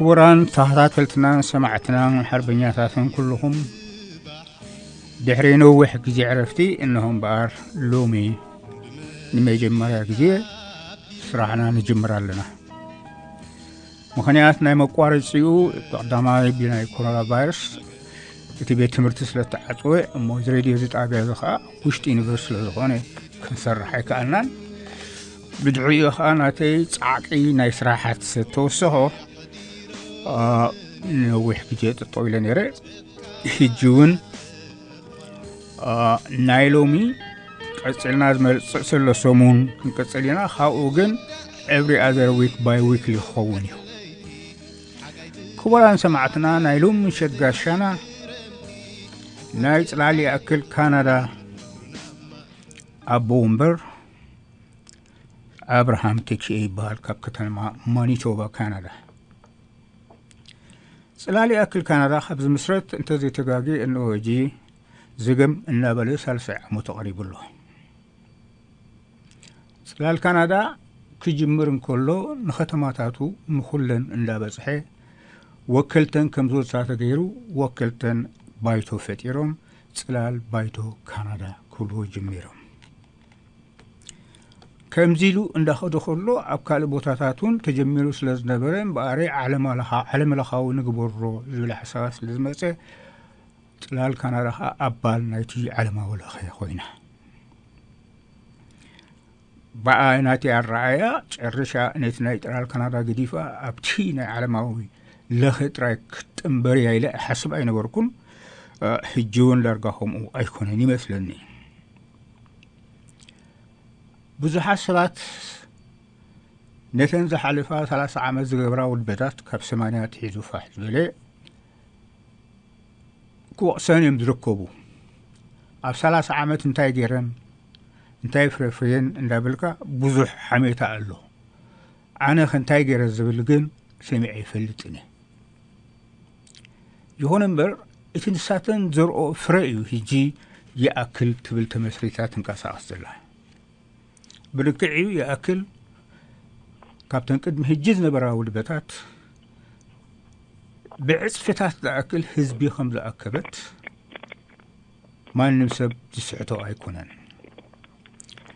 ክቡራን ተኸታተልትናን ሰማዕትናን ሓርበኛታትን ኩልኹም፣ ድሕሪ ነዊሕ ግዜ ዕረፍቲ፣ እነሆ እምበኣር ሎሚ ንመጀመርያ ግዜ ስራሕና ንጅምር ኣለና። ምኽንያት ናይ መቋረጺኡ፣ ቀዳማይ ብናይ ኮሮና ቫይረስ እቲ ቤት ትምህርቲ ስለ እተዓጽወ፣ እሞ እዚ ሬድዮ እዚ ጣብያ እዚ ኸኣ ውሽጢ ዩኒቨርሲቲ ስለ ዝኾነ ክንሰርሕ ኣይከኣልናን። ብድሕሪኡ ኸኣ ናተይ ጻዕቂ ናይ ስራሓት ስለ እተወሰኾ፣ ኣ፣ ነዊሕ ግዜ ጠጠው ኢለ ነይረ። ሕጂ እውን፣ ኣ፣ ናይ ሎሚ ቀጺልና ዝመጽእ ዘሎ ሰሙን ክንቅጽል ኢና። ካብኡ ግን every other week፣ bi-weekly ክኸውን እዩ። ክቡራን ሰማዕትና፣ ናይ ሎሚ ምሸት ጋሻና ናይ ጽላል ይኣክል ካናዳ ኣቦ ወንበር ኣብርሃም ተኪኤ ይበሃል፣ ካብ ከተማ ማኒቶባ ካናዳ። ጽላል ይኣክል ካናዳ ካብ ዝምስረት እንተዘይተጋግየ እንሆ ሕጂ ዝግም እናበለ ሳልሳይ ዓመቱ ቀሪቡ ኣሎ። ጽላል ካናዳ ክጅምር እንከሎ ንኸተማታቱ ንኹለን እንዳበጽሐ ወከልተን ከም ዝወጻ ተገይሩ፣ ወከልተን ባይቶ ፈጢሮም ጽላል ባይቶ ካናዳ ክብልዎ ጀሚሮም። ከምዚ ኢሉ እንዳኸደ ከሎ ኣብ ካልእ ቦታታት እውን ተጀሚሩ ስለ ዝነበረ እምበኣር ዓለም ለኻ-፣ ዓለም ለኻዊ ንግበሮ ዝብል ሓሳባት ስለ ዝመጸ ጽላል ካናዳ ኸኣ ኣባል ናይቲ ዓለማዊ ለኸ ኮይና። ብኣይ ናተይ ኣረኣእያ ጨርሻ ነቲ ናይ ጽላል ካናዳ ገዲፋ ኣብቲ ናይ ዓለማዊ ለኸ ጥራይ ክትጥንበር እያ ኢለ እሓስብ ኣይነበርኩን። እ፣ ሕጂ እውን ዳርጋ ከምኡ ኣይኮነን ይመስለኒ። ብዙሓት ሰባት ነተን ዝሓለፋ ሰላሳ ዓመት ዝገብራ ውድበታት ካብ ሰማንያ ኣትሒዙ ፋሕ ዝበለ ክወቕሰን እዮም ዝርከቡ። ኣብ ሰላሳ ዓመት እንታይ ገይረን፣ እንታይ ፍረፍርየን እንዳበልካ ብዙሕ ሓሜታ ኣሎ። ኣነ ከ እንታይ ገይረ ዝብል ግን ሰሚዐ ኣይፈልጥን እየ። ይኹን እምበር እቲ ንሳተን ዘርኦ ፍረ እዩ ሕጂ ይኣክል ትብል ተመስሪታ ትንቀሳቐስ ዘላ። ብልክዕ እዩ ይኣክል ካብተን ቅድሚ ሕጂ ዝነበራ ውድበታት ብዕጽፍታት ዝኣክል ህዝቢ ከም ዝኣከበት ማንም ሰብ ዝስሕቶ ኣይኮነን።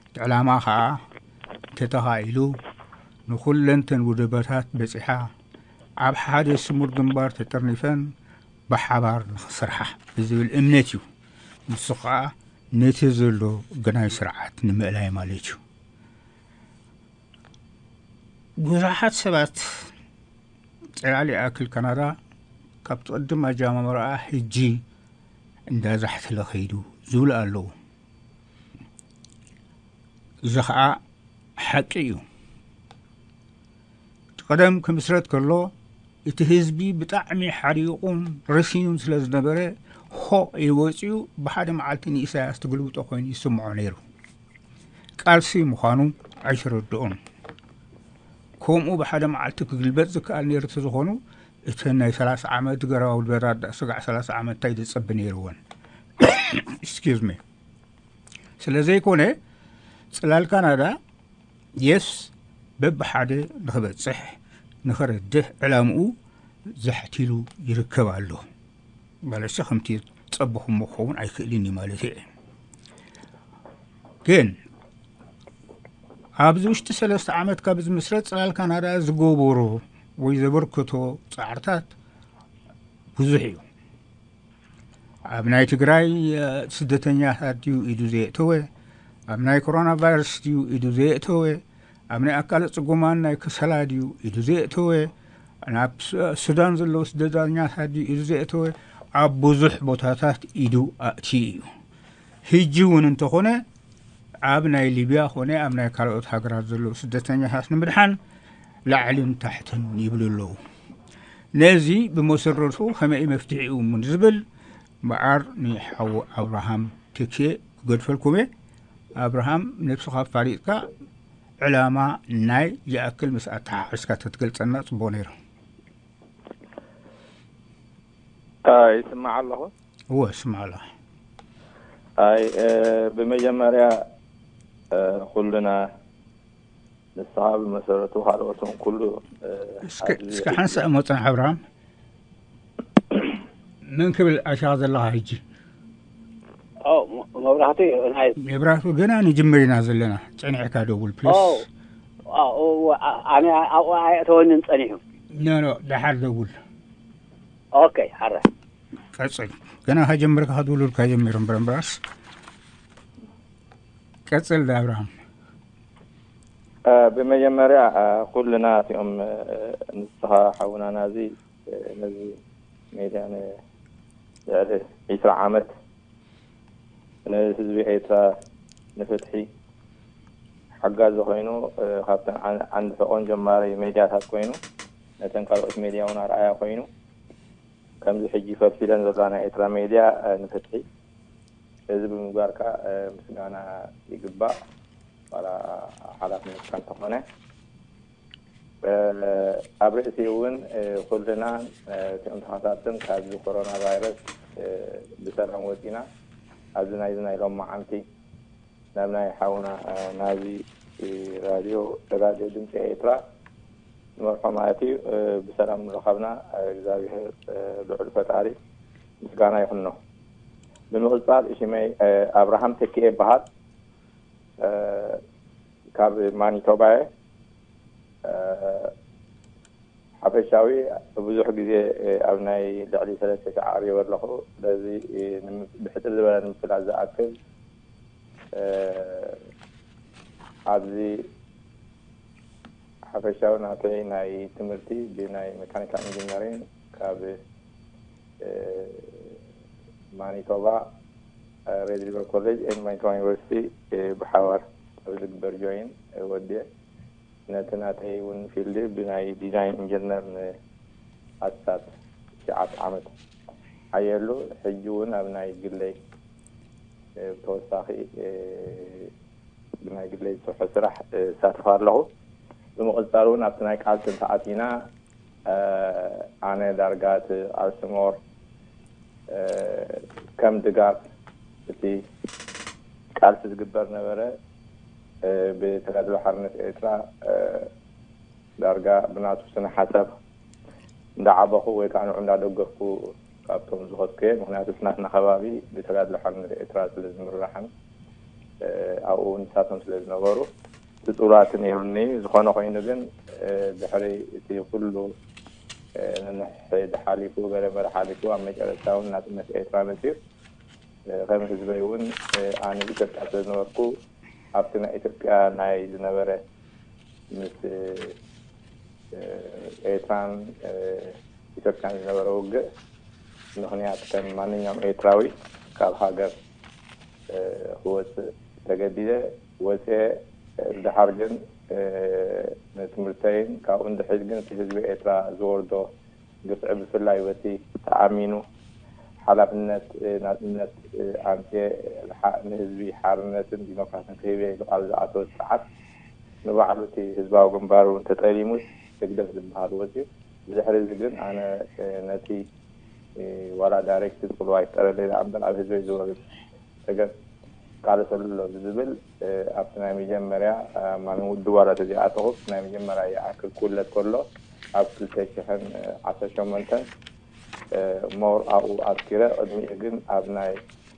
እቲ ዕላማ ኸኣ እንተተኻኢሉ ንኹለንተን ውድበታት በጺሓ ኣብ ሓደ ስሙር ግንባር ተጠርኒፈን ብሓባር ንኽሰርሓ ብዝብል እምነት እዩ። ንሱ ኸኣ ነቲ ዘሎ ግናይ ስርዓት ንምእላይ ማለት እዩ። ብዙሓት ሰባት ጽላል ይኣክል ካናዳ ካብ ቅድም ኣጀማምራኣ ሕጂ እንዳዛሕተለ ኸይዱ ዝብሉ ኣለዉ። እዚ ኸኣ ሓቂ እዩ። እቲ ቀደም ክምስረት ከሎ እቲ ህዝቢ ብጣዕሚ ሓሪቑን ረሲኑን ስለ ዝነበረ ሆ ኢሉ ወጺኡ ብሓደ መዓልቲ ንኢሳያስ ትግልብጦ ኮይኑ ይስምዖ ነይሩ። ቃልሲ ምዃኑ ኣይተረድኦን። ከምኡ ብሓደ መዓልቲ ክግልበጥ ዝከኣል ነይሩ ተዝኾኑ እተን ናይ ሰላሳ ዓመት ገረባ ውድበታት ዳኣ ስጋዕ ሰላሳ ዓመት እንታይ ዘጸቢ ነይርወን? Excuse me። ስለ ዘይኮነ ጽላል ካናዳ የስ በብሓደ ንኽበጽሕ ንኽረድሕ ዕላምኡ ዛሕቲሉ ይርከብ ኣሎ። ማለትሲ ከምቲ ጸበኹሞ ክኸውን ኣይክእልን እዩ ማለት እየ። ግን ኣብዚ ውሽጢ ሰለስተ ዓመት ካብ ዝምስረት ጽላል ካናዳ ዝገበሮ ወይ ዘበርከቶ ጻዕርታት ብዙሕ እዩ። ኣብ ናይ ትግራይ፣ እ፣ ስደተኛታት ድዩ ኢዱ ዘየእተወ? ኣብ ናይ ኮሮና ቫይረስ ድዩ ኢዱ ዘየእተወ? ኣብ ናይ ኣካለ ጽጉማን ናይ ከሰላ ድዩ ኢዱ ዘየእተወ? ናብ ሱ-፣ ሱዳን ዘለዉ ስደተኛታት ድዩ ኢዱ ዘየእተወ? ኣብ ብዙሕ ቦታታት ኢዱ ኣእትዩ እዩ። ሕጂ እውን እንተኾነ ኣብ ናይ ሊብያ ኾነ ኣብ ናይ ካልኦት ሃገራት ዘለዉ ስደተኛታት ንምድሓን ላዕልን ታሕትን ይብሉ ኣለዉ። ነዚ ብመሰረቱ ከመይ መፍትሒኡ እውን ዝብል እምበኣር ንሓው ኣብርሃም ተኪኤ ክገድፈልኩም እየ። ኣብርሃም፣ ነብስኻ ኣፋሊጥካ ዕላማ ናይ ይኣክል ምስ ኣተሓሒዝካ ተትገልጸልና ጽቡቕ ነይሩ። እ፣ ይስማዕ ኣለኹ? እወ፣ ይስማዕ ኣለኹ። ኣይ፣ እ፣ ብመጀመርያ፣ እ፣ ኩልና ንስኻ ብመሰረቱ ካልኦት እውን ኩሉ፣ እ፣ እስከ ኣብዚ እስከ ሓንሳእ እሞ ጽናሕ ኣብርሃም። መን ክብል ኣሻ ዘለኻ ሕጂ? ኦ፣ መ-፣ መብራህቱ ናይ መብራህቱ፣ ገና ንጅምር ኢና ዘለና። ጸኒሕካ ደውል ፕሊስ። ኦ፣ ኦ፣ ኦ፣ ኣ-፣ ኣነ ኣብኡ ኣየእተወንን ጸኒሑ። ኖ ኖ፣ ደሓር ደውል። ኦኬ፣ ሓረ ቀጽል። ገና ከጀምር ከድውሉልካ ጀሚሮም በረምበራስ። ቀጽል ዳ ኣብርሃም። እ፣ ብመጀመርያ፣ እ፣ ኩልና እቲኦም፣ እ፣ ንስኻ ሓውና ናዚ፣ እ፣ ነዚ ሜድያ ንልዕሊ ዒስራ ዓመት ንህዝቢ ኤርትራ ንፍትሒ ሓጋዚ ኮይኑ፣ እ፣ ካብተን ዓን-፣ ዓንዲ ሕቆን ጀማሪ ሜድያታት ኮይኑ፣ ነተን ካልኦት ሜድያ እውን ኣርኣያ ኮይኑ፣ ከምዚ ሕጂ ፈልፊለን ዘለዋ ናይ ኤርትራ ሜድያ፣ እ፣ ንፍትሒ እዚ ብምግባርካ፣ እ፣ ምስጋና ይግባእ። ዋላ ሓላፍነትካ እንተኾነ፣ እ፣ ኣብ ርእሲ እውን፣ እ፣ ኩልና፣ እ፣ እቶም ተኸታተልትን ካብዚ ኮሮና ቫይረስ፣ እ፣ ብሰላም ወፂና ኣብዚ ናይዚ ናይ ሎማዓንቲ ናብ ናይ ሓውና፣ እ፣ ናዚ ራድዮ፣ ራድዮ ድምፂ ኤርትራ ንመርሖ ማለት እዩ፣ እ፣ ብሰላም ምረኸብና፣ እ፣ እግዚኣብሔር፣ እ፣ ልዑል ፈጣሪ ምስጋና ይኹኖ። ብምቕጻል ሽመይ፣ እ፣ ኣብርሃም ተኪኤ ይበሃል። እ፣ ካብ ማኒቶባ እየ። እ፣ ሓፈሻዊ ብዙሕ ግዜ፣ እ፣ ኣብ ናይ ልዕሊ ሰለስተ ሺሕ ኣቕሪበ ኣለኹ። ስለዚ፣ እ፣ ንም-፣ ብሕጽር ዝበለ ንምፍላጥ ዝኣክል፣ እ፣ ኣብዚ ሓፈሻዊ ናተይ ናይ ትምህርቲ ብናይ መካኒካል ኢንጂነሪንግ ካብ፣ እ፣ ማኒቶባ፣ እ፣ ሬድ ሪቨር ኮሌጅ ኤንድ ማኒቶባ ዩኒቨርሲቲ፣ እ፣ ብሓባር ኣብ ዝግበር ጆይን፣ እ፣ ወዲየ ነቲ ናተይ እውን ፊልድ ብናይ ዲዛይን ኢንጂነር ንኣስታት ትሽዓተ ዓመት ሓየሉ። ሕጂ እውን ኣብ ናይ ግለይ፣ እ፣ ብተወሳኺ፣ እ፣ ብናይ ግለይ ዝሰርሖ ስራሕ፣ እ፣ እሳተፍ ኣለኹ። ብምቕጻል እውን ኣብቲ ናይ ቃልሲ እንተኣቲና፣ እ፣ ኣነ ዳርጋ እቲ ቃልሲ ሞር፣ እ፣ ከም ድጋፍ እቲ ቃልሲ ዝግበር ነበረ። እ፣ ብተጋድሎ ሓርነት ኤርትራ፣ እ፣ ዳርጋ ብናቱ ስነ ሓሳብ እንዳዓበኹ ወይ ከዓ ንዑ እንዳደገፍኩ ካብቶም ዝኸድኩ እየ። ምኽንያቱ እቲ ናትና ከባቢ ብተጋድሎ ሓርነት ኤርትራ ስለ ዝምራሕን፣ እ፣ ኣብኡ እውን ንሳቶም ስለ ዝነበሩ እቲ ጽሉላት ነይሩኒ። ዝኾነ ኮይኑ ግን፣ እ፣ ድሕሪ እቲ ኩሉ፣ እ፣ ነንሕድ ሓሊፉ፣ ገለመለ ሓሊፉ፣ ኣብ መጨረሽታ እውን ናጽነት ኤርትራ መጽዩ። እ፣ ከም ህዝበይ እውን፣ እ፣ ኣነ ኢትዮጵያ ስለ ዝነበርኩ ኣብቲ ናይ ኢትዮጵያ ናይ ዝነበረ ምስ፣ እ፣ ኤርትራን፣ እ፣ ኢትዮጵያን ዝነበረ ውግእ ምኽንያት ከም ማንኛውም ኤርትራዊ ካብ ሃገር፣ እ፣ ክወፅእ ተገዲደ። ወፅየ። ድሓር ግን፣ እ፣ ንትምህርተይን ካብኡ ንድሕሪት ግን እቲ ህዝቢ ኤርትራ ዝወርዶ ግፍዒ ብፍላይ በቲ ተኣሚኑ ሓላፍነት፣ እ፣ ናጽነት፣ እ፣ ኣምጽኤ፣ ሓ-፣ ንህዝቢ ሓርነትን ዲሞክራስን ክህብ እየ ኢሉ ቃል ዝኣተወ ስርዓት ንባዕሉ እቲ ህዝባዊ ግንባር እውን ተጠሊሙስ ህግደፍ ዝበሃል ወጽዩ። ብድሕሪ እዚ ግን ኣነ፣ እ፣ ነቲ፣ እ፣ ዋላ ዳይሬክት ጽልዋ ይፍጠረለይ ደኣ እምበር ኣብ ህዝበይ ዝወርድ ጸገም ቃለሰሉ ኣሎ ብዝብል፣ እ፣ ኣብቲ ናይ መጀመርያ፣ እ፣ ማን ውድብ ዋላ ተዘይኣተኹ ናይ መጀመርያ ይኣክል ክውለድ ከሎ ኣብ ክልተ ሽሕን ዓሰርተ ሸሞንተን፣ እ፣ ሞር ኣብኡ ኣትኪረ። ቅድሚኡ ግን ኣብ ናይ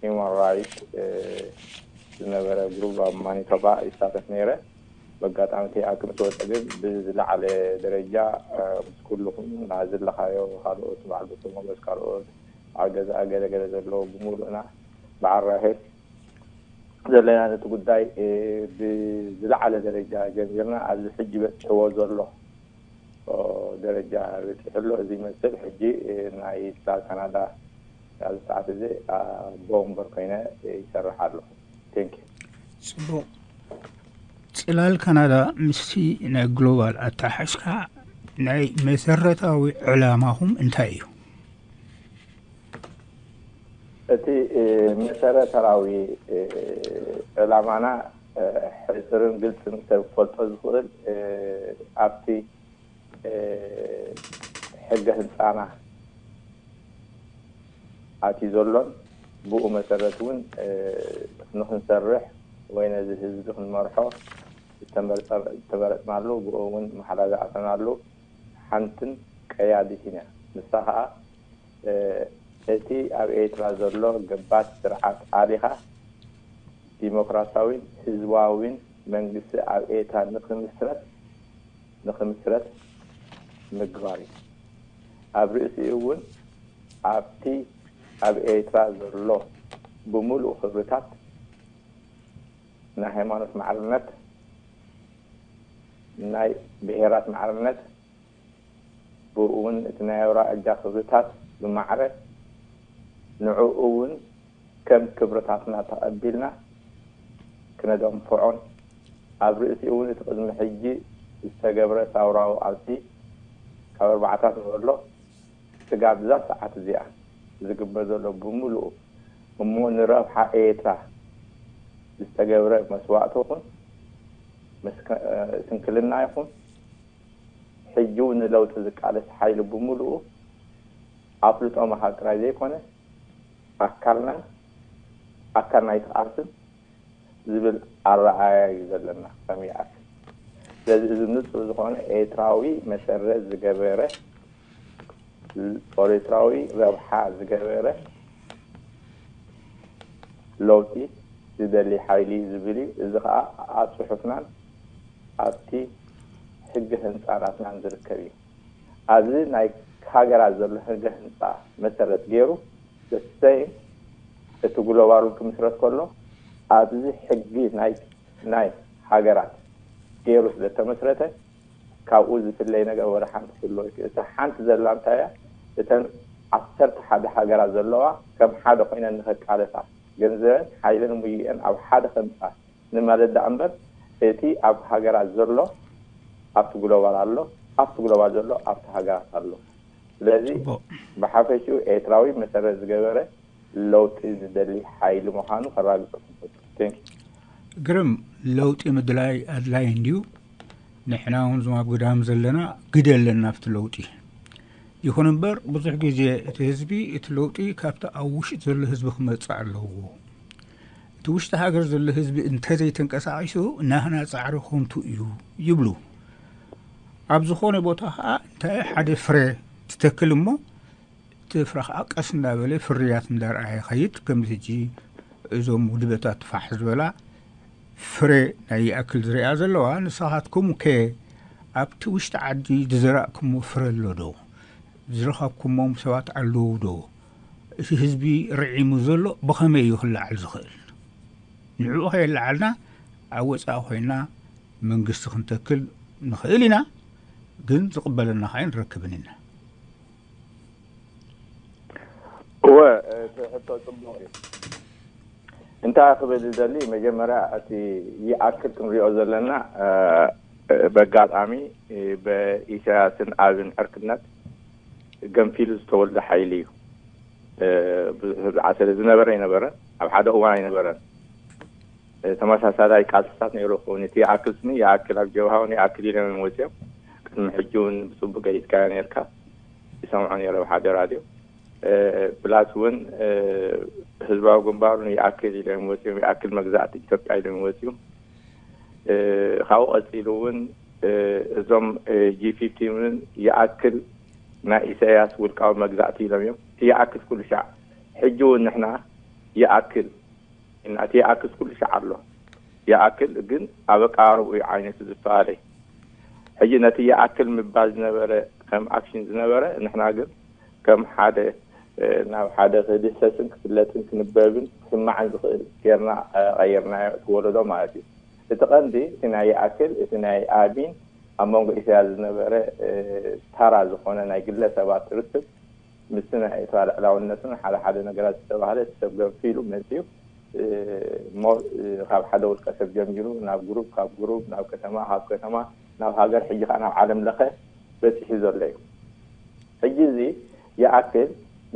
ሂውማን ራይት፣ እ፣ ዝነበረ ግሩፕ ኣብ ማኒቶባ ይሳተፍ ነይረ። በጋጣሚ እቲ ኣብ ክልተ ወፀ ግን ብዝለዓለ ደረጃ፣ እ፣ ምስ ኩልኹም ናዚ ዘለኻዮ ካልኦት በዓል ዶክተር ሞገስ ካልኦት በዓል ገዛኢ ገለ ገለ ዘለዎ ብምሉእና በዓል ራሄል ዘለና ነቲ ጉዳይ፣ እ፣ ብዝለዓለ ደረጃ ጀሚርና ኣብዚ ሕጂ በፂሕዎ ዘሎ፣ ኦ፣ ደረጃ በፂሑ ኣሎ። እዚ ይመስል ሕጂ፣ እ፣ ናይ ስታር ካናዳ ኣብዚ ሰዓት እዚ፣ አ፣ ቦምበር ኮይነ፣ እ፣ ይሰርሕ ኣለኹ። ቴንክ ዩ። ጽቡቕ። ጽላል ካናዳ ምስቲ ናይ ግሎባል ኣተሓሕዝካ ናይ መሰረታዊ ዕላማኹም እንታይ እዩ? እቲ፣ እ፣ መሰረታዊ፣ እ፣ ዕላማና፣ እ፣ ሕጽርን ግልጽን ሰብ ክፈልጦ ዝኽእል፣ እ፣ ኣብቲ፣ እ፣ ሕገ ህንጻና ኣትዩ ዘሎን ብኡ መሰረት እውን፣ እ፣ ንኽንሰርሕ ወይ ነዚ ህዝቢ ክንመርሖ ዝተመረፅናሉ፣ ብኡ እውን ማሕላ ዝኣተናሉ ሓንትን ቀያዲትን እያ። ንሳ ከዓ እቲ ኣብ ኤርትራ ዘሎ ገባቲ ስርዓት ኣሊኻ ዲሞክራሲያዊን ህዝባዊን መንግስቲ ኣብ ኤርትራ ንክምስረት ንክምስረት ምግባር እዩ። ኣብ ርእሲኡ እውን ኣብቲ ኣብ ኤርትራ ዘሎ ብምሉእ ክብርታት ናይ ሃይማኖት ማዕርነት፣ ናይ ብሄራት ማዕርነት፣ ብኡ እውን እቲ ናይ ኣውራጃ ክብርታት ብማዕረ ንዕኡ እውን ከም ክብርታትና ተቐቢልና ክነደንፍዖን ኣብ ርእሲኡ እውን እቲ ቅድሚ ሕጂ ዝተገብረ ሳውራዊ ቃልሲ ካብ ኣርባዓታት ንበሎ ስጋብ እዛ ሰዓት እዚኣ ዝግበር ዘሎ ብምሉኡ እሞ ንረብሓ ኤርትራ ዝተገብረ መስዋእቲ ይኹን ስንክልና ይኹን ሕጂ እውን ንለውጢ ዝቃለስ ሓይሊ ብምሉኡ ኣፍልጦ ምሃብ ጥራይ ዘይኮነ ኣካልናን ኣካል ናይቲ ቃልስን ዝብል ኣረኣእያ እዩ ዘለና ከም ይኣክል። ስለዚ እዚ ንጹር ዝኾነ ኤርትራዊ መሰረት ዝገበረ ኤርትራዊ ረብሓ ዝገበረ ለውጢ ዝደሊ ሓይሊ እዩ ዝብል እዩ። እዚ ከዓ ኣብ ጽሑፍናን ኣብቲ ሕጊ ህንፃ ናትናን ዝርከብ እዩ። ኣብዚ ናይ ሃገራት ዘሎ ሕጊ ህንፃ መሰረት ገይሩ ዘስተይ እቲ ግሎባል ክምስረት ከሎ ኣብዚ ሕጊ ናይ ናይ ሃገራት ገይሩ ስለተመስረተ ካብኡ ዝፍለይ ነገር ወደ ሓንቲ ክሎ እታ ሓንቲ ዘላ እንታይ እያ? እተን ዓሰርተ ሓደ ሃገራት ዘለዋ ከም ሓደ ኮይነን ንኸቃለሳ ገንዘበን ሓይለን ሙይአን ኣብ ሓደ ከምፃ ንማለት ደኣ እምበር እቲ ኣብ ሃገራት ዘሎ ኣብቲ ግሎባል ኣሎ፣ ኣብቲ ግሎባል ዘሎ ኣብቲ ሃገራት ኣሎ። ስለዚ ብሓፈሽኡ ኤርትራዊ መሰረት ዝገበረ ለውጢ ዝደሊ ሓይሊ ምዃኑ ከራግፀኩም። ግርም ለውጢ ምድላይ ኣድላይ እንድዩ። ንሕና እውን ዞም ኣብ ግዳም ዘለና ግደ ኣለና ኣብቲ ለውጢ። ይኹን እምበር ብዙሕ ግዜ እቲ ህዝቢ እቲ ለውጢ ካብቲ ኣብ ውሽጢ ዘሎ ህዝቢ ክመፅእ ኣለዎ። እቲ ውሽጢ ሃገር ዘሎ ህዝቢ እንተዘይተንቀሳቒሱ ናህና ፃዕሪ ከንቱ እዩ ይብሉ። ኣብ ዝኾነ ቦታ ከዓ እንታይ ሓደ ፍረ ትተክል እሞ እቲ ፍረ ከዓ ቀስ እንዳበለ ፍርያት እንዳርኣየ ይኸይድ። ከምዚ ሕጂ እዞም ውድበታት ፋሕ ዝበላ ፍረ ናይ ይኣክል ዝሪኣ ዘለዋ ንስኻትኩም ከ ኣብቲ ውሽጢ ዓዲ ዝዘራእኩሞ ፍረ ኣሎ ዶ? ዝረኸብኩሞም ሰባት ኣለዉ ዶ? እቲ ህዝቢ ርዒሙ ዘሎ ብኸመይ እዩ ክለዓል ዝኽእል? ንዕኡ ከየለዓልና ኣብ ወፃኢ ኮይና መንግስቲ ክንተክል ንኽእል ኢና፣ ግን ዝቕበለና ከዓ ንረክብን ኢና። እወ እቲ ሕቶ ፅቡቅ እዩ። እንታይ ክብል ዝደሊ መጀመርያ እቲ ይኣክል ክንሪኦ ዘለና በጋጣሚ ብኢሳያስን ኣብን ዕርክነት ገንፊሉ ዝተወልደ ሓይሊ እዩ። ብዙሕ ህብዓት ስለ ዝነበረ ኣይነበረን፣ ኣብ ሓደ እዋን ኣይነበረን። ተመሳሳላይ ቃልስታት ነይሩ ክኸውን እቲ ይኣክል ስኒ ይኣክል ኣብ ጀብሃውን ይኣክል ኢሎም እዮም ወፂኦም። ቅድሚ ሕጂ እውን ብፅቡቅ ገሊፅካዮ ነርካ ይሰምዖ ነይረ ኣብ ሓደ ራድዮ። ፕላስ እውን ህዝባዊ ግንባሩን ይኣክል ኢሎም ወፂኦም፣ ይኣክል መግዛእቲ ኢትዮጵያ ኢሎም ወፂኦም። ካብኡ ቀፂሉ እውን እዞም ጂ ፊፍቲን እውን ይኣክል ናይ ኢሳያስ ውልቃዊ መግዛእቲ ኢሎም እዮም። እቲ ይኣክል ኩሉ ሻዕ ሕጂ እውን ንሕና ይኣክል እና እቲ ይኣክል ኩሉ ሻዕ ኣሎ። ይኣክል ግን ኣብ ኣቀራርቡ እዩ ዓይነቱ ዝፈላለ። ሕጂ ነቲ ይኣክል ምባል ዝነበረ ከም ኣክሽን ዝነበረ ንሕና ግን ከም ሓደ ናብ ሓደ ክድህሰስን ክፍለጥን ክንበብን ክስማዕን ዝኽእል ጌርና ቀይርናዮ እቲ ወለዶ ማለት እዩ። እቲ ቀንዲ እቲ ናይ ይኣክል እቲ ናይ ኣቢን ኣብ መንጎ ኢሳያስ ዝነበረ ታራ ዝኾነ ናይ ግለሰባት ርክብ ምስቲ ናይ ኤርትራ ልዕላውነትን ሓደ ሓደ ነገራት ዝተባህለ እቲ ሰብ ገንፊሉ መፂኡ እሞ ካብ ሓደ ውልቀ ሰብ ጀሚሩ ናብ ግሩፕ ካብ ግሩፕ ናብ ከተማ ካብ ከተማ ናብ ሃገር ሕጂ ከዓ ናብ ዓለም ለኸ በፂሑ ዘሎ እዩ። ሕጂ እዚ ይኣክል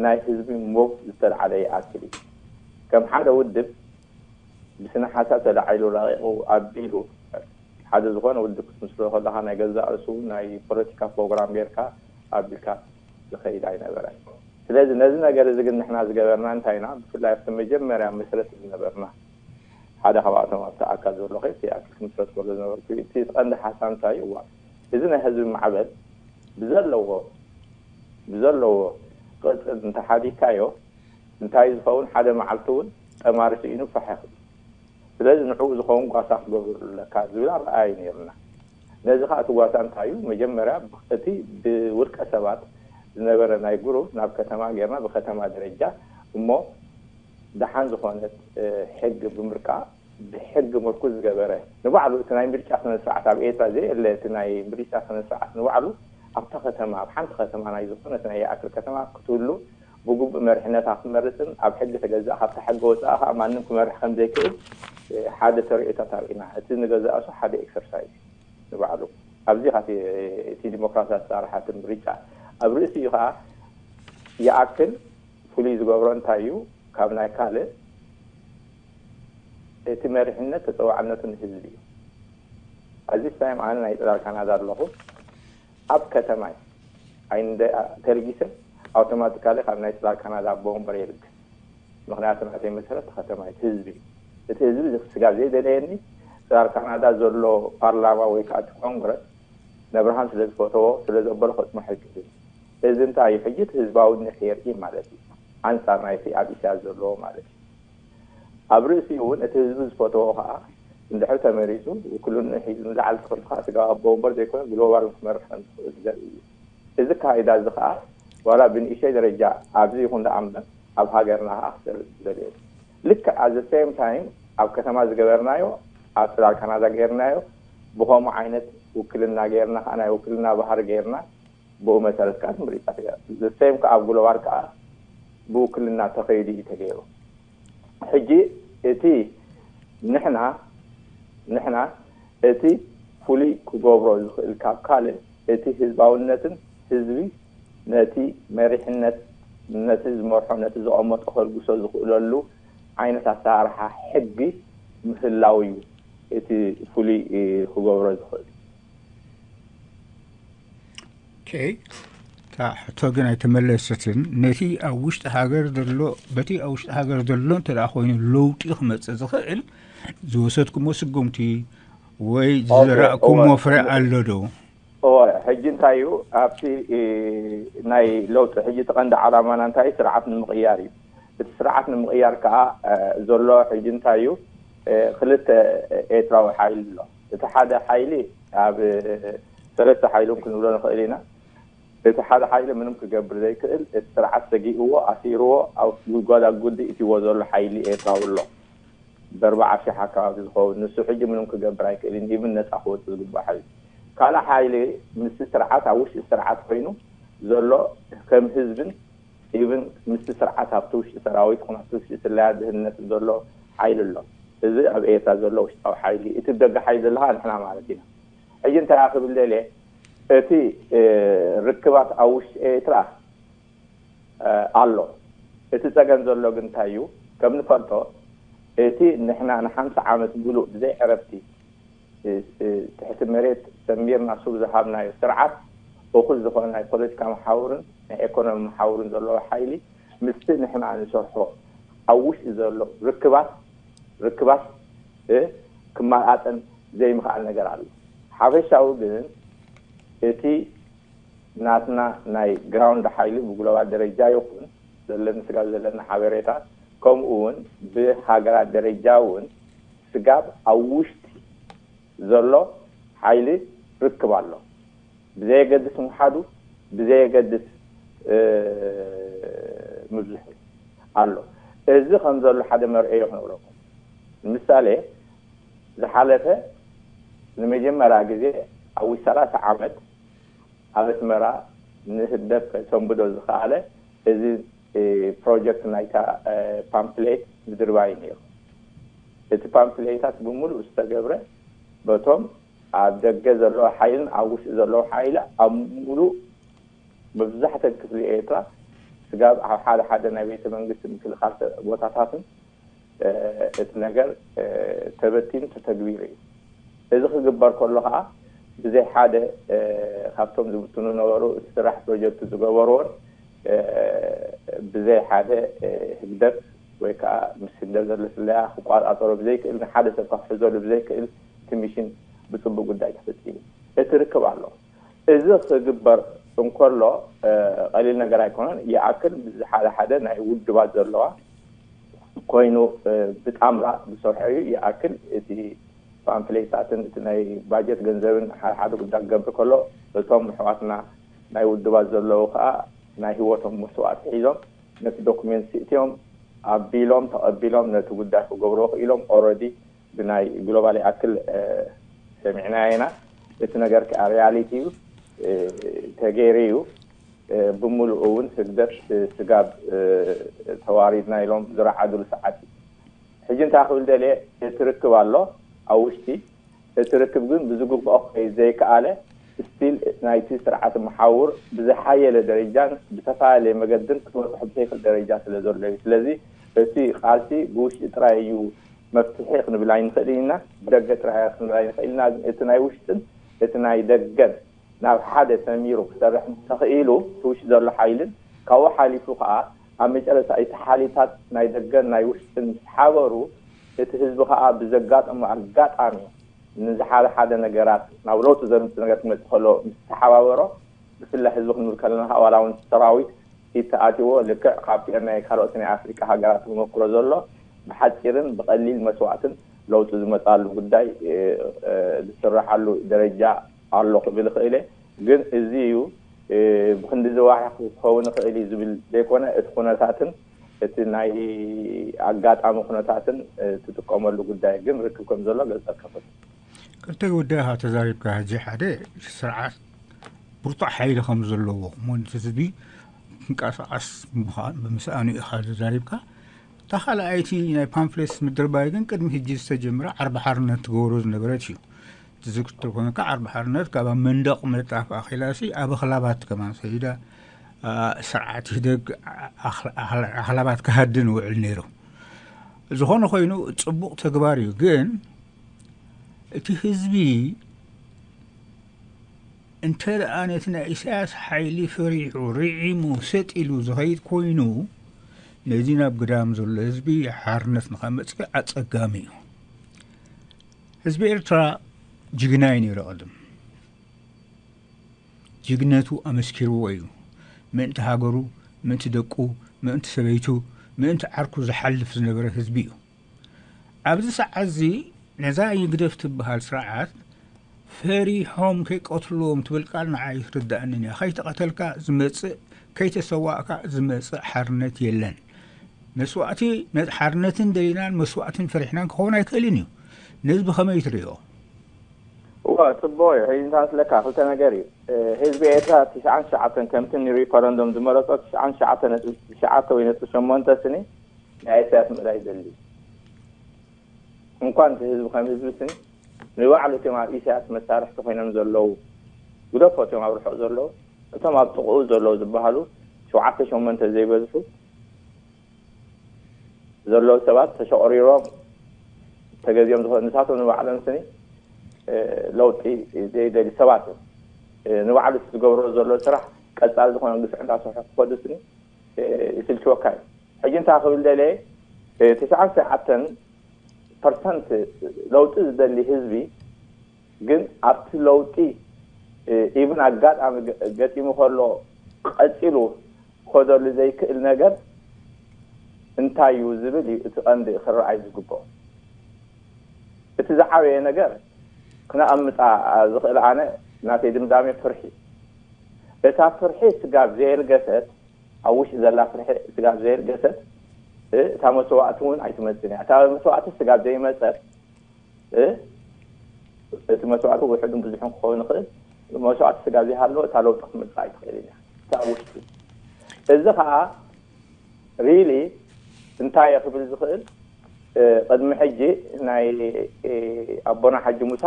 ናይ ህዝቢ ሞብ ዝተልዓለ ይኣክል እዩ። ከም ሓደ ውድብ ብስነ ሓሳብ ተላዒሉ ረቂቑ ኣቢሉ ሓደ ዝኾነ ውድብ ክትምስሎ ከለኻ ናይ ገዛእ ርእሱ ናይ ፖለቲካ ፕሮግራም ጌርካ ኣቢልካ ዝኸይድ ኣይነበረን። ስለዚ ነዚ ነገር እዚ ግን ንሕና ዝገበርና እንታይ ኢና? ብፍላይ ኣብቲ መጀመርያ መስረት ዝነበርና ሓደ ካብኣቶም ኣብቲ ኣካል ዘሎ ከይሲ ኣክል ክምስረት ከሎ ዝነበርኩ እቲ ቀንዲ ሓሳብ እንታይ እዩ? እዋ፣ እዚ ናይ ህዝቢ ማዕበል ብዘለዎ ብዘለዎ ቅርፂ እንተሓዲግካዮ እንታይ ዝኸውን ሓደ መዓልቲ እውን ጠማሪ ስኢኑ ፋሕ ይኽእል። ስለዚ ንዕኡ ዝኸውን ጓሳ ክገብሩ ኣለካ ዝብል ኣረኣይ ነይርና። ነዚ ከዓ እቲ ጓሳ እንታይ እዩ? መጀመርያ እቲ ብውልቀ ሰባት ዝነበረ ናይ ግሩብ ናብ ከተማ ጌርና ብከተማ ደረጃ እሞ ደሓን ዝኾነት ሕጊ ብምርቃ ብሕጊ ምርኩዝ ዝገበረ ንባዕሉ እቲ ናይ ምርጫ ስነ ስርዓት ኣብ ኤርትራ ዘየለ እቲ ናይ ምርጫ ስነ ስርዓት ንባዕሉ ኣብታ ከተማ ኣብ ሓንቲ ከተማ ናይ ዝኾነት ናይ ይኣክል ከተማ ክትህሉ ብግቡእ መሪሕነታ ክትመርፅን ኣብ ሕጊ ተገዛእ ካብታ ሕጊ ወፃእ ከዓ ማንም ክመርሕ ከም ዘይክእል ሓደ ተርእዮታት ኣርኢና። እቲ ንገዛእሱ ሓደ ኤክሰርሳይዝ ንባዕሉ ኣብዚ ካ እቲ ዲሞክራሲ ኣሰራርሓ እቲ ምርጫ ኣብ ርእሲኡ ከዓ ይኣክል ፍሉይ ዝገብሮ እንታይ እዩ ካብ ናይ ካልእ እቲ መሪሕነት ተፀዋዕነቱ ንህዝቢ እዩ። ኣብዚ ታይም ኣነ ናይ ፅላል ካናዳ ኣለኹ ኣብ ከተማይ ኣይንደ ተልጊሰ ኣውቶማቲካሊ ካብ ናይ ፅላል ካናዳ ኣቦ ወንበር የልግስ። ምክንያቱ ናተይ መሰረት ከተማ እቲ ህዝቢ እዩ። እቲ ህዝቢ ስጋብ ዘይደለየኒ ፅላል ካናዳ ዘሎ ፓርላማ ወይ ከዓ እቲ ኮንግረስ ነብርሃን ስለ ዝፈተዎ ስለ ዘበሎ ከፅንሖ ይክእል። እዚ እንታይ እዩ ሕጂ እቲ ህዝባዊ ንሕ የርኢ ማለት እዩ። ኣንፃር ናይቲ ኣብ ኢሳያስ ዘለዎ ማለት እዩ። ኣብ ርእሲኡ እውን እቲ ህዝቢ ዝፈተዎ ከዓ እንድሕር ተመሪፁ ውክልንኡ ሒዙ ንላዕሊ ተኸልካ ስጋብ ኣቦ ወንበር ዘይኮነ ግሎባል ክመርሕ ከም ዝኽእል ዘርኢ እዩ። እዚ ኣካይዳ እዚ ከዓ ዋላ ብንእሽተይ ደረጃ ኣብዚ ይኹን ደኣ እምበር ኣብ ሃገርና ከዓ ክሰርፅ ዝደልዮ ልክዕ ኣዘ ሴም ታይም ኣብ ከተማ ዝገበርናዮ ኣብ ፅላል ካናዳ ገይርናዮ ብኸምኡ ዓይነት ውክልና ገይርና ከዓ ናይ ውክልና ባህሪ ገይርና ብኡ መሰረት ከዓ ምርጫ ተገይሩ ዘ ሴም ከዓ ኣብ ግሎባል ከዓ ብውክልና ተኸይዱ እዩ ተገይሩ። ሕጂ እቲ ንሕና ንሕና እቲ ፍሉይ ክገብሮ ዝኽእል ካብ ካልእ እቲ ህዝባውነትን ህዝቢ ነቲ መሪሕነት ነቲ ዝመርሖ ነቲ ዘቐመጦ ከልግሶ ዝኽእለሉ ዓይነት ኣሰራርሓ ሕጊ ምህላው እዩ እቲ ፍሉይ ክገብሮ ዝኽእል። ኦኬ፣ እታ ሕቶ ግን ኣይተመለሰትን። ነቲ ኣብ ውሽጢ ሃገር ዘሎ በቲ ኣብ ውሽጢ ሃገር ዘሎ እንተ ደኣ ኮይኑ ለውጢ ክመጽእ ዝኽእል ዝወሰድኩሞ ስጉምቲ ወይ ዝዘራእኩሞ ፍረ ኣሎ ዶ? እወ፣ ሕጂ እንታይ እዩ ኣብቲ ናይ ለውጢ ሕጂ እቲ ቀንዲ ዓላማና እንታይ ስርዓት ንምቕያር እዩ። እቲ ስርዓት ንምቕያር ከዓ ዘሎ ሕጂ እንታይ እዩ ክልተ ኤርትራዊ ሓይሊ ኣሎ። እቲ ሓደ ሓይሊ ኣብ ሰለስተ ሓይሎም ክንብሎ ንኽእል ኢና። እቲ ሓደ ሓይሊ ምንም ክገብር ዘይክእል እቲ ስርዓት ሰጊእዎ ኣሲርዎ ኣብ ጉድጓድ ኣጉዲ እትዎ ዘሎ ሓይሊ ኤርትራዊ ኣሎ። በርባዓ ሺሕ ኣካባቢ ዝኸውን ንሱ ሕጂ ምንም ክገብር ኣይክእልን። ኢብን ነፃ ክወፅእ ዝግባእ ሓይሊ ካልእ ሓይሊ ምስቲ ስርዓት ኣብ ውሽጢ ስርዓት ኮይኑ ዘሎ ከም ህዝብን ኢብን ምስቲ ስርዓት ኣብቲ ውሽጢ ሰራዊት ኹን ኣብቲ ውሽጢ ስለያ ድህነት ዘሎ ሓይሊ ኣሎ። እዚ ኣብ ኤርትራ ዘሎ ውሽጣዊ ሓይሊ እቲ ደገ ሓይሊ ዘለካ ንሕና ማለት ኢና። ሕጂ እንታይ ክብል ደልየ እቲ ርክባት ኣብ ውሽጢ ኤርትራ ኣሎ። እቲ ጸገም ዘሎ ግን እንታይ እዩ? ከም ንፈልጦ እቲ ንሕና ንሓምሳ ዓመት ምሉእ ብዘይ ዕረፍቲ ትሕቲ መሬት ሰሚርና ሱር ዝሃብናዮ ስርዓት እኹል ዝኾነ ናይ ፖለቲካ መሓውርን ናይ ኤኮኖሚ መሓውርን ዘለዎ ሓይሊ ምስቲ ንሕና ንሰርሖ ኣብ ውሽጢ ዘሎ ርክባት ርክባት ክመጣጠን ዘይምኽኣል ነገር ኣሎ። ሓፈሻዊ ግን እቲ ናትና ናይ ግራውንድ ሓይሊ ብግሎባል ደረጃ ይኹን ዘለኒ ስጋብ ዘለና ሓበሬታ ከምኡ እውን ብሃገራት ደረጃ እውን ስጋብ ኣብ ውሽጢ ዘሎ ሓይሊ ርክብ ኣሎ። ብዘየገድስ ምውሓዱ ብዘየገድስ ምብዝሑ ኣሎ። እዚ ከም ዘሎ ሓደ መርአዮ ክነግረኩም። ንምሳሌ ዝሓለፈ ንመጀመርያ ግዜ ኣብ ውሽጢ ሰላሳ ዓመት ኣብ ኣስመራ ንህግደፍ ከሰንብዶ ዝኸኣለ እዚ ፕሮጀክት ናይታ ፓምፕሌት ምድርባይ ነይሩ። እቲ ፓምፕሌታት ብምሉእ ዝተገብረ በቶም ኣብ ደገ ዘለዎ ሓይልን ኣብ ውሽጢ ዘለዎ ሓይሊ ኣብ ሙሉእ መብዛሕተን ክፍሊ ኤርትራ ስጋብ ኣብ ሓደ ሓደ ናይ ቤተ መንግስቲ ምክልኻል ቦታታትን እቲ ነገር ተበቲኑ ተተግቢሩ እዩ። እዚ ክግበር ከሎ ከዓ ብዘይ ሓደ ካብቶም ዝብትኑ ነበሩ እቲ ስራሕ ፕሮጀክት ዝገበርዎን ብዘይ ሓደ ህግደፍ ወይ ከዓ ምስ ህግደፍ ዘሎ ስለያ ክቋፃፀሮ ብዘይክእል፣ ንሓደ ሰብ ክሕዘሉ ብዘይክእል፣ እቲ ሚሽን ብፅቡቅ ጉዳይ ተፈፂሙ። እቲ ርክብ ኣሎ። እዚ ክግበር እንከሎ ቀሊል ነገር ኣይኮነን። ይኣክል ምስ ሓደ ሓደ ናይ ውድባት ዘለዋ ኮይኑ ብጣምራ ዝሰርሖ እዩ። ይኣክል እቲ ፓምፍሌታትን እቲ ናይ ባጀት ገንዘብን ሓደ ሓደ ጉዳይ ክገብር ከሎ፣ እቶም ኣሕዋትና ናይ ውድባት ዘለዉ ከዓ ናይ ህይወቶም መስዋእቲ ሒዞም ነቲ ዶክሜንት ስእትዮም ኣቢሎም ተቐቢሎም ነቲ ጉዳይ ክገብርዎ ክኢሎም። ኦረዲ ብናይ ግሎባል ይኣክል ሰሚዕናዮ ኢና። እቲ ነገር ከዓ ሪያሊቲ እዩ፣ ተገይሩ እዩ። ብምሉእ እውን ህግደፍ ስጋብ ተዋሪድና ኢሎም ዝረዓድሉ ሰዓት እዩ። ሕጂ እንታይ ክብል ደልየ፣ እቲ ርክብ ኣሎ ኣብ ውሽጢ። እቲ ርክብ ግን ብዝግብኦ ክኸይድ ዘይከኣለ፣ ስቲል ናይቲ ስርዓት መሓውር ብዝሓየለ ደረጃን ብተፈላለየ መገድን ክትበፅሖ ብዘይክእል ደረጃ ስለ ዘሎ እዩ። ስለዚ እቲ ቃልሲ ብውሽጢ ጥራይ እዩ መፍትሒ ክንብል ኣይንኽእል ኢና፣ ብደገ ጥራይ ክንብል ኣይንኽእል ኢና። ግን እቲ ናይ ውሽጥን እቲ ናይ ደገን ናብ ሓደ ሰሚሩ ክሰርሕ እንተኽኢሉ፣ እቲ ውሽጢ ዘሎ ሓይልን ካብኡ ሓሊፉ ከዓ ኣብ መጨረሻ እቲ ሓይልታት ናይ ደገን ናይ ውሽጥን ምስ ሓበሩ፣ እቲ ህዝቢ ከዓ ብዘጋጠሞ ኣጋጣሚ ንዝሓደ ሓደ ነገራት ናብ ለውጢ ዘምፅእ ነገር ክመፅእ ከሎ ምስ ተሓባበሮ፣ ብፍላይ ህዝቢ ክንብል ከለና ከዓ ዋላ እውን ሰራዊት ኢድ ተኣትይዎ፣ ልክዕ ካብቲ ናይ ካልኦት ናይ ኣፍሪቃ ሃገራት ተመክሮ ዘሎ ብሓፂርን ብቐሊል መስዋእትን ለውጢ ዝመፅኣሉ ጉዳይ ዝስረሓሉ ደረጃ ኣሎ ክብል ይኽእል እየ። ግን እዚ እዩ ብክንዲ ዝዋሕ ክኸውን ይኽእል እዩ ዝብል ዘይኮነ፣ እቲ ኩነታትን እቲ ናይ ኣጋጣሚ ኩነታትን ትጥቀመሉ ጉዳይ ግን ርክብ ከም ዘሎ ገልፀልካ ፈት ክልተ ጉዳይ ኢኻ ተዛሪብካ። ሕጂ ሓደ ስርዓት ብርቱዕ ሓይሊ ከም ዘለዎ፣ እሞ ነቲ ህዝቢ ክንቀሳቐስ ብምስኣኑ ኢኻ ተዛሪብካ። እታ ካልኣይቲ ናይ ፓምፍሌትስ ምድርባይ ግን ቅድሚ ሕጂ ዝተጀመረ ዓርቢ ሓርነት ትገብሮ ዝነበረት እዩ። ትዝክር ኮይንካ ዓርቢ ሓርነት ካብ ኣብ መንደቕ ምልጣፍ ኣኺላሲ ኣብ ኣኽላባት ከማን ሰይዳ ስርዓት ህደግ ኣኽላባት ክሃድን ውዕል ነይሩ። ዝኾነ ኮይኑ ጽቡቕ ተግባር እዩ። ግን እቲ ህዝቢ እንተ ደኣ ነቲ ናይ ኢሳያስ ሓይሊ ፈሪሑ ርዒሙ ሰጥ ኢሉ ዝኸይድ ኮይኑ ነዚ ናብ ግዳም ዘሎ ህዝቢ ሓርነት ንኸመጽእ ኣጸጋሚ እዩ። ህዝቢ ኤርትራ ጅግና እዩ ነይሩ። ቅድም ጅግነቱ ኣመስኪርዎ እዩ። ምእንቲ ሃገሩ፣ ምእንቲ ደቁ፣ ምእንቲ ሰበይቱ፣ ምእንቲ ዓርኩ ዝሓልፍ ዝነበረ ህዝቢ እዩ። ኣብዚ ሰዓት እዚ ነዛ ይግደፍ ትበሃል ስርዓት ፈሪሖም ከይቀትልዎም ትብል ቃል ንዓይ ኣይትርድኣንን እያ። ከይተቐተልካ ዝመጽእ፣ ከይተሰዋእካ ዝመጽእ ሓርነት የለን። መስዋእቲ፣ ነቲ ሓርነትን ደሊናን መስዋእትን ፈሪሕናን ክኸውን ኣይክእልን እዩ። ነዚ ብኸመይ ትርእዮ? እወ፣ ጽቡቕ እዩ። ሕጂ እንታይ መስለካ፣ ክልተ ነገር እዩ። ህዝቢ ኤርትራ ትሽዓን ትሽዓተን ከምቲ ንሪፈረንዶም ዝመረጾ ትሽዓን ትሽዓተ ነጥቢ ትሽዓተ ወይ ነጥቢ ሸሞንተ ስኒ ናይ ኢሳያስ ምእላይ ይደሊ። እንኳን እቲ ህዝቢ ከም ህዝቢ ስኒ ንባዕሉ እቶም ኣብ ኢሳያስ መሳርሕቲ ኮይኖም ዘለዉ፣ ግደፎ እቶም ኣብ ርሑቕ ዘለዉ፣ እቶም ኣብ ጥቕኡ ዘለዉ ዝበሃሉ ሸውዓተ ሸሞንተ ዘይበዝሑ ዘለዉ ሰባት ተሸቑሪሮም ተገዚኦም ዝኾኑ ንሳቶም ንባዕሎም ስኒ ለውጢ ዘይደልዩ ሰባት እዮም። ንባዕሉ ዝገብሮ ዘሎ ስራሕ ቀጻሊ ዝኾነ ግፍዒ እንዳሰርሑ ክኸዱ ስኒ ይስልችወካ እዩ። ሕጂ እንታይ ክብል ደልየ፣ ትሽዓን ትሽዓተን ፐርሰንት ለውጢ ዝደሊ ህዝቢ ግን ኣብቲ ለውጢ ኢቭን ኣጋጣሚ ገጢሙ ከሎ ቀጺሉ ክኸደሉ ዘይክእል ነገር እንታይ እዩ ዝብል እዩ እቲ ቀንዲ ክረኣይ ዝግብኦ። እቲ ዝዓበየ ነገር ክነቐምጣ ዝኽእል ኣነ ናተይ ድምዳሜ ፍርሒ። እታ ፍርሒ ስጋብ ዘየልገሰት፣ ኣብ ውሽጢ ዘላ ፍርሒ ስጋብ ዘየልገሰት እታ መስዋእቲ እውን ኣይትመፅን እያ። እታ መስዋእቲ ስጋብ ዘይመፀት እቲ መስዋእቲ ውሕድን ብዙሕን ክኸውን ይኽእል። መስዋእቲ ስጋብ ዘይሃለወ እታ ለውጢ ክትመፅእ ኣይትኽእልን እያ። እታ ውሽጢ እዚ ከዓ ሪሊ እንታይ እየ ክብል ዝኽእል፣ ቅድሚ ሕጂ ናይ ኣቦና ሓጂ ሙሳ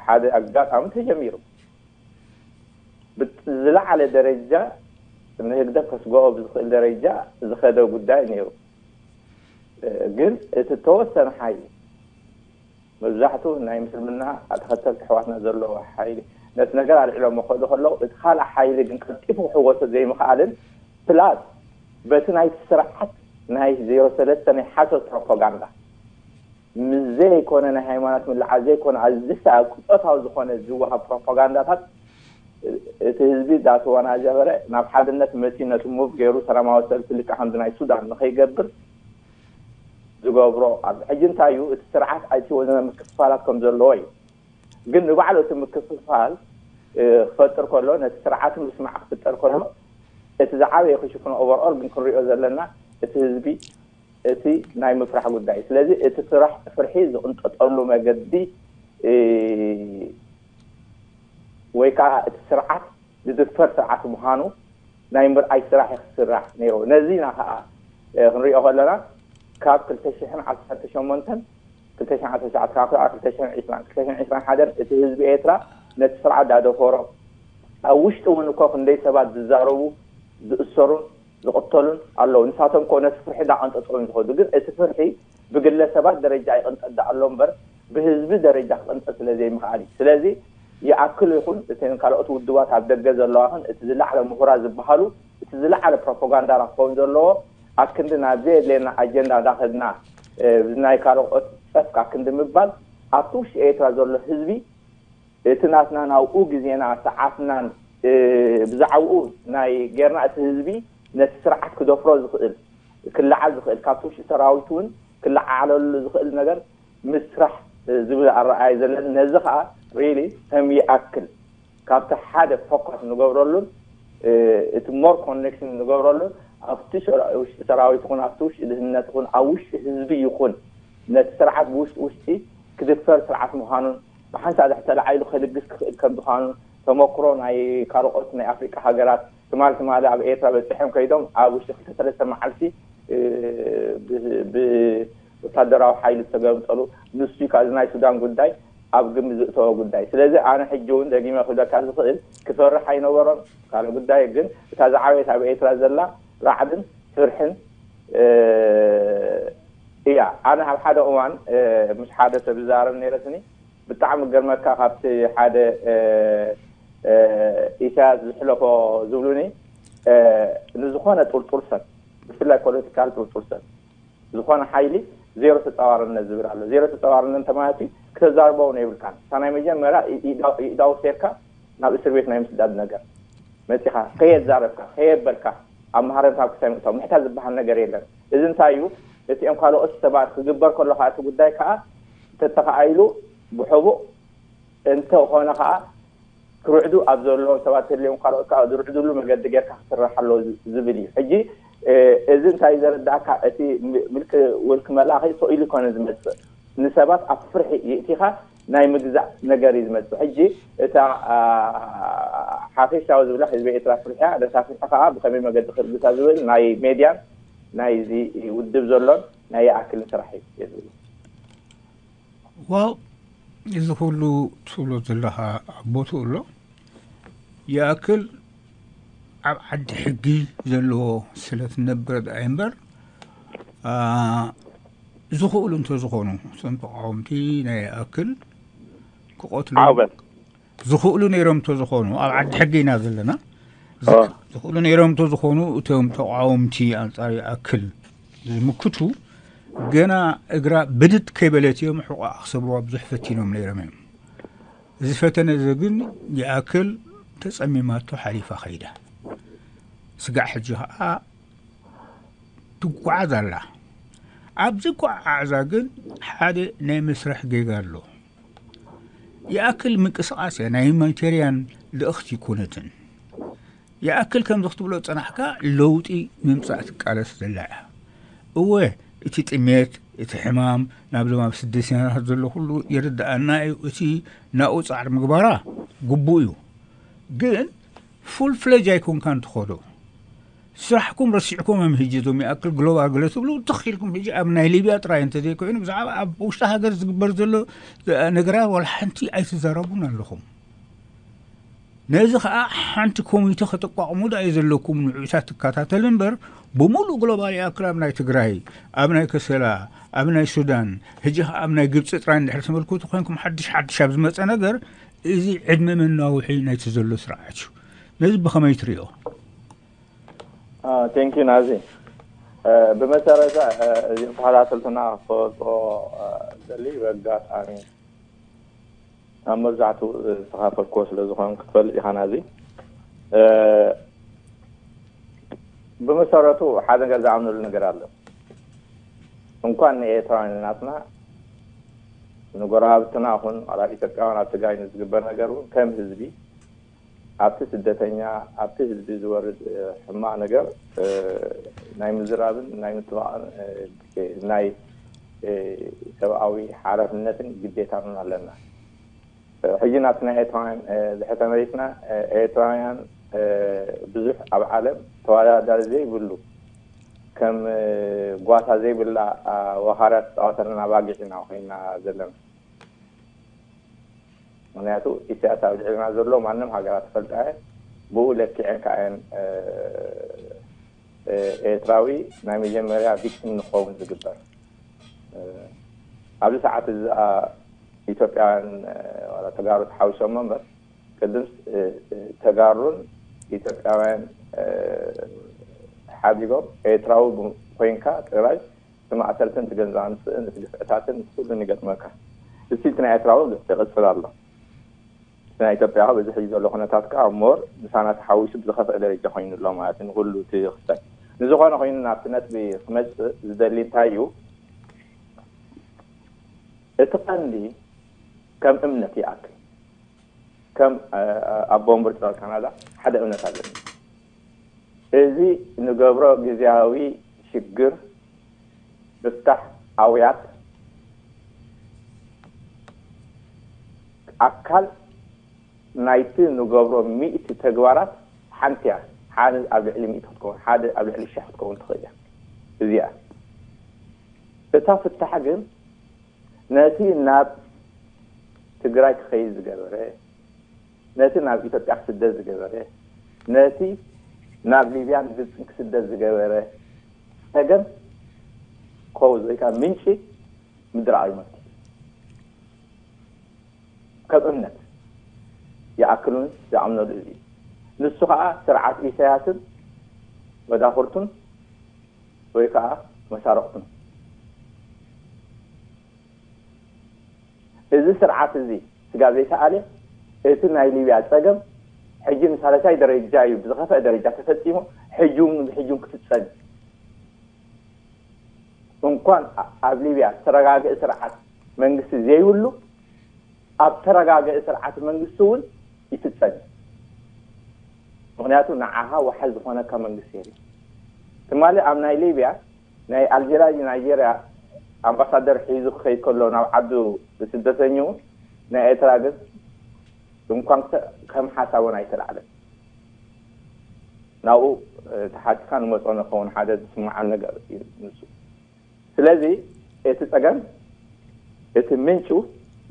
ሓደ ኣጋጣሚ ተጀሚሩ ብዝለዓለ ደረጃ ንህግደፍ ከስግኦ ብዝኽእል ደረጃ ዝኸደ ጉዳይ ነይሩ። ግን እቲ ተወሰነ ሓይሊ መብዛሕቱ ናይ ምስልምና ተኸተልቲ ኣሕዋትና ዘለዎ ሓይሊ ነቲ ነገር ኣልዒሎሞ ክኸዱ ከለዉ እቲ ካልእ ሓይሊ ግን ቀልጢፉ ክሕወሶ ዘይምኽኣልን ፕላስ በቲ ናይቲ ስርዓት ናይ ዜሮ ሰለስተ ናይ ሓሶት ፕሮፓጋንዳ ምስ ዘይኮነ ናይ ሃይማኖት ምልዓል ዘይኮነ ኣዝዩ ቅጾታዊ ዝኾነ ዝወሃብ ፕሮፓጋንዳታት እቲ ህዝቢ ዳተወናጀበረ ናብ ሓድነት መፂኡ ነቲ ሙቭ ገይሩ ሰላማዊ ሰልፊ ልክዕ ከምዚ ናይ ሱዳን ንኸይገብር ዝገብሮ ኣሎ። ሕጂ እንታይ እዩ እቲ ስርዓት ኣትዎ ምክፍፋላት ከም ዘለዎ እዩ። ግን ንባዕሉ እቲ ምክፍፋል ክፈጥር ከሎ ነቲ ስርዓት ምስማዕ ክፍጠር ከሎ እቲ ዝዓበየ ክሽፍኖ ኦቨርኦል ግን ክንሪኦ ዘለና እቲ ህዝቢ እቲ ናይ ምፍራሕ ጉዳይ። ስለዚ እቲ ፍራሕ ፍርሒ ዝቕንጠጠሉ መገዲ ወይ ከዓ እቲ ስርዓት ዝድፈር ስርዓት ምዃኑ ናይ ምርኣይ ስራሕ ክስራሕ ነይሩ። ነዚ ኢና ከዓ ክንሪኦ ከለና ካብ ክልተ ሽሕን ዓሰርተ ሸሞንተን ክልተ ሽሕን ዓሰርተ ትሽዓተን ካብ ከዓ ክልተ ሽሕን ዕስራን ክልተ ሽሕን ዕስራን ሓደን እቲ ህዝቢ ኤርትራ ነቲ ስርዓት ዳደፈሮ ኣብ ውሽጢ እውን እኮ ክንደይ ሰባት ዝዛረቡ ዝእሰሩን ዝቕተሉን ኣለዉ። ንሳቶም እኮ ነቲ ፍርሒ እንዳቐንጠጠውን ዝኸዱ ግን እቲ ፍርሒ ብግለሰባት ደረጃ ይቕንጠጥ ዳኣ ኣሎ እምበር ብህዝቢ ደረጃ ክቕንጠጥ ስለ ዘይምኽኣል እዩ። ስለዚ ይኣክል ይኹን እተን ካልኦት ውድባት ኣብ ደገ ዘለዋ ኸን እቲ ዝለዓለ ምሁራት ዝበሃሉ እቲ ዝለዓለ ፕሮፓጋንዳ ክኸውን ዘለዎ ኣክንዲ ናብ ዘየድልየና ኣጀንዳ እንዳኸድና ብናይ ካልኦት ፀፍካ ክንዲ ምባል ኣብቲ ውሽጢ ኤርትራ ዘሎ ህዝቢ እቲ ናትና ናብኡ ግዜና ሰዓትናን ብዛዕባኡ ናይ ጌርና እቲ ህዝቢ ነቲ ስርዓት ክደፍሮ ዝኽእል ክለዓል ዝኽእል ካብቲ ውሽጢ ሰራዊት እውን ክለዓለሉ ዝኽእል ነገር ምስራሕ ዝብል ኣረኣይ ዘለኒ ነዚ ከዓ ሪሊ ከም ይኣክል ካብቲ ሓደ ፎካስ ንገብረሉን እቲ ሞር ኮኔክሽን ንገብረሉን ኣብቲ ውሽጢ ሰራዊት ይኹን ኣብቲ ውሽጢ ድህነት ይኹን ኣብ ውሽጢ ህዝቢ ይኹን ነቲ ስርዓት ብውሽጢ ውሽጢ ክድፈር ስርዓት ምዃኑን ብሓንሳእ ድሕር ተላዒሉ ከልግስ ክኽእል ከም ዝኾኑ ተመክሮ ናይ ካልኦት ናይ ኣፍሪቃ ሃገራት ትማል ትማሊ ኣብ ኤርትራ በፂሖም ከይዶም ኣብ ውሽጢ ክልተ ሰለስተ መዓልቲ ብወታደራዊ ሓይሊ ዝተገምጠሉ ንሱ ካብ ናይ ሱዳን ጉዳይ ኣብ ግምት ዝእተወ ጉዳይ ስለዚ ኣነ ሕጂ እውን ደጊመ ክብለካ ዝኽእል ክፈርሕ ኣይነበሮን ካልእ ጉዳይ ግን እታ ዝዓበየት ኣብ ኤርትራ ዘላ ራዕድን ፍርሕን እያ ኣነ ኣብ ሓደ እዋን ምስ ሓደ ሰብ ዝዛረብ ነይረ ስኒ ብጣዕሚ ገርመካ ካብቲ ሓደ ኢሳያስ ዝሕለፎ ዝብሉኒ ንዝኾነ ጥርጡር ሰብ ብፍላይ ፖለቲካል ጥርጡር ሰብ ዝኾነ ሓይሊ ዜሮ ተፃዋርነት ዝብል ኣሎ ዜሮ ተፃዋርነት እንተማለት እዩ ክተዛርቦ እውን የብልካን እታ ናይ መጀመርያ ኢዳው ሴርካ ናብ እስር ቤት ናይ ምስዳድ ነገር መፂኻ ከየዛረብካ ከየበልካ ኣብ መሃረምታ ኣብ ክሳይ ምእታው ምሕታት ዝበሃል ነገር የለን እዚ እንታይ እዩ እቲኦም ካልኦት ሰባት ክግበር ከሎ ከዓ እቲ ጉዳይ ከዓ ተተኻኢሉ ብሕቡእ እንተኾነ ከዓ ክርዕዱ ኣብ ዘለዎም ሰባት ህልዮም ካልኦት ከዓ ዝርዕድሉ መገዲ ጌርካ ክስራሕ ኣለዎ ዝብል እዩ ሕጂ እዚ እንታይ ዘረዳእካ እቲ ምልክ ውልክ መላኺ ሰኢሉ ይኮነ ዝመፅእ ንሰባት ኣብ ፍርሒ ይእቲኻ ናይ ምግዛእ ነገር እዩ ዝመፅእ ሕጂ እታ ሓፈሻዊ ዝብላ ህዝቢ ኤርትራ ፍርሕያ ነታ ፍርሒ ከዓ ብከመይ መገዲ ክርግሳ ዝብል ናይ ሜድያን ናይዚ ውድብ ዘሎን ናይ ይኣክልን ስራሕ እዩ ዝብል ዋው እዚ ኩሉ ትብሎ ዘለኻ ኣብ ቦትኡ ኣሎ ይኣክል ኣብ ዓዲ ሕጊ ዘለዎ ስለ ትነብር ዳኣ እምበር ዝኽእሉ እንተዝኾኑ እቶም ተቃወምቲ ናይ ይኣክል ክቐትሉ ዓውበል ዝኽእሉ ነይሮም እንተዝኾኑ ኣብ ዓዲ ሕጊ ኢና ዘለና ዝኽእሉ ነይሮም እንተዝኾኑ እቶም ተቃወምቲ ኣንፃር ይኣክል ዝምክቱ ገና እግራ ብድድ ከይበለት እዮም ሕቋ ክሰብርዋ ብዙሕ ፈቲኖም ነይሮም እዮም እዚ ፈተነ እዚ ግን ይኣክል ተፀሚማቶ ሓሊፋ ከይዳ ስጋዕ ሕጂ ከዓ ትጓዓዝ ኣላ ኣብዚ ጓዓዓዛ ግን ሓደ ናይ መስርሕ ጌጋ ኣሎ ይኣክል ምንቅስቃስ እያ ናይ ሁማኒቴርያን ልእኽቲ ይኮነትን ይኣክል ከምዚ ክትብሎ ዝፀናሕካ ለውጢ ምምፃእ ትቃለስ ዘላ እያ እወ እቲ ጥሜት እቲ ሕማም ናብዞም ኣብ ስደተኛታት ዘሎ ኩሉ ይርድኣና እዩ እቲ ናብኡ ፃዕሪ ምግባራ ግቡእ እዩ ግን ፉል ፍለጅ ኣይኮንካን ትኸዶ ስራሕኩም ረሲዕኩም እዮም ሕጂ እዞም ይኣክል ግሎባል ገለ ትብሉ ትኽ ኢልኩም ሕጂ ኣብ ናይ ሊብያ ጥራይ እንተዘይኮይኑ ብዛዕባ ኣብ ውሽጢ ሃገር ዝግበር ዘሎ ነገራት ዋላ ሓንቲ ኣይትዛረቡን ኣለኹም ነዚ ከዓ ሓንቲ ኮሚተ ከተቋቑሙ ዳ እዩ ዘለኩም ንዑታት ትከታተል እምበር ብሙሉእ ግሎባል ይኣክል ኣብ ናይ ትግራይ ኣብ ናይ ከሰላ ኣብ ናይ ሱዳን ሕጂ ከዓ ኣብ ናይ ግብፂ ጥራይ እንድሕር ተመልክቱ ኮይንኩም ሓድሽ ሓድሽ ኣብ ዝመፀ ነገር እዚ ዕድመ መናውሒ ናይቲ ዘሎ ስርዓት እዩ ነዚ ብኸመይ ትሪኦ ቴንኪዩ ናዚ ብመሰረተ እዚኦም ተኸታተልትና ክፈልጦ ደሊ በጋጣሚ ኣብ መብዛሕትኡ ዝተኻፈልክዎ ስለ ዝኾን ክትፈልጥ ኢኻ ናዚ። ብመሰረቱ ሓደ ነገር ዝኣምነሉ ነገር ኣሎ። እንኳን ንኤርትራውያን ናትና ንጎረባብትና ኹን ኣብ ኢትዮጵያውያን ኣብ ትግራይ ንዝግበር ነገር እውን ከም ህዝቢ ኣብቲ ስደተኛ ኣብቲ ህዝቢ ዝወርድ ሕማቕ ነገር ናይ ምዝራብን ናይ ምጥባቕን ናይ ሰብኣዊ ሓላፍነትን ግዴታን ኣለና። ሕጂ ናብቲ ናይ ኤርትራውያን ድሕር ተመሊስና ኤርትራውያን ብዙሕ ኣብ ዓለም ተወዳዳሪ ዘይብሉ ከም ጓሳ ዘይብላ ወኻርያ ተፃወተና ባጊዕ ኢና ኮይና ዘለና። ምክንያቱ ኢሳያስ ኣብ ልዕልና ዘሎ ማንም ሃገራት ትፈልጣ እየ። ብኡ ለኪዐን ከኣየን ኤርትራዊ ናይ መጀመርያ ቪክቲም ንኸውን ዝግበር ኣብዚ ሰዓት እዚ ኢትዮጵያውያን ተጋሩ ተሓዊሶሞ እምበር ቅድምስ ተጋሩን ኢትዮጵያውያን ሓዲጎም ኤርትራዊ ኮይንካ ጥራይ እቲ ማእሰርትን እቲ ገንዘብ ኣምፅእን እቲ ግፍዕታትን እቲ ኩሉን ይገጥመካ። እስቲ እቲ ናይ ኤርትራዊ ይቕፅል ኣሎ። እቲ ናይ ኢትዮጵያ በዚ ሕጂ ዘሎ ኩነታት ከዓ ሞር ምሳና ተሓዊሱ ብዝኸፍአ ደረጃ ኮይኑ ኣሎ ማለት እዩ። ንኩሉ እቲ ክስተት ንዝኾነ ኮይኑ ናብቲ ነጥቢ ክመፅእ ዝደሊ እንታይ እዩ? እቲ ቀንዲ ከም እምነት ይኣክል ከም ኣቦ ወንበር ጸጥታ ካናዳ ሓደ እምነት ኣለኒ። እዚ ንገብሮ ግዝያዊ ሽግር ምፍታሕ ኣውያት ኣካል ናይቲ ንገብሮ ሚእቲ ተግባራት ሓንቲ እያ። ሓደ ኣብ ልዕሊ ሚእቲ ክትከውን፣ ሓደ ኣብ ልዕሊ ሽሕ ክትከውን ትኽእል እያ። እዚኣ እታ ፍታሕ ግን ነቲ ናብ ትግራይ ክኸይድ ዝገበረ፣ ነቲ ናብ ኢትዮጵያ ክስደድ ዝገበረ፣ ነቲ ናብ ሊብያን ግብፅን ክስደድ ዝገበረ ፀገም ኮዝ ወይ ከዓ ምንጪ ምድራቕ እዩ መፍትሒ። ከም እምነት ይኣክሉን ዝኣምነሉ እዚ እዩ። ንሱ ከዓ ስርዓት ኢሳያስን መዳኽርቱን ወይ ከዓ መሳርቕቱን እዚ ስርዓት እዚ ስጋብ ዘይተኣልየ እቲ ናይ ሊብያ ፀገም ሕጂ ንሳልሳይ ደረጃ እዩ ብዝኸፍአ ደረጃ ተፈፂሙ። ሕጂ እውን ሕጂ እውን ክፍፀም እዩ። እንኳን ኣብ ሊብያ ዝተረጋግአ ስርዓት መንግስቲ ዘይብሉ ኣብ ተረጋግአ ስርዓት መንግስቲ እውን ይፍፀም እዩ። ምክንያቱ ንዓኻ ዋሕል ዝኾነካ መንግስቲ የለ። ትማሊ ኣብ ናይ ሊብያ ናይ ኣልጀራዚ ናይጀርያ ኣምባሳደር ሒዙ ክኸይድ ከሎ ናብ ዓዱ ብስደተኛኡ ናይ ኤርትራ ግን ድንኳን ከም ሓሳቦን ኣይተላዕለን። ናብኡ ተሓቲካ ንመፅኦ ንኸውን ሓደ ዝስምዓን ነገር እዩ ንሱ። ስለዚ እቲ ፀገም እቲ ምንጩ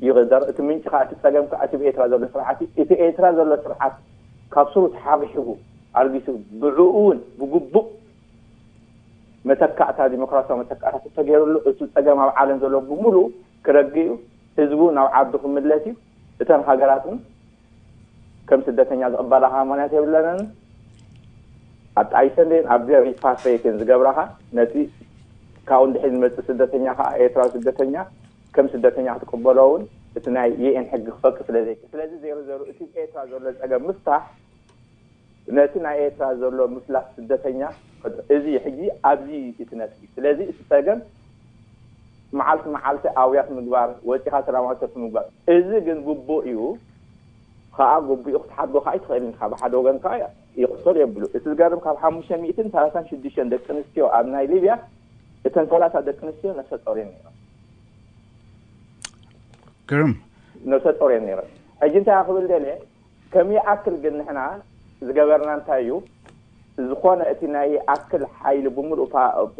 ይቕደር። እቲ ምንጭ ከዓ እቲ ፀገም ከዓ እቲ ብኤርትራ ዘሎ ስርዓት እዩ። እቲ ኤርትራ ዘሎ ስርዓት ካብ ስሩ ተሓብሒቡ ኣርጊሱ ብዕኡ እውን ብግቡእ መተካእታ ዲሞክራሲያዊ መተካእታ ተተገይሩሉ እቲ ፀገም ኣብ ዓለም ዘሎ ብምሉእ ክረግእ እዩ። ህዝቡ ናብ ዓዱ ክምለስ እዩ። እተን ሃገራት እውን ከም ስደተኛ ዝቕበላኻ ምኽንያት የብለንን። ኣጣይሰን ደን ኣብ ሪፓትሪየትን ዝገብራኻ ነቲ ካብኡ እንድሕር ዝመፅእ ስደተኛ ከዓ ኤርትራዊ ስደተኛ ከም ስደተኛ ክትቅበሎ እውን እቲ ናይ ዩኤን ሕጊ ክፈቅድ ስለ ዘይክእል ስለዚ ዜሮ ዜሮ እቲ ኤርትራ ዘሎ ፀገም ምፍታሕ ነቲ ናይ ኤርትራ ዘሎ ምፍላስ ስደተኛ እዚ ሕጂ ኣብዚ እቲ ነጥቢ ስለዚ እቲ ፀገም መዓልቲ መዓልቲ ኣውያት ምግባር ወፂኻ ሰላማዊ ሰልፊ ምግባር እዚ ግን ግቡእ እዩ። ከዓ ግቡኡ ክትሓድጎ ከዓ ኣይትኽእልን ኢኻ ብሓደ ወገን ከዓ ይቕተሉ የብሉ እቲ ዝገርም ካብ ሓሙሽተ ሚእትን ሰላሳን ሽዱሽተን ደቂ ኣንስትዮ ኣብ ናይ ሊብያ እተን ሰላሳ ደቂ ኣንስትዮ ነፍሰ ጦር እየን ነይረን ግርም ነፍሰ ጦር እየን ነይረን ሕጂ እንታይ ክብል ደልየ ከም ይኣክል ግን ንሕና ዝገበርና እንታይ እዩ ዝኾነ እቲ ናይ ይኣክል ሓይሊ ብምሉእ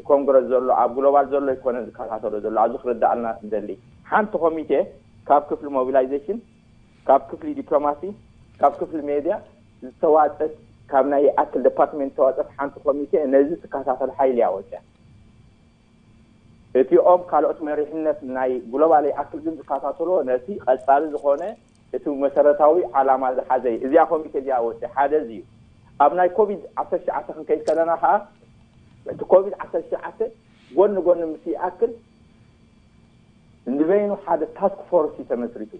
ኮንግረስ ዘሎ ኣብ ግሎባል ዘሎ ኣይኮነን ዝከታተሎ ዘሎ ኣብዚ ክርዳኣልና እንደሊ ሓንቲ ኮሚቴ ካብ ክፍሊ ሞቢላይዜሽን ካብ ክፍሊ ዲፕሎማሲ ካብ ክፍሊ ሜድያ ዝተዋፀት ካብ ናይ ይኣክል ዲፓርትመንት ዝተዋፀት ሓንቲ ኮሚቴ ነዚ ትከታተል ሓይሊ እያ ወፅያ እቲኦም ካልኦት መሪሕነት ናይ ግሎባል ይኣክል ግን ዝከታተሎ ነቲ ቀፃሊ ዝኾነ እቲ መሰረታዊ ዓላማ ዝሓዘ እዩ እዚኣ ኮሚቴ እዚኣ ወፅያ ሓደ እዚ እዩ ኣብ ናይ ኮቪድ ዓሰርተ ትሽዓተ ክንከይድ ከለና ከዓ እቲ ኮቪድ ዓሰርተ ትሽዓተ ጎኒ ጎኒ ምስ ይኣክል ንበይኑ ሓደ ታስክ ፎርስ እዩ ተመስሪቱ።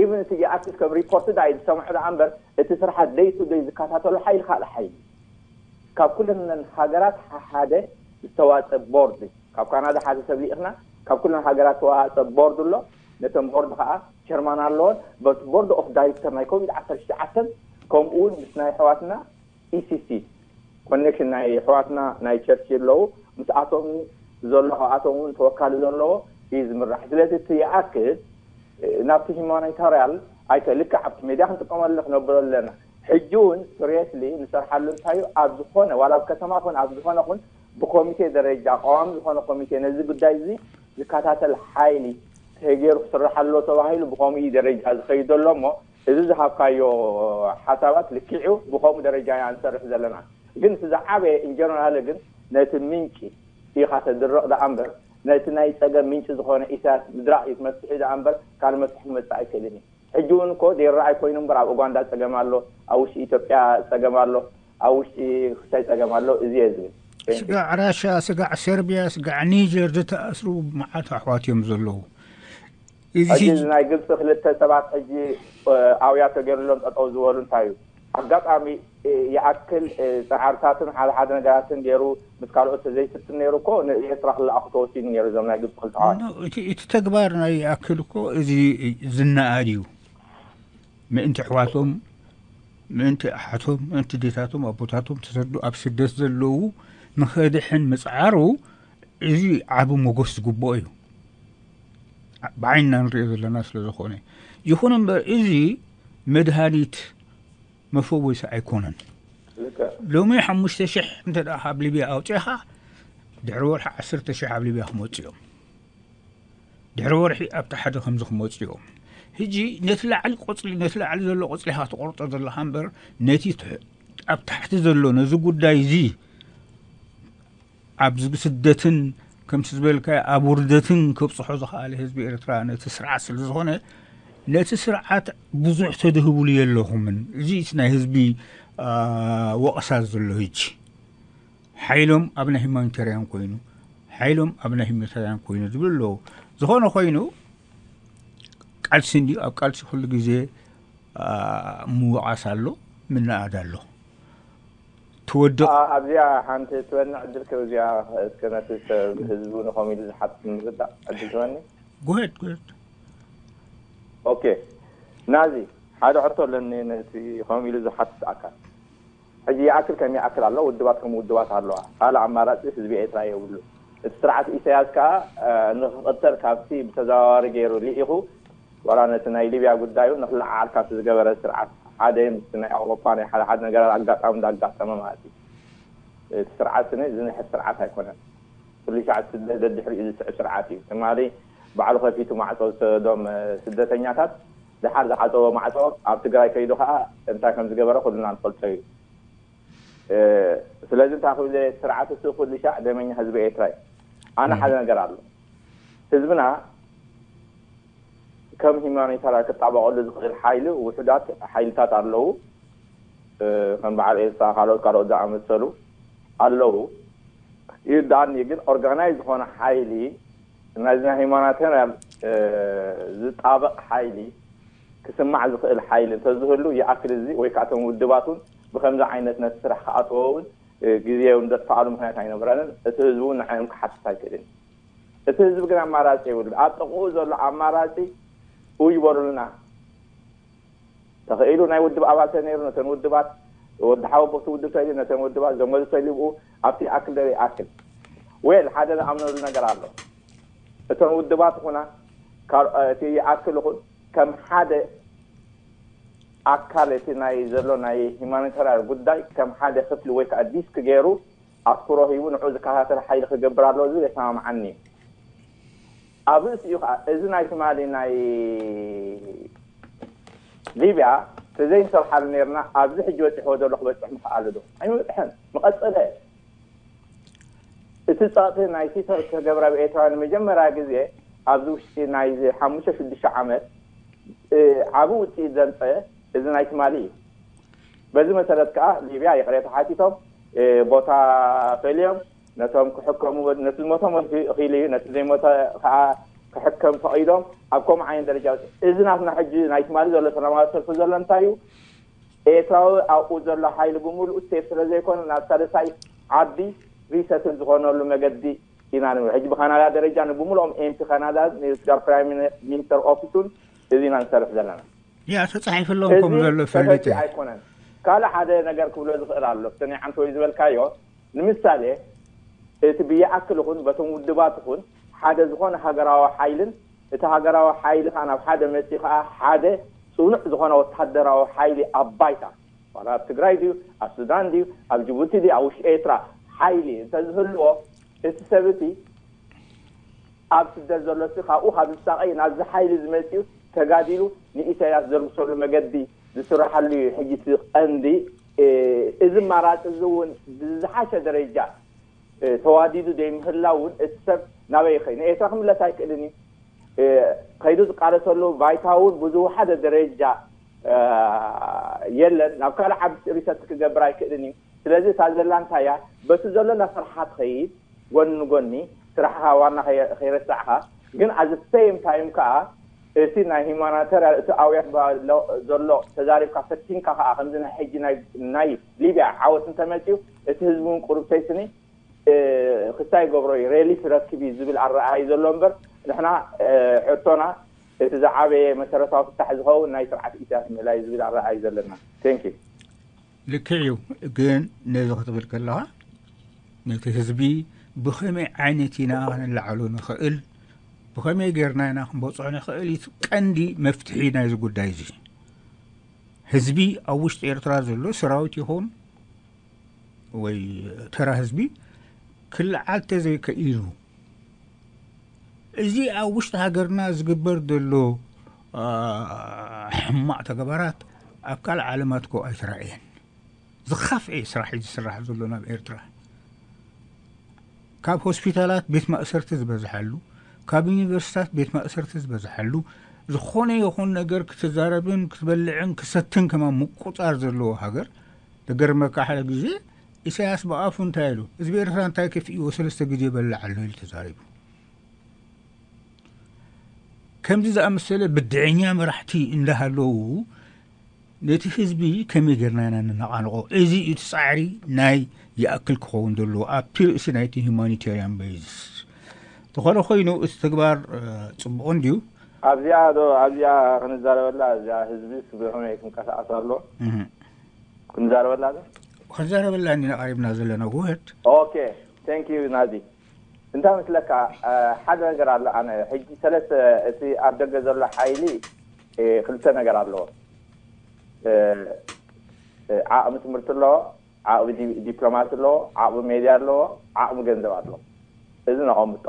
ኢቭን እቲ ይኣክል ከም ሪፖርት ዳ ዝሰምዑ ደኣ እምበር እቲ ስርሓት ደይ ቱ ደይ ዝከታተሎ ሓይሊ ካልእ ሓይሊ ካብ ኩለን ሃገራት ሓደ ዝተዋፀ ቦርድ ካብ ካናዳ ሓደ ሰብ ልኢኽና ካብ ኩለን ሃገራት ዝተዋፀ ቦርድ ኣሎ። ነተን ቦርድ ከዓ ቸርማን ኣለዎን በቲ ቦርድ ኦፍ ዳይሬክተር ናይ ኮቪድ ዓሰርተ ትሽዓተ ከምኡ እውን ምስ ናይ ኣሕዋትና ኢሲሲ ኮኔክሽን ናይ ኣሕዋትና ናይ ቸርች ኣለዉ። ምስኣቶም ዘሎ ካብኣቶም እውን ተወካሊ ዘለዎ እዩ ዝምራሕ። ስለዚ እቲ ይኣክል ናብቲ ሂማኒታርያን ኣይተ ልክዕ ኣብቲ ሜድያ ክንጥቀመሉ ክነብሮ ኣለና። ሕጂ እውን ስሪየስሊ ንሰርሓሉ እንታይ እዩ ኣብ ዝኾነ ዋላ ኣብ ከተማ ኹን ኣብ ዝኾነ ኹን ብኮሚቴ ደረጃ ቀዋሚ ዝኾነ ኮሚቴ ነዚ ጉዳይ እዚ ዝከታተል ሓይሊ ተገይሩ ክስራሕ ኣለዎ ተባሂሉ ብከምኡ ደረጃ ዝኸይድ ዘሎ እሞ እዚ ዝሃብካዮ ሓሳባት ልክዕ እዩ። ብከምኡ ደረጃ ኢና ንሰርሕ ዘለና። ግን እቲ ዝዓበየ ኢንጀነራል ግን ነቲ ምንጪ ኢኻ ተድርቕ ደኣ እምበር ነቲ ናይ ፀገም ምንጪ ዝኾነ ኢሳያስ ምድራቕ እዩ መፍትሒ ደኣ እምበር ካልእ መፍትሒ ክመፅእ ኣይክእልን እዩ። ሕጂ እውን እኮ ዘይረኣይ ኮይኑ እምበር ኣብ ኡጋንዳ ፀገም ኣሎ፣ ኣብ ውሽጢ ኢትዮጵያ ፀገም ኣሎ፣ ኣብ ውሽጢ ክሳይ ፀገም ኣሎ። እዚ እየ ዝብል። Thank you። ስጋዕ ራሻ፣ ስጋዕ ሰርቢያ፣ ስጋዕ ኒጀር ዝተኣስሩ መዓት ኣሕዋት እዮም ዘለዉ። እዚ ሕጂ ሕጂ እዚ ናይ ግብፂ ክልተ ሰባት ሕጂ ኣውያ ተገይሩሎም ጠጠው ዝበሉ እንታይ እዩ? ኣጋጣሚ ይኣክል ፃዕርታትን ሓደ ሓደ ነገራትን ገይሩ ምስ ካልኦት ዘይፍትን ነይሩ እኮ ንኤርትራ ክለኣኹ ተወሲኑ ነይሩ። እዞም ናይ ግብፂ ክልተ ኣሕዋት ኖ፣ እቲ እቲ ተግባር ናይ ይኣክል እኮ እዚ ዝነኣድ እዩ። ምእንቲ ኣሕዋቶም፣ ምእንቲ ኣሓቶም፣ ምእንቲ ዴታቶም፣ ኣቦታቶም ተሰዱ ኣብ ስደት ዘለዉ ንኸድሕን ምፅዓሩ እዚ ዓቢ ሞጎስ ዝግብኦ እዩ። ብዓይንና ንሪኦ ዘለና ስለ ዝኾነ። ይኹን እምበር እዚ መድሃኒት መፈወሲ ኣይኮነን። ልክዕ። ሎሚ ሓሙሽተ ሽሕ እንተ ደኣ ካብ ሊብያ ኣውፂእኻ ድሕሪ ወርሒ ዓሰርተ ሽሕ ኣብ ሊብያ ክመፁ እዮም። ድሕሪ ወርሒ ኣብቲ ሓደ ከምዚ ክመፁ እዮም። ሕጂ ነቲ ላዕሊ ቆፅሊ ነቲ ላዕሊ ዘሎ ቆፅሊ ኢኻ ትቆርጦ ዘለኻ እምበር ነቲ ትሕ- ኣብ ታሕቲ ዘሎ ነዚ ጉዳይ እዚ ኣብ ዝግ- ስደትን ከምቲ ዝበልካዮ ኣብ ውርደትን ከብፅሖ ዝኸኣለ ህዝቢ ኤርትራ ነቲ ስርዓት ስለ ዝኾነ ነቲ ስርዓት ብዙሕ ተድህብሉ የለኹምን። እዚ እቲ ናይ ህዝቢ አ፣ ወቐሳ ዘሎ ሕጂ ሓይሎም ኣብ ናይ ሂማኒታርያን ኮይኑ ሓይሎም ኣብ ናይ ሂማኒታርያን ኮይኑ ዝብል ኣለዎ። ዝኾነ ኮይኑ ቃልሲ እንዲዩ ኣብ ቃልሲ ኩሉ ግዜ አ፣ ምውቓስ ኣሎ፣ ምንኣድ ኣሎ። ትወድቕ ኣብዚኣ ሓንቲ ትበኒ ዕድል ክብ እዚኣ እስከ ነቲ ሰብ ህዝቡ ንኸም ኢሉ ዝሓትት ንምርዳእ ዕድል ትበኒ። ጉሄድ ጉሄድ። ኦኬ ናዚ ሓደ ሕቶ ኣለኒ ነቲ ከም ኢሉ ዝሓትት ኣካል። ሕጂ ይኣክል ከም ይኣክል ኣሎ፣ ውድባት ከም ውድባት ኣለዋ። ካልእ ኣማራፂ ህዝቢ ኤርትራ የብሉ። እቲ ስርዓት ኢሳያስ ከዓ ንክቕተል ካብቲ ብተዘዋዋሪ ገይሩ ልኢኹ ዋላ ነቲ ናይ ሊብያ ጉዳዩ ንክለዓዓል ካብቲ ዝገበረ ስርዓት ሓደ ምስቲ ናይ ኣውሮፓ ናይ ሓደ ሓደ ነገራት ኣጋጣሚ እንዳጋጠመ ማለት እዩ። እቲ ስርዓት ስነ ዝንሕፍ ስርዓት ኣይኮነን። ኩሉ ሻዕ ስደት ደድሕሪኡ ዝስዕብ ስርዓት እዩ። ትማሊ ባዕሉ ከፊቱ ማዕፆ ዝሰደዶም ስደተኛታት ድሓር ዝዓፀዎ ማዕፆ ኣብ ትግራይ ከይዱ ከዓ እንታይ ከም ዝገበረ ኩልና ንፈልጦ እዩ። ስለዚ እንታይ ክብል ስርዓት እሱ ኩሉ ሻዕ ደመኛ ህዝቢ ኤርትራ እዩ። ኣነ ሓደ ነገር ኣሎ። ህዝብና ከም ሂማኒታርያ ክጣበቐሉ ዝኽእል ሓይሊ ውሑዳት ሓይልታት ኣለዉ። ከም በዓል ኤልሳ ካልኦት ካልኦት ዝኣመሰሉ ኣለዉ። ይርዳእኒ ግን ኦርጋናይዝ ዝኾነ ሓይሊ ናይዚ ናይ ሂማኒታርያ ዝጣበቕ ሓይሊ ክስማዕ ዝኽእል ሓይሊ እንተዝህሉ ይኣክል እዚ ወይ ከዓ እቶም ውድባት እውን ብከምዚ ዓይነት ነቲ ስራሕ ክኣትዎ እውን ግዜ እውን ዘጥፍኣሉ ምክንያት ኣይነበረንን። እቲ ህዝቢ እውን ንዓዮም ክሓትት ኣይክእልን። እቲ ህዝቢ ግን ኣማራፂ የብሉ። ኣብ ጥቕኡ ዘሎ ኣማራፂ ኡይ በሉልና። ተኽኢሉ ናይ ውድብ ኣባል ተነይሩ ነተን ውድባት ወዲ ሓወቦቲ ውድብ ተልዩ ነተን ውድባት ዘመዱ ተልዩ ኣብቲ ይኣክል ደረ ይኣክል ዌል ሓደ ዝኣምነሉ ነገር ኣሎ። እተን ውድባት ኹና እቲ ይኣክል ኹን ከም ሓደ ኣካል እቲ ናይ ዘሎ ናይ ሂማኒታርያ ጉዳይ ከም ሓደ ክፍሊ ወይ ከዓ ዲስክ ገይሩ ኣትኩሮ ሂቡ ንዑ ዝከታተል ሓይሊ ክገብር ኣለዎ ዝብል የሰማምዓኒ እዩ። ኣብ ርእሲኡ ከዓ እዚ ናይ ትማሊ ናይ ሊብያ ተዘይንሰርሓሉ ነርና ኣብዚ ሕጂ በፂሕዎ ዘሎ ክበፅሕ ምኽኣሉ ዶ ኣይምበፅሐን ምቐፀለ። እቲ ፀቕጢ ናይ ሲተር ዝተገብረ ኣብ ኤርትራ ንመጀመርያ ግዜ ኣብዚ ውሽጢ ናይዚ ሓሙሽተ ሽዱሽተ ዓመት ዓቢ ውፅኢት ዘምፀ እዚ ናይ ትማሊ እዩ። በዚ መሰረት ከዓ ሊብያ ይቕሬታ ሓቲቶም ቦታ ፈልዮም ነቶም ክሕከሙ፣ ነቲ ዝሞቶም እኺሉ እዩ፣ ነቲ ዘይሞተ ከዓ ክሕከም ፈቒዶም ኣብ ከምኡ ዓይነት ደረጃ በፂሑ። እዚ ናትና ሕጂ ናይ ትማሊ ዘሎ ሰላማዊ ሰልፊ ዘሎ እንታይ እዩ? ኤርትራዊ ኣብኡ ዘሎ ሓይሊ ብምሉኡ ሴፍ ስለ ዘይኮነ ናብ ሳልሳይ ዓዲ ሪሰትል ዝኾነሉ መገዲ ኢና ንብል። ሕጂ ብካናዳ ደረጃ ንብምሉኦም ኤምፒ ካናዳ፣ ንኤርትራ ፕራይም ሚኒስተር ኦፊሱን እዚ ኢና ንሰርሕ ዘለና። ያ ተፃሒፍሎም ከም ዘሎ ፈሊጠ። ኣይኮነን። ካልእ ሓደ ነገር ክብሎ ዝኽእል ኣሎ። እቲ ናይ ዓንተወይ ዝበልካዮ ንምሳሌ እቲ ብይኣክል ይኹን በቶም ውድባት ይኹን ሓደ ዝኾነ ሃገራዊ ሓይልን እቲ ሃገራዊ ሓይሊ ከዓ ናብ ሓደ መፂኡ ከዓ ሓደ ፅኑዕ ዝኾነ ወታደራዊ ሓይሊ ኣብ ባይታ ዋላ ኣብ ትግራይ ድዩ ኣብ ሱዳን ድዩ ኣብ ጅቡቲ ድዩ ኣብ ውሽጢ ኤርትራ ሓይሊ እንተዝህልዎ እቲ ሰብ እቲ ኣብ ስደት ዘሎ ሲ ካብኡ ካብ ዝሳቐይ ናብዚ ሓይሊ ዝመፅኡ ተጋዲሉ ንኢሳያስ ዘርግሰሉ መገዲ ዝስራሓሉ እዩ። ሕጂ እቲ ቀንዲ እዚ ማራፂ እዚ እውን ብዝሓሸ ደረጃ ተዋዲዱ ዘይምህላው እውን እቲ ሰብ ናበይ ይኸይ ንኤርትራ ክምለስ ኣይክእልን እዩ። ከይዱ ዝቃለሰሉ ባይታ እውን ብዝወሓደ ደረጃ የለን። ናብ ካልእ ዓዲ ሪሰት ክገብር ኣይክእልን እዩ። ስለዚ እታ ዘላ እንታይ እያ? በቲ ዘሎ ላ ስራሓ ትኸይድ ጎኒ ንጎኒ ስራሕኻ ዋና ከይረሳዕኻ ግን ኣዚ ሴም ታይም ከዓ እቲ ናይ ሂማናተርያ እቲ ኣውያት ዘሎ ተዛሪብካ ፈቲንካ ከዓ ከምዚ ናይ ሕጂ ናይ ሊብያ ዓወት እንተመፅኡ እቲ ህዝቢ እውን ቁሩብ ሰይስኒ ክስታይ ገብሮ እዩ ሬሊፍ ረክብ እዩ ዝብል ኣረኣይ ዘሎ እምበር ንሕና ሕቶና እቲ ዝዓበየ መሰረታዊ ፍታሕ ዝኸውን ናይ ስርዓት ኢሳያስ ምህላይ ዝብል ኣረኣይ ዘለና። Thank you። ልክዕ እዩ። ግን ነዚ ክትብል ከለኻ ነቲ ህዝቢ ብኸመይ ዓይነት ኢና ክንለዓሉ ንኽእል፣ ብኸመይ ጌርና ኢና ክንበፅዖ ንኽእል እዩ ቀንዲ መፍትሒ ናይዚ ጉዳይ እዚ። ህዝቢ ኣብ ውሽጢ ኤርትራ ዘሎ ሰራዊት ይኹን ወይ ተራ ህዝቢ ክለዓል ተዘይከኢሉ እዚ ኣብ ውሽጢ ሃገርና ዝግበር ዘሎ ሕማቕ ተግባራት ኣብ ካልእ ዓለማት ኮ ኣይተራእየን። ዝኸፍኤ ስራሕ እዩ ዝስራሕ ዘሎ ናብ ኤርትራ። ካብ ሆስፒታላት ቤት ማእሰርቲ ዝበዝሓሉ፣ ካብ ዩኒቨርሲታት ቤት ማእሰርቲ ዝበዝሓሉ፣ ዝኾነ ይኹን ነገር ክትዛረብን ክትበልዕን ክሰትን ከማ ምቁፃር ዘለዎ ሃገር። ተገርመካ ሓደ ግዜ ኢሳያስ ብኣፉ እንታይ ኢሉ እዚ ብኤርትራ እንታይ ከፍእዎ ሰለስተ ግዜ በልዕ ኣሎ ኢሉ ተዛሪቡ። ከምዚ ዝኣመሰለ ብድዐኛ መራሕቲ እንዳሃለዉ ነቲ ህዝቢ ከመይ ጌርና ኢና ንነቓንቆ? እዚ እቲ ፃዕሪ ናይ ይኣክል ክኸውን ዘለዎ ኣብቲ ርእሲ ናይቲ ሁማኒቴርያን ቤዝስ ተኾነ ኮይኑ እቲ ተግባር ፅቡቕ እንድዩ። ኣብዚኣ ዶ ኣብዚኣ ክንዛረበላ እዚኣ ህዝቢ ብኸመይ ክንቀሳቀስ ኣሎ ክንዛረበላ ዶ? ክንዛረበላ እንዲና ቀሪብና ዘለና ጉህድ። Okay, thank you ናዚ። እንታይ መስለካ ሓደ ነገር ኣሎ። ኣነ ሕጂ ሰለስተ እቲ ኣብ ደገ ዘሎ ሓይሊ ክልተ ነገር ኣለዎ። ዓቕሚ ትምህርቲ ኣለዎ፣ ዓቕሚ ዲፕሎማሲ ኣለዎ፣ ዓቕሚ ሜድያ ኣለዎ፣ ዓቕሚ ገንዘብ ኣለዎ። እዚ ነቐምጦ።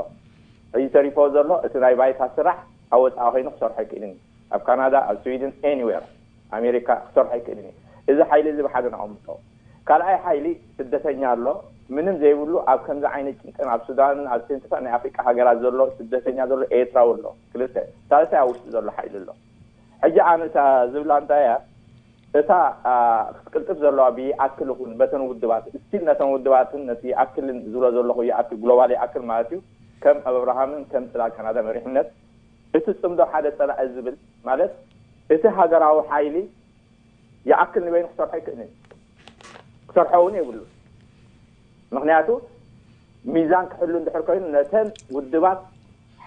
ሕጂ ተሪፎ ዘሎ እቲ ናይ ባይታ ስራሕ ኣብ ወፃኢ ኮይኑ ክሰርሖ ኣይክእልን እዩ። ኣብ ካናዳ፣ ኣብ ስዊድን፣ ኤኒዌር ኣሜሪካ ክሰርሖ ኣይክእልን እዩ። እዚ ሓይሊ እዚ ብሓደ ነቐምጦ። ካልኣይ ሓይሊ ስደተኛ ኣሎ፣ ምንም ዘይብሉ ኣብ ከምዚ ዓይነት ጭንቅን ኣብ ሱዳንን ኣብ ሴንትፋ ናይ ኣፍሪቃ ሃገራት ዘሎ ስደተኛ ዘሎ ኤርትራዊ ኣሎ። ክልተ ሳልሳይ ኣብ ውሽጢ ዘሎ ሓይሊ ኣሎ። ሕጂ ኣነ እታ ዝብላ እንታይ እያ እታ ክትቅልጥፍ ዘለዋ ብይኣክል ይኹን በተን ውድባት ስቲል ነተን ውድባትን ነቲ ይኣክልን ዝብሎ ዘለኹ ይኣክል ግሎባል ይኣክል ማለት እዩ ከም ኣብርሃምን ከም ፅላል ካናዳ መሪሕነት እቲ ፅምዶ ሓደ ፀላኢ ዝብል ማለት እቲ ሃገራዊ ሓይሊ ይኣክል ንበይኑ ክሰርሖ ይክእልን ክሰርሖ እውን የብሉ። ምክንያቱ ሚዛን ክሕሉ እንድሕር ኮይኑ ነተን ውድባት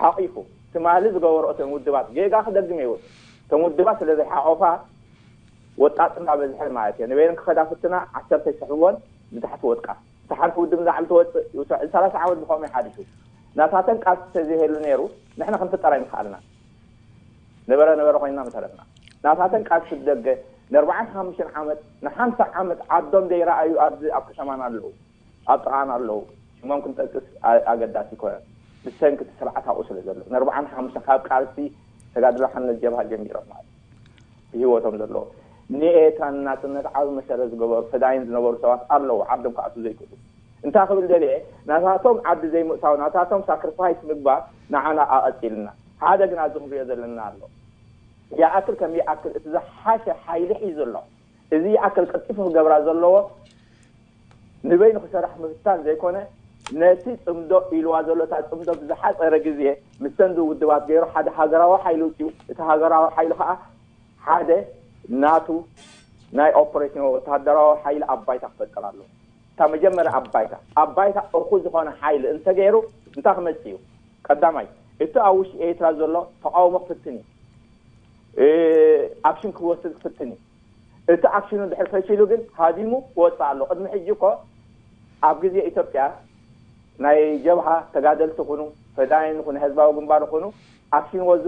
ሓቂፉ ትማሊ ዝገበሮ እተን ውድባት ጌጋ ክደግም የብሉ። እተን ውድባት ስለ ዘይሓቆፋ ወጣጥ እንዳበዝሐን ማለት እየ ንበይነን ክኸዳ ፍትና ዓሰርተ ይስሕብወን ብታሕቲ ወድቃ። እቲ ሓንቲ ውድብ ንላዕሊ ትወፅእ ይውስዕ። እዚ ሰላሳ ዓመት ብኸመይ ሓሊፉ? ናታተን ቃልሲ ተዘይህሉ ነይሩ ንሕና ክንፍጠር ኣይምኽኣልና። ነበረ ነበረ ኮይንና ምተረፍና። ናታተን ቃልሲ ብደገ ንኣርባዓን ሓሙሽተን ዓመት ንሓምሳ ዓመት ዓዶም ዘይረኣዩ ኣብዚ ኣብ ከተማና ኣለዉ፣ ኣብ ጥቓና ኣለዉ። ሽሞም ክንጠቅስ ኣገዳሲ ይኮነን። ብሰንኪ እቲ ስርዓት ኣብኡ ስለ ዘሎ ንኣርባዓን ሓሙሽተን ካብ ቃልሲ ተጋድሎ ሓርነት ጀብሃ ጀሚሮም ማለት ብህይወቶም ዘለዎ ንኤርትራ ንናጽነት ዓቢ መሰረት ዝገበሩ ፈዳይን ዝነበሩ ሰባት ኣለዉ ዓዶም ክኣትዉ ዘይክእሉ። እንታይ ክብል ደልየ ናታቶም ዓዲ ዘይምእታው ናታቶም ሳክሪፋይስ ምግባር ንዓና ኣቐጺልና ሓደ ግን ኣብዚ ክንሪኦ ዘለና ኣሎ። ይኣክል ከም ይኣክል እቲ ዝሓሸ ሓይሊ ሒዙ ኣሎ። እዚ ይኣክል ቀልጢፉ ክገብራ ዘለዎ ንበይኑ ክሰርሕ ምፍታን ዘይኮነ ነቲ ጽምዶ ኢልዋ ዘሎ እታ ጽምዶ ብዝሓጸረ ግዜ ምስተን ውድባት ገይሩ ሓደ ሃገራዊ ሓይሊ ውፅኡ። እቲ ሃገራዊ ሓይሊ ከዓ ሓደ ናቱ ናይ ኦፕሬሽን ወታደራዊ ሓይሊ ኣብ ባይታ ክፈጥር ኣሎ። እታ መጀመርያ ኣብ ባይታ ኣብ ባይታ እኹ ዝኾነ ሓይሊ እንተገይሩ እንታይ ክመጽእ እዩ? ቀዳማይ እቲ ኣብ ውሽጢ ኤርትራ ዘሎ ተቃውሞ ክፍትን እዩ። ኣክሽን ክወስድ ክፍትን እዩ። እቲ ኣክሽኑ ድሕር ፈሽሉ ግን ሃዲሙ ክወፅእ ኣሎ። ቅድሚ ሕጂ እኮ ኣብ ግዜ ኢትዮጵያ ናይ ጀብሃ ተጋደልቲ ኩኑ፣ ፈዳይን ኩኑ፣ ህዝባዊ ግንባር ኩኑ፣ ኣክሽን ወዙ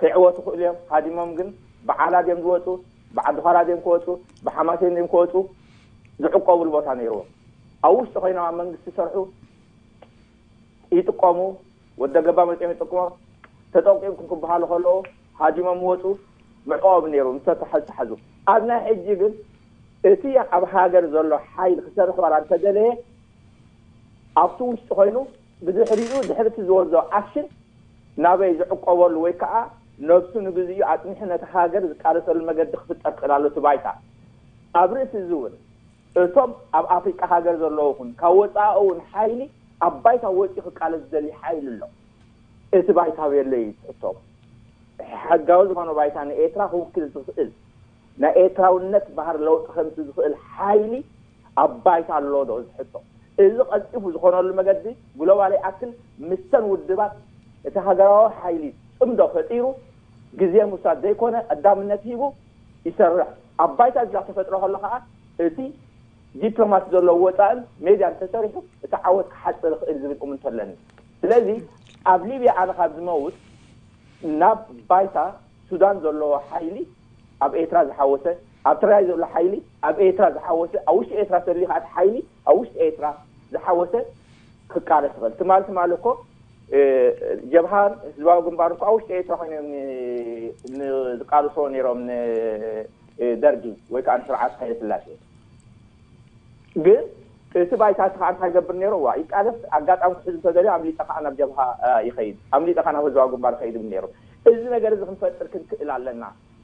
ክዕወቱ ክእሉ እዮም። ሃዲሞም ግን ብዓላ ድዮም ዝወፁ፣ ብዓዲ ዃላ ድዮም ክወፁ፣ ብሓማሴን ድዮም ክወፁ ዝዕቆብሉ ቦታ ነይርዎም። ኣብ ውሽጢ ኮይኖም ኣብ መንግስቲ ሰርሑ ይጥቀሙ፣ ወደ ገባ መፂኦም ይጥቀሙ፣ ተጠቂምኩም ክበሃሉ ከለዉ ሃዲሞም ወፁ፣ ምዕቆብ ነይሩ ምስ ተተሓዙ። ኣብ ናይ ሕጂ ግን እቲ ኣብ ሃገር ዘሎ ሓይል ክሰርሕ ዋላ እንተደለየ ኣብቲ ውሽጢ ኮይኑ ብድሕሪኡ ድሕርቲ ዝወስዶ ኣክሽን ናበይ ዝዕቆበሉ ወይ ከዓ ነብሱ ንግዚኡ ኣፅኒሑ ነቲ ሃገር ዝቃለሰሉ መገዲ ክፍጠር ክእል ኣሎ እቲ ባይታ። ኣብ ርእሲ እዚ እውን እቶም ኣብ ኣፍሪቃ ሃገር ዘለዉ ኹን ካብ ወፃኢ እውን ሓይሊ ኣብ ባይታ ወፂኡ ክቃለስ ዝደሊ ሓይሊ ኣሎ። እቲ ባይታ ቤለ እዩ ዝሕቶም። ሕጋዊ ዝኾነ ባይታ ንኤርትራ ክውክል ዝኽእል ናይ ኤርትራውነት ባህር ለውጢ ከምሲ ዝኽእል ሓይሊ ኣብ ባይታ ኣሎ ዶ ዝሕቶ? እዚ ቀልጢፉ ዝኾነሉ መገዲ ግሎባል ይኣክል ምስተን ውድባት እቲ ሃገራዊ ሓይሊ ጽምዶ ፈጢሩ ግዜ ምውሳድ ዘይኮነ ቀዳምነት ሂቡ ይሰርሕ። ኣብ ባይታ ዝላ ተፈጥሮ ከሎ ከዓ እቲ ዲፕሎማሲ ዘለዎ ወፃእን ሜድያን ተሰሪሑ እቲ ዓወት ክሓፅር ይኽእል ዝብል እምንቶ ኣለኒ። ስለዚ ኣብ ሊብያ ኣነ ካብ ዝመውት ናብ ባይታ ሱዳን ዘለዎ ሓይሊ ኣብ ኤርትራ ዝሓወሰ፣ ኣብ ትግራይ ዘሎ ሓይሊ ኣብ ኤርትራ ዝሓወሰ፣ ኣብ ውሽጢ ኤርትራ ሰሊኻት ሓይሊ ኣብ ውሽጢ ኤርትራ ዝሓወሰ ክቃለስ ይኽእል። ትማል ትማል እኮ ጀብሃን ህዝባዊ ግንባር እኮ ኣብ ውሽጢ ኤርትራ ኮይኖም ዝቃልሶ ነይሮም ንደርጊ ወይ ከዓ ንስርዓት ሃይለ ስላሴ። ግን እቲ ባይታ እቲ ከዓ እንታይ ገብር ነይሩ? ዋ ይቃለስ፣ ኣጋጣሚ ክሕዝ እንተደልዩ ኣምሊጠ ከዓ ናብ ጀብሃ ይኸይድ፣ ኣምሊጠ ከዓ ናብ ህዝባዊ ግንባር ይኸይድ ይብል ነይሩ። እዚ ነገር እዚ ክንፈጥር ክንክእል ኣለና።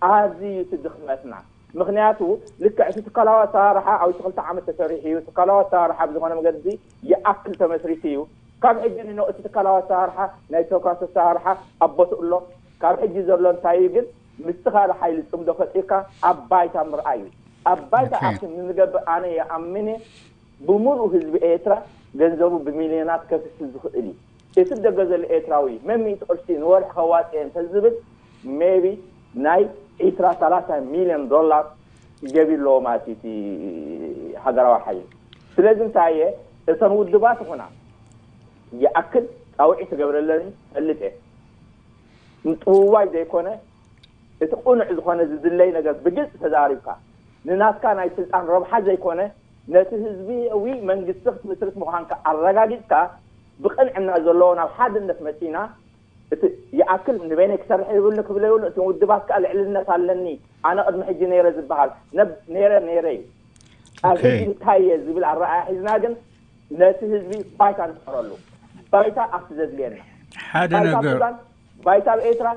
ኣዝዩ እቲ ድኽመትና። ምኽንያቱ ልክዕ እቲ ትካላዊ ኣሰራርሓ ኣብ ክልተ ዓመት ተሰሪሑ እዩ። ትካላዊ ኣሰራርሓ ብዝኾነ መገዲ ይኣክል ተመስሪቱ እዩ። ካብ ሕጂ ንኖ እቲ ትካላዊ ኣሰራርሓ ናይ ዲሞክራሲ ኣሰራርሓ ኣብ ቦትኡ ኣሎ። ካብ ሕጂ ዘሎ እንታይ እዩ ግን ምስቲ ካልእ ሓይሊ ጽምዶ ፈጢርካ ኣብ ባይታ ምርኣይ እዩ። ኣብ ባይታ ኣክሽን ንዝገብር ኣነ ይኣምን እየ። ብምሉእ ህዝቢ ኤርትራ ገንዘቡ ብሚልዮናት ከፍስስ ዝኽእል እዩ። እቲ ደገ ዘሎ ኤርትራዊ መሚእቲ ቅርሺ ንወርሒ ከዋፅእ እንተዝብል ሜቢ ናይ ዒስራ ሰላሳ ሚልዮን ዶላር ገቢ ኣለዎ ማለት እዩ እቲ ሃገራዊ ሓይሊ። ስለዚ እንታይ እየ እተን ውድባት ይኹና ይኣክል ፃውዒት ትገብረለን ፈልጥ እየ። ምጥውዋይ ዘይኮነ እቲ ቁኑዕ ዝኾነ ዝድለይ ነገር ብግልፂ ተዛሪብካ ንናትካ ናይ ስልጣን ረብሓ ዘይኮነ ነቲ ህዝቢ እዊ መንግስቲ ክትምስርት ምዃንካ ኣረጋጊፅካ ብቅንዕና ዘለዎ ናብ ሓድነት መፂና እቲ ይኣክል ንበይነይ ክሰርሕ ይብሉ ክብለ ይብሉ እቲ ውድባት ከዓ ልዕልነት ኣለኒ ኣነ ቅድሚ ሕጂ ነይረ ዝበሃል ነይረ ነይረ እዩ። ኣብ ሕጂ እንታይ እየ ዝብል ኣረኣያ ሒዝና ግን ነቲ ህዝቢ ባይታ ንፍጠረሉ። ባይታ ኣብቲ ዘድልየና ሓደ ነገር ባይታ ኣብ ኤርትራ፣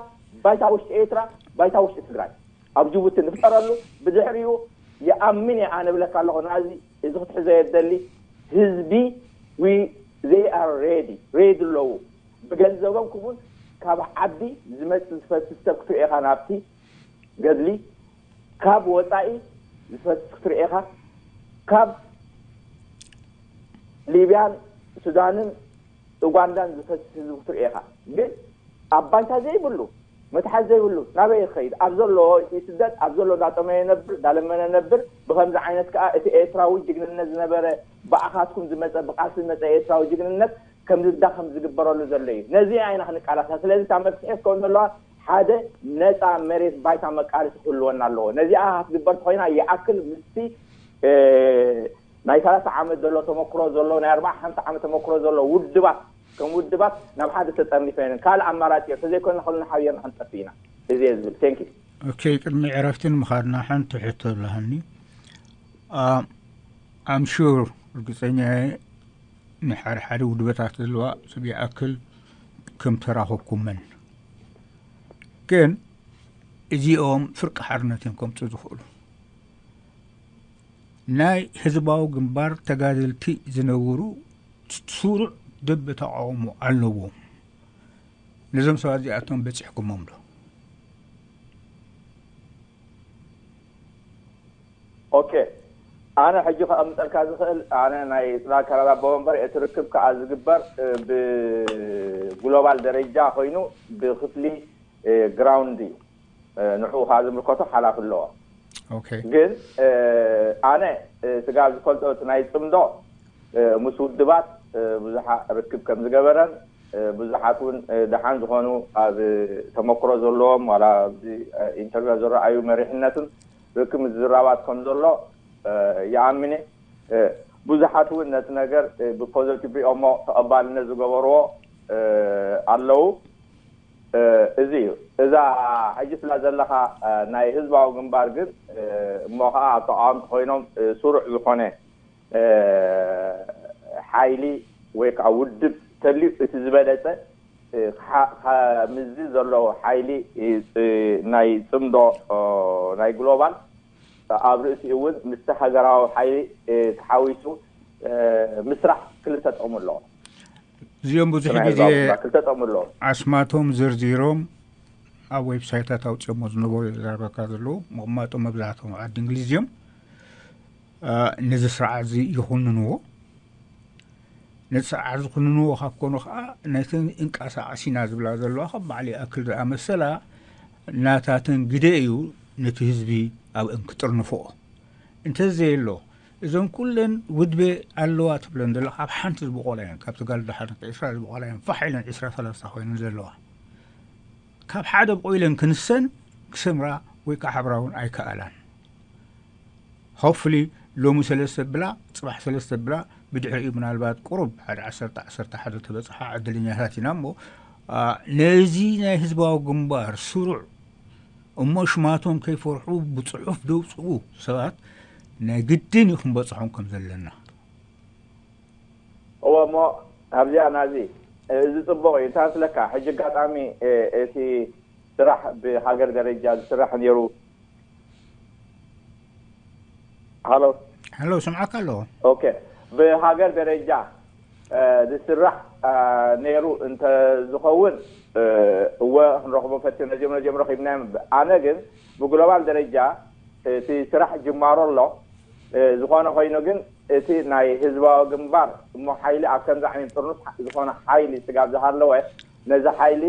ባይታ ውሽጢ ኤርትራ፣ ባይታ ውሽጢ ትግራይ ኣብ ጅቡቲ ንፍጠረሉ። ብድሕሪኡ ይኣምን እየ ኣነ ብለካ ኣለኹ ናዚ እዚ ክትሕዞ የደሊ ህዝቢ ዊ they are ready ready ኣለዉ ብገንዘቦም ክቡን ካብ ዓዲ ዝመፅእ ዝፈስስ ሰብ ክትርኢ ኢኻ ናብቲ ገድሊ ካብ ወፃኢ ዝፈስስ ክትርኢ ኢኻ ካብ ሊብያን ሱዳንን ኡጋንዳን ዝፈስስ ህዝቢ ክትርኢ ኢኻ ግን ኣብ ባይታ ዘይብሉ መትሓዝ ዘይብሉ ናበይ ይኸይድ ኣብ ዘሎ ይስደድ ኣብ ዘሎ እንዳጠመየ ነብር እንዳለመነ ነብር ብኸምዚ ዓይነት ከዓ እቲ ኤርትራዊ ጅግንነት ዝነበረ ብኣኻትኩም ዝመፀ ብቃልሲ ዝመፀ ኤርትራዊ ጅግንነት ከም ዝዳኸም ዝግበረሉ ዘሎ እዩ ነዚ ኢና ክንቃላሳ ስለዚ እታ መፍትሒ ክትከውን ዘለዋ ሓደ ነፃ መሬት ባይታ መቃልሲ ክህልወና ኣለዎ ነዚኣ ክትግበር ተኮይና ይኣክል ምስቲ ናይ ሰላሳ ዓመት ዘሎ ተመክሮ ዘሎ ናይ ኣርባዓ ሓምሳ ዓመት ተመክሮ ዘሎ ውድባት ከም ውድባት ናብ ሓደ ተጠርኒፈ የለን ካልእ ኣማራፂ ተዘይኮይና ከሉና ሓቢርና ክንጠፍ ኢና እዚ እየ ዝብል thank you ኦኬ ቅድሚ ዕረፍቲ ንምኻድና ሓንቲ ሕቶ ኣለሃኒ I'm sure ርግፀኛ ንሓደ ሓደ ውድበታት ዘለዋ ሰብ ይኣክል ከም ተራኸብኩመን ግን እዚኦም ፍርቂ ሓርነት እዮም ከምፁ ዝኽእሉ ናይ ህዝባዊ ግንባር ተጋደልቲ ዝነበሩ ስሩዕ ደብ ተቃውሞ ኣለዎ። ነዞም ሰባት እዚኣቶም በፂሕኩሞም ዶ? ኦኬ፣ ኣነ ሕጂ ከቐምጠልካ ዝኽእል፣ ኣነ ናይ ጽላል ካናዳ ኣቦ መንበር፣ እቲ ርክብ ከኣ ዝግበር ብግሎባል ደረጃ ኮይኑ ብክፍሊ ግራውንድ እዩ። ንዕኡ ከኣ ዝምልከቶ ሓላፊ ኣለዎ። ግን ኣነ ስጋብ ዝፈልጦ እቲ ናይ ጽምዶ ምስ ውድባት ብዙሓ ርክብ ከም ዝገበረን ብዙሓት እውን ደሓን ዝኾኑ ኣብ ተመክሮ ዘለዎም ዋላ ኢንተርቪው ዝረኣዩ መሪሕነትን ርክብ ምዝራባት ከም ዘሎ ይኣምን። ብዙሓት እውን ነቲ ነገር ብፖዘቲቭ ሪኦሞ ተቐባልነት ዝገበርዎ ኣለዉ። እዚ እዩ። እዛ ሕጂ ስላ ዘለኻ ናይ ህዝባዊ ግንባር ግን እሞ ከዓ ኣብ ተቃወምቲ ኮይኖም ስሩዕ ዝኾነ ሓይሊ ወይ ከዓ ውድብ ተልዩ እቲ ዝበለፀ ምዚ ዘለዎ ሓይሊ ናይ ፅምዶ ናይ ግሎባል ኣብ ርእሲኡ እውን ምስቲ ሃገራዊ ሓይሊ ተሓዊሱ ምስራሕ ክልተ ጥቕሚ ኣለዎ። እዚኦም ብዙሕ ግዜ ኣስማቶም ዘርዚሮም ኣብ ዌብሳይታት ኣውፅኦሞ ዝነበሩ ዘረበካ ዘለዉ ምቕማጦም መብዛሕትኦም ዓዲ እንግሊዝ እዮም። ነዚ ስርዓት እዚ ይኹንንዎ። ነቲ ስርዓት ዝኹንንዎ ካብ ኮኑ ከዓ ነተን እንቀሳቐሲና ዝብላ ዘለዋ ከም በዓል ይኣክል ዝኣመሰላ ናታተን ግደ እዩ ነቲ ህዝቢ ኣብአን ክጥርንፍኦ። እንተዘየሎ እዞም ኩለን ውድበ ኣለዋ ትብለን ዘለካ ኣብ ሓንቲ ዝበቆላ እየን። ካብቲ ጋል ዳሓር ዕስራ ዝበቆላ እየን። ፋሕ ኢለን ዕስራ ሰላሳ ኮይነን ዘለዋ ካብ ሓደ ብቆ ኢለን ክንሰን ክሰምራ ወይ ከዓ ሕብራውን ኣይከኣላን። ሆፕፍሊ ሎሚ ሰለስተ ብላ ፅባሕ ሰለስተ ብላ ብድሕሪኡ ምናልባት ቁሩብ ሓደ ዓሰርተ ዓሰርተ ሓደ ተበፅሓ ዕድለኛታት ኢና እሞ ነዚ ናይ ህዝባዊ ግንባር ስሩዕ እሞ ሽማቶም ከይፈርሑ ብፅሑፍ ደውፅኡ ሰባት ናይ ግድን እዩ ክንበፅሖም ከም ዘለና። እወ እሞ ኣብዚኣ ናዚ እዚ ፅቡቅ እዩ። እንታይ ስለካ ሕጂ ኣጋጣሚ እቲ ስራሕ ብሃገር ደረጃ ዝስራሕ ነይሩ። ሃሎ ሃሎ፣ ስምዓካ ኣለዎ። ኦኬ፣ ብሃገር ደረጃ ዝስራሕ ነይሩ እንተዝኸውን እወ ክንረኽቦ ፈትዮ ነዚኦም ነዚኦም ረኺብናዮም። ኣነ ግን ብግሎባል ደረጃ እቲ ስራሕ ጅማሮ ኣሎ። ዝኾነ ኮይኑ ግን እቲ ናይ ህዝባዊ ግንባር እሞ ሓይሊ ኣብ ከምዚ ዓይነት ጥርኑፍ ዝኾነ ሓይሊ ስጋብ ዝሃለወ ነዚ ሓይሊ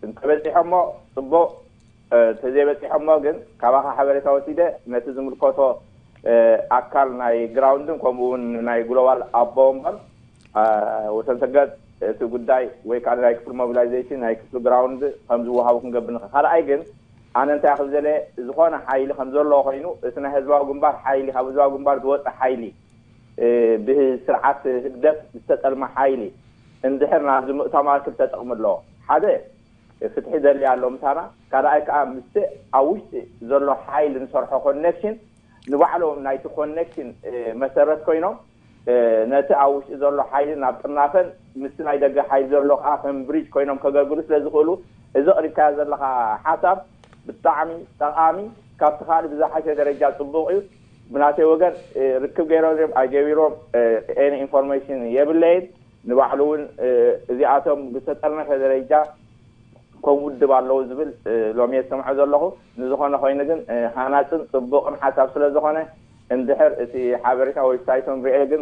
እንተበፂሖሞ ፅቡቅ፣ እንተዘይበፂሖሞ ግን ካባኻ ሓበሬታ ወሲደ ነቲ ዝምልከቶ ኣካል ናይ ግራውንድን ከምኡ እውን ናይ ግሎባል ኣቦ ወንበር ወሰን ሰገድ እቲ ጉዳይ ወይ ከዓ ናይ ክፍሊ ሞቢላይዜሽን ናይ ክፍሊ ግራውንድ ከም ዝወሃቡ ክንገብር ንኽእል። ካልኣይ ግን ኣነ እንታይ ክብል ዘለ ዝኾነ ሓይሊ ከም ዘለዎ ኮይኑ እቲ ናይ ህዝባዊ ግንባር ሓይሊ ካብ ህዝባዊ ግንባር ዝወፀ ሓይሊ ብስርዓት ህግደፍ ዝተጠልመ ሓይሊ እንድሕር ናብዚ ምእታው ማለት ክልተ ጥቕሚ ኣለዎ። ሓደ ፍትሒ ዘድልያ ኣሎ ምሳና፣ ካልኣይ ከዓ ምስቲ ኣብ ውሽጢ ዘሎ ሓይሊ ንሰርሖ ኮኔክሽን ንባዕሎም ናይቲ ኮኔክሽን መሰረት ኮይኖም ነቲ ኣብ ውሽጢ ዘሎ ሓይሊ ናብ ጥርናፈን ምስቲ ናይ ደገ ሓይሊ ዘሎ ከዓ ከም ብሪጅ ኮይኖም ከገልግሉ ስለ ዝኽእሉ እዚ ቅሪብካዮ ዘለካ ሓሳብ ብጣዕሚ ጠቃሚ ካብቲ ካልእ ብዝሓሸ ደረጃ ፅቡቅ እዩ። ብናተይ ወገን ርክብ ገይሮም እዮም ኣይገቢሮም ኤኒ ኢንፎርሜሽን የብለይን። ንባዕሉ እውን እዚኣቶም ብዝተጠርነፈ ደረጃ ከም ውድብ ኣለዉ ዝብል ሎሚ የሰምዖ ዘለኹ። ንዝኾነ ኮይኑ ግን ሃናፅን ፅቡቕን ሓሳብ ስለ ዝኾነ እንድሕር እቲ ሓበሬታ ዌብሳይቶም ሪኤ ግን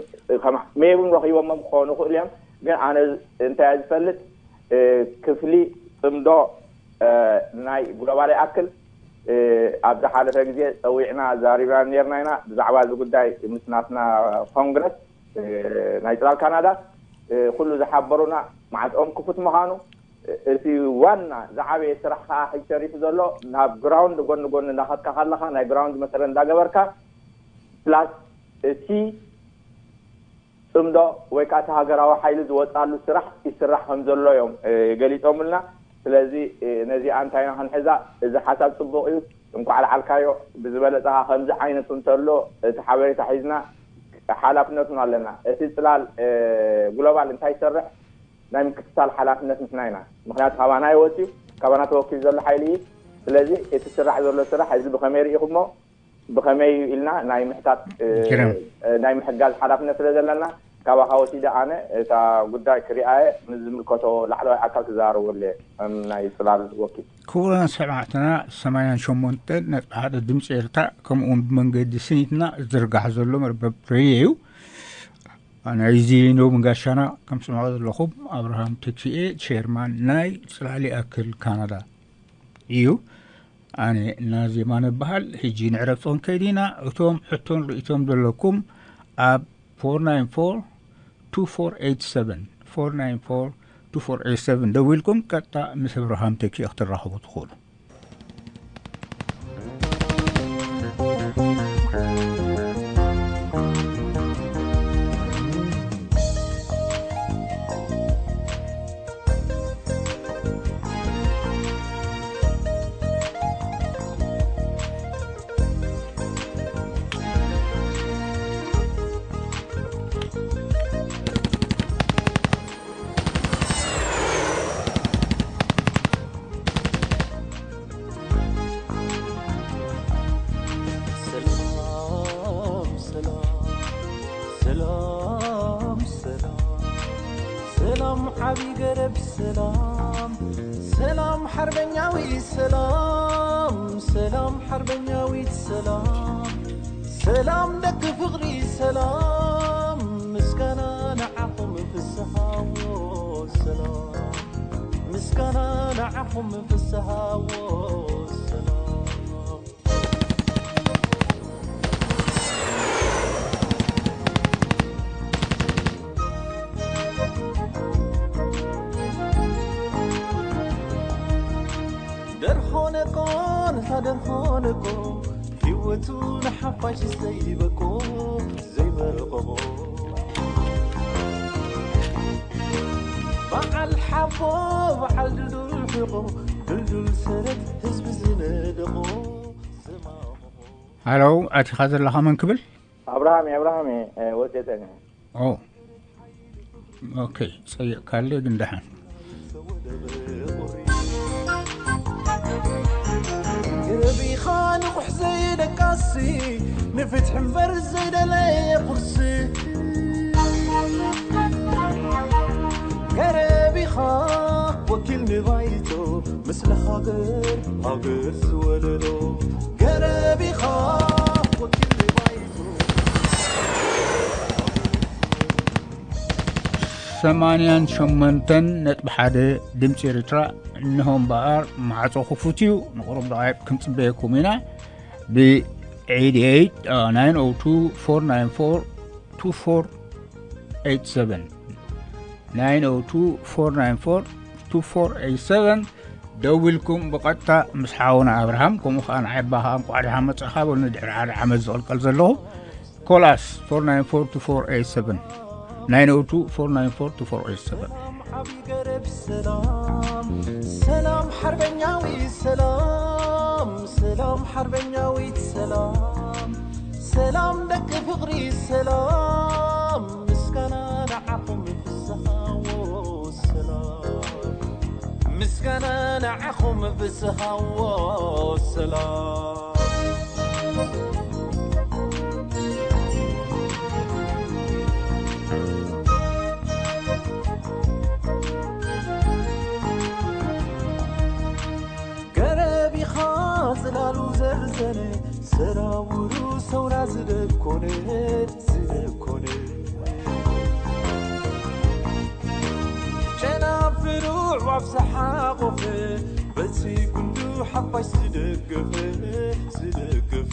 ሜብን ረኺቦሞም ክኾኑ ይኽእሉ እዮም። ግን ኣነ እንታይ ዝፈልጥ ክፍሊ ፅምዶ ናይ ግሎባል ይኣክል ኣብ ዝሓለፈ ግዜ ፀዊዕና ዛሪብና ነርና ኢና ብዛዕባ እዚ ጉዳይ ምስ ናትና ኮንግረስ ናይ ፅላል ካናዳ ኩሉ ዝሓበሩና መዓልኦም ክፉት ምዃኑ እቲ ዋና ዝዓበየ ስራሕ ከዓ ሕጂ ተሪፉ ዘሎ ናብ ግራውንድ ጎኒ ጎኒ እንዳኸድካ ከለካ ናይ ግራውንድ መሰረት እንዳገበርካ ፕላስ እቲ ፅምዶ ወይ ከዓ እቲ ሃገራዊ ሓይሊ ዝወፃሉ ስራሕ ይስራሕ ከም ዘሎ እዮም ገሊፆምልና። ስለዚ ነዚኣ እንታይ ኢና ክንሕዛ? እዚ ሓሳብ ፅቡቅ እዩ። እንኳዕ ለዓልካዮ ብዝበለፀ ከዓ ከምዚ ዓይነቱ እንተሎ እቲ ሓበሬታ ሒዝና ሓላፍነቱን ኣለና። እቲ ፅላል ግሎባል እንታይ ይሰርሕ ናይ ምክትታል ሓላፍነት ንሕና ኢና። ምክንያቱ ካባና ይወፅዩ ካባና ተወኪሉ ዘሎ ሓይሊ እዩ። ስለዚ እቲ ስራሕ ዘሎ ስራሕ እዚ ብከመይ ርኢኹሞ ብኸመይ እዩ ኢልና ናይ ምሕታት ናይ ምሕጋዝ ሓላፍነት ስለ ዘለና ካባኻ ወሲደ ኣነ እታ ጉዳይ ክሪኣየ ምስ ዝምልከቶ ላዕለዋይ ኣካል ክዛረበሉ እየ፣ ከም ናይ ጽላል ወኪል። ክቡራን ሰማዕትና፣ ሰማንያን ሸሞንተን ነጥቢ ሓደ ድምፂ ኤርትራ፣ ከምኡውን ብመንገዲ ስኒትና ዝዝርጋሕ ዘሎ መርበብ ሬድዮ እዩ። ናይዚ ሎሚ ጋሻና ከም ስምዖ ዘለኹም ኣብርሃም ተኪኤ፣ ቼርማን ናይ ጽላል ይኣክል ካናዳ እዩ። ኣነ ናዚ የማነ እበሃል። ሕጂ ንዕረፍቲ ክንከይድ ኢና። እቶም ሕቶን ርእይቶን ዘለኩም ኣብ ፎር ናይን ፎር ቱ ፎር ኤይት ሰቨን፣ ፎር ናይን ፎር ቱ ፎር ኤይት ሰቨን ደዊልኩም ቀጥታ ምስ ኣብርሃም ተኪኤ ክትራኸቡ ትኽእሉ። ሰላም ሰላም ሰላም ሰላም ሰላም ዓቢ ገረብ ሰላም ሰላም ሓርበኛዊ ሰላም ሰላም ሓርበኛዊት ሰላም ሰላም ደቂ ፍቕሪ ሰላም ምስጋና ንዓኹም ፍስሃዎ ሰላም ምስጋና ንዓኹም ፍስሃዎ ሰላም ደርሆነቆ ነታ ደርሆነቆ ህይወቱ ንሓፋሽ ዘይበቆ ዘይበቆ በዓል ሓቦ በዓል ድዱል ሕቆ ድልዱል ሰረት ህዝቢ ዝነደቆ ዘማምቆ ሃሎ፣ ኣቲኻ ዘለኻ መን ክብል? ኣብርሃም እየ፣ ኣብርሃም እየ፣ እ፣ ወሴጠን እየ። ኦ፣ ኦኬ፣ ጸይቕካለይ ግን ደሓን። ገረቢኻ ንቑሕ ዘይደቃሲ፣ ንፍትሒ እምበር ዘይደለየ ቁርሲ። ገረቢኻ ወኪል ንባይቶ፣ ምስሊ ሃገር፣ ሃገር ዝወለዶ። ገረቢኻ ወኪል ንባይቶ። ሰማንያን ሸሞንተን ነጥቢ ሓደ ድምፂ ኤርትራ። እንሆ እምበኣር፣ ማዕጾ ክፉት እዩ። ንቑሩብ ደቓይቕ ክንጽበየኩም ኢና። ብ ኤይት ኤይት ናይን ኦ ቱ ፎር ናይን ፎር ቱ ፎር ኤይት ሰቨን፣ ናይን ኦ ቱ ፎር ናይን ፎር ቱ ፎር ኤይት ሰቨን ደዊልኩም ብቐጥታ ምስ ሓውና ኣብርሃም፣ ከምኡ ኸኣ ንዓይ ኣባ ኸኣ እንቋዕ ደሓን መጻእካ በሉኒ፣ ድሕሪ ሓደ ዓመት ዝቕልቀል ዘለኹ። ኮል ኣስ ፎር ናይን ፎር ቱ ፎር ኤይት ሰቨን፣ ናይን ኦ ቱ ፎር ናይን ፎር ቱ ፎር ኤይት ሰቨን። ሰላም ዓቢ ገረብ ሰላም፣ ሰላም ሓርበኛዊ ሰላም፣ ሰላም ሓርበኛዊት ሰላም፣ ሰላም ደቂ ፍቕሪ ሰላም፣ ምስጋና ንዓኹም ፍስሃዎ ሰላም፣ ምስጋና ንዓኹም ፍስሃዎ ሰላም። ገረቢኻ ጽላሉ ዘርዘነ፣ ሰራውሩ ሰውራ ዝደኮነ፣ ዝደኮነ። ጨናፍሩ ኣዕዋፍ ዝሓቖፈ፣ በቲ ጉንዱ ሓፋሽ ዝደገፈ፣ ዝደገፈ።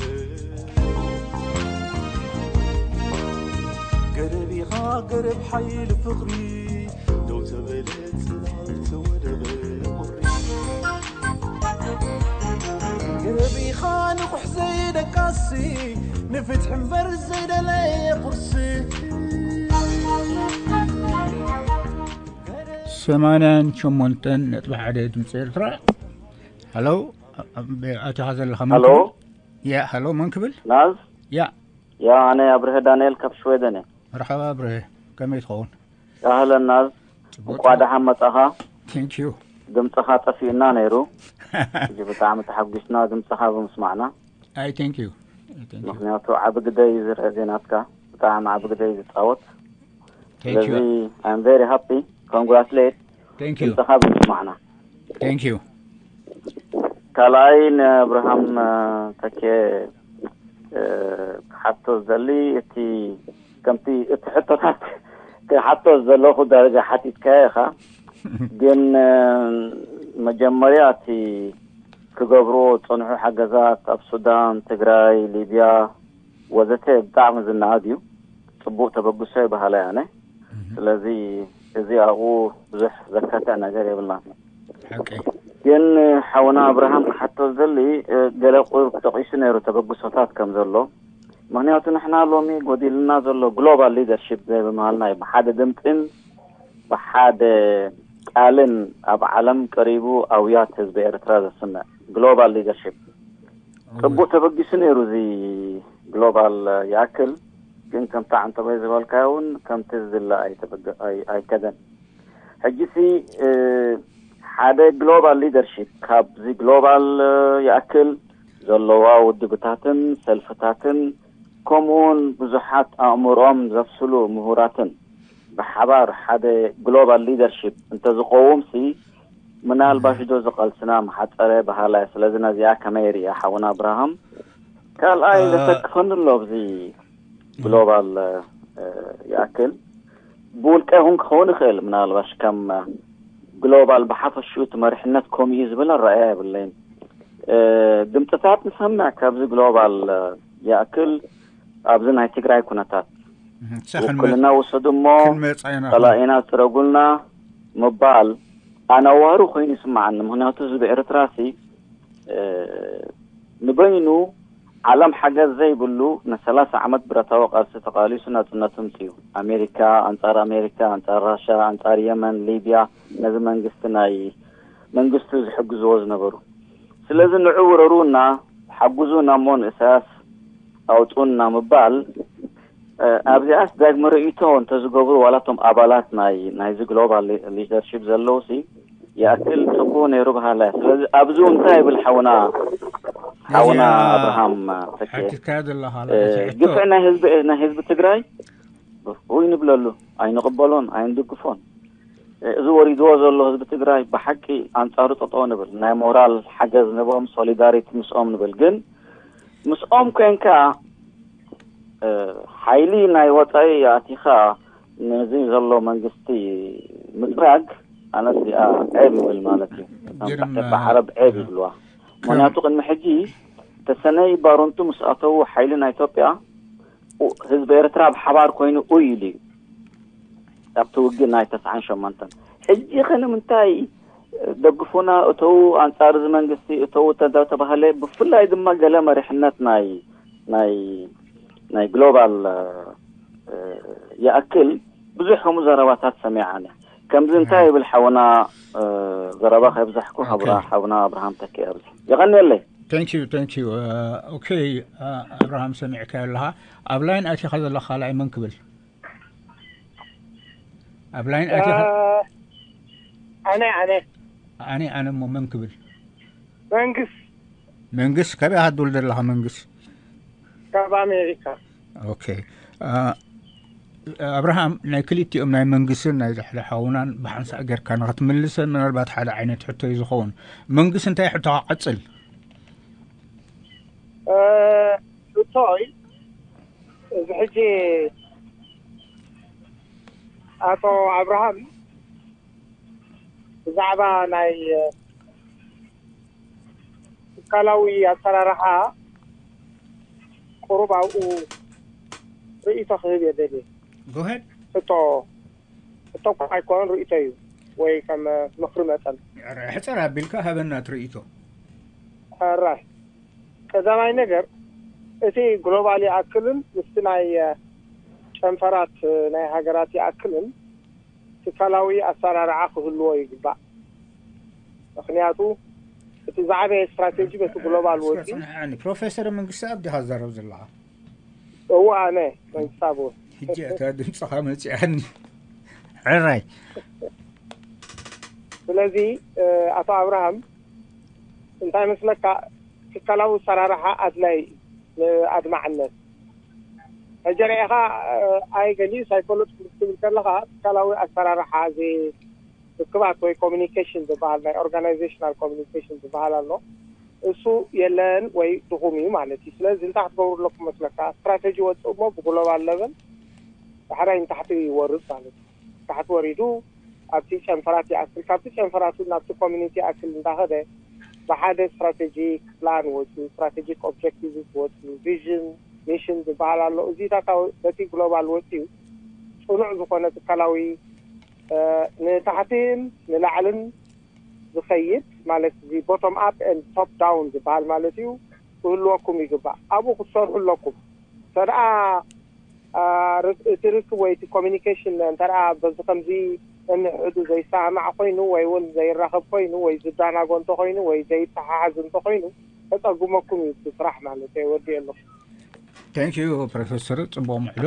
ገረቢኻ ገረብ ሓይሊ ፍቕሪ፣ ደው ተበለ ጽላል ተወደበ ቁሪ። ገረቢኻ ንቑሕ ዘይደቃሲ፣ ንፍትሒ እምበር ዘይደለየ ቁርሲ። ሰማንያን ሸሞንተን ነጥቢ ሓደ ድምፂ ኤርትራ። ሃሎ፣ ኣቲኻ ዘለኻ መን ሃሎ። ክብል? ያ፣ ሃሎ፣ መን ክብል? ናዝ? ያ። ያ፣ ኣነ ኣብርሀ ዳንኤል ካብ ሽወደን እየ። መርሓባ ኣብርሀ፣ ከመይ ትኸውን? ኣህለን ናዝ፣ ጽቡቕ። እንቋዕ ደሓን መጻኻ። ቴንክ ዩ። ድምጽኻ ጠፊኡና ነይሩ። ሕጂ ብጣዕሚ ተሓጒስና ድምጽኻ ብምስማዕና። ኣይ፣ ቴንክ ዩ። ኣይ፣ ቴንክ ዩ። ምኽንያቱ ዓቢ ግደ እዩ ዝርአ ዜናትካ። ብጣዕሚ ዓቢ ግደ እዩ ዝጻወት። ስለዚ I'm very happy. Congratulate. Thank you. ድምፅኻ ብምስማዕና። Thank you. ካልኣይ ንኣብርሃም ተኬ ክሓቶ ዝደሊ፣ እቲ ከምቲ እቲ ሕቶታት ክሓቶ ዘለኹ ደረጃ ሓቲትካዮ ኢኻ። ግን መጀመርያ እቲ ክገብርዎ ዝፀንሑ ሓገዛት ኣብ ሱዳን፣ ትግራይ፣ ሊብያ ወዘተ ብጣዕሚ ዝነኣድ እዩ። ፅቡቅ ተበግሶ ይበሃለ ኣነ። ስለዚ እዚ ኣብኡ ብዙሕ ዘካትዕ ነገር የብልናን። ግን ሓውና ኣብርሃም ክሓቶ ዝደሊ፣ ገለ ቁሩብ ጠቂሱ ነይሩ ተበግሶታት ከም ዘሎ። ምክንያቱ ንሕና ሎሚ ጎዲልና ዘሎ ግሎባል ሊደርሺፕ ዘይብምሃልና እዩ። ብሓደ ድምፅን ብሓደ ቃልን ኣብ ዓለም ቀሪቡ ኣውያት ህዝቢ ኤርትራ ዘስምዕ ግሎባል ሊደርሺፕ። ጽቡቅ ተበጊሱ ነይሩ እዚ ግሎባል ይኣክል፣ ግን ከምታ ዕንተበይ ዝበልካዮ እውን ከምቲ ዝድለ ኣይተበገ-፣ ኣይ-፣ ኣይከደን። ሕጂሲ፣ እ፣ ሓደ ግሎባል ሊደርሺፕ ካብዚ ግሎባል፣ እ፣ ይኣክል ዘለዋ ውድብታትን ሰልፍታትን ከምኡውን ብዙሓት ኣእምሮኦም ዘፍስሉ ምሁራትን ብሓባር ሓደ ግሎባል ሊደርሺፕ እንተዝቀውምሲ፣ ምናልባሽ ዶ ዝቐልስና ምሓጸረ በሃላይ። ስለዚ ነዚኣ ከመይ ርእያ ሓውና ኣብርሃም? ካልኣይ እ፣ ዘሰክፈኒ ኣሎ ኣብዚ ግሎባል፣ እ፣ ይኣክል ብውልቀ ይኹን ክኸውን ይኽእል፣ ምናልባሽ ከም ግሎባል ብሓፈሽኡ እቲ መሪሕነት ከምኡ እዩ ዝብል ኣረኣእያ የብለይን። እ፣ ድምፅታት ንሰምዕ ካብዚ ግሎባል፣ እ፣ ይኣክል ኣብዚ ናይ ትግራይ ኩነታት እህ፣ ንሳ ክንመ-፣ ውክልና ውሰዱ እሞ ክንመጻ ኢና። ጸላኢና ጽረጉልና ምባል ኣነዋሪ ኮይኑ ይስምዓኒ። ምክንያቱ ህዝቢ ኤርትራ ሲ፣ እ፣ ንበይኑ ዓለም ሓገዝ ዘይብሉ ንሰላሳ ዓመት ብረታዊ ቃልሲ ተቃሊሱ ናጽነቱ ኣምጺኡ። ኣሜሪካ ኣንጻር ኣሜሪካ፣ ኣንጻር ራሻ፣ ኣንጻር የመን፣ ሊብያ ነዚ መንግስቲ ናይ መንግስቱ ዝሕግዝዎ ዝነበሩ። ስለዚ ንዑ ውረሩና፣ ሓጉዙና እሞ ንእሳያስ ኣውጹና ምባል፣ እ፣ ኣብዚኣስ ዳግመ ርእይቶ እንተዝገብሩ ዋላ እቶም ኣባላት ናይ፣ ናይዚ ግሎባል ሊ-፣ ሊደርሺፕ ዘለውሲ ይኣክል ጽቡቅ ነይሩ በሃላይ። ስለዚ ኣብዚ እንታይ ይብል ሓውና፣ ሓውና እዚኣ ኣብርሃም ተኬ፣ ሓቲትካዮ ዘለኻ እ፣ እቲ ሕቶ ግፍዒ ናይ ህዝቢ፣ ናይ ህዝቢ ትግራይ ውይ ንብለሉ፣ ኣይንቕበሎን፣ ኣይንድግፎን። እ፣ እዚ ወሪድዎ ዘሎ ህዝቢ ትግራይ ብሓቂ ኣንጻሩ ጠጠው ንብል፣ ናይ ሞራል ሓገዝ ንቦም፣ ሶሊዳሪቲ ምስኦም ንብል። ግን ምስኦም ኮንካ፣ እ፣ ሓይሊ ናይ ወጻኢ ኣቲኻ ነዚ ዘሎ መንግስቲ ምጽራግ፣ ኣነ እዚኣ ዔብ ይብል ማለት እዩ። ከም ግርም፣ ብዓረብ ዔብ ይብልዋ። ከም ምክንያቱ ቅድሚ ሕጂ ተሰነይ ባሮንቱ ምስ ኣተዉ ሓይሊ ናይ ኢትዮጵያ፣ ኡ-፣ ህዝቢ ኤርትራ ብሓባር ኮይኑ ኡይ ኢሉ እዩ ኣብቲ ውግእ ናይ ተስዓን ሸሞንተን። ሕጂ ኸ ንምንታይ ደግፉና እተዉ፣ ኣንጻር እዚ መንግስቲ እተዉ ተተባህለ፣ ብፍላይ ድማ ገለ መሪሕነት ናይ፣ ናይ፣ ናይ ግሎባል፣ እ፣ ይኣክል ብዙሕ ከምኡ ዘረባታት ሰሚዐ ኣነ። ከምዚ እንታይ ይብል ሓውና፣ እ፣ ዘረባ ከብዛሕኩ፣ ሓውና፣ ኦኬ። ሓውና ኣብርሃም ተኪ ኣብዚ። የቐንየለይ። Thank you፣ thank you። እ፣ ኦኬ፣ እ፣ ኣብርሃም ሰሚዕካዮ ኣለኻ። ኣብ ላይን ኣቲኻ ዘለኻ ካልኣይ መን ክብል? ኣብ ላይን ኣቲኻ? እ፣ ኣነ፣ ኣነ። ኣነ፣ ኣነ እሞ መን ክብል? መንግስ። መንግስ፣ ካበይ ኢኻ ትድውል ዘለኻ መንግስ? ካብ ኣሜሪካ። ኦኬ። እ፣ ኣብርሃም፣ ናይ ክልቲኦም ናይ መንግስትን ናይ ዛሕሊ ሓውናን ብሓንሳእ ጌርካ ንኽትምልሰን ምናልባት ሓደ ዓይነት ሕቶ እዩ ዝኸውን። መንግስ እንታይ ሕቶኻ ቀጽል? እ፣ ሕቶይ እዚ ሕጂ ኣቶ ኣብርሃም ብዛዕባ ናይ ትካላዊ ኣሰራርሓ ቁሩብ ኣብኡ ርእይቶ ክህብ እየ ደልየ። Go ahead። ሕቶ፣ ሕቶ እኳ ኣይኮነን ርእይቶ እዩ ወይ ከም ምኽሪ መጠን። ሕጽር ኣቢልካ ሃበና እቲ ርእይቶ። ሕራይ። ቀዳማይ ነገር እቲ ግሎባል ይኣክልን ምስቲ ናይ ጨንፈራት ናይ ሃገራት ይኣክልን ትካላዊ ኣሰራርዓ ክህልዎ ይግባእ። ምክንያቱ እቲ ዝዓበየ ስትራቴጂ በቲ ግሎባል እስከ ወፂኡ። ጽንሓኒ፣ ፕሮፌሰር መንግስቲ ኣብ ዲኻ ዝዛረብ ዘለኻ? እዎ፣ ኣነ መንግስቲ ኣብ። ሕጂ እታ ድምፅኻ መፂኣኒ። ሕራይ። ስለዚ፣ እ፣ ኣቶ ኣብርሃም፣ እንታይ መስለካ፣ ትካላዊ ኣሰራርሓ ኣድላይ እዩ ንኣድማዕነት። ሕጂ ርኢኻ፣ ኣይ ገሊኡ ኣይፈለጥኩ ክትብል ከለኻ፣ ትካላዊ ኣሰራርሓ እዚ ርክባት ወይ ኮሚኒኬሽን ዝበሃል፣ ናይ ኦርጋናይዜሽናል ኮሚኒኬሽን ዝበሃል ኣሎ። እሱ የለን ወይ ድኹም እዩ ማለት እዩ። ስለዚ እንታይ ክትገብሩ ኣለኩም መስለካ? ስትራቴጂ ወፅእ እሞ ብግሎባል ለቨል ዳሕራይ ንታሕቲ ይወርድ ማለት እዩ። ታሕቲ ወሪዱ ኣብቲ ጨንፈራት ይኣክል፣ ካብቲ ጨንፈራት እውን ናብቲ ኮሚኒቲ ይኣክል እንዳኸደ፣ ብሓደ ስትራቴጂክ ፕላን ወፅኡ፣ ስትራቴጂክ ኦብጀክቲቭስ ወፅኡ፣ ቪዥን፣ ሚሽን ዝበሃል ኣሎ። እዚታት በቲ ግሎባል ወፅኡ፣ ፅኑዕ ዝኾነ ትካላዊ፣ ንታሕትን ንላዕልን ዝኸይድ ማለት እዚ ቦቶም ኣፕ ኤንድ ቶፕ ዳውን ዝበሃል ማለት እዩ፣ ክህልወኩም ይግባእ። ኣብኡ ክትሰርሑ ኣለኩም። እንተደኣ እቲ ርክብ ወይ እቲ ኮሚኒኬሽን እንተደኣ በዚ ከምዚ እንሕዱ ዘይሰማማዕ ኮይኑ ወይ እውን ዘይራኸብ ኮይኑ ወይ ዝዳናጎ እንተኮይኑ ወይ ዘይተሓሓዝ እንተኮይኑ፣ ተፀጉመኩም እዩ እቲ ስራሕ ማለት እዩ። ወዲእ ኣለኹ። Thank you ፕሮፌሰር፣ ፅቡቕ ምዕዶ።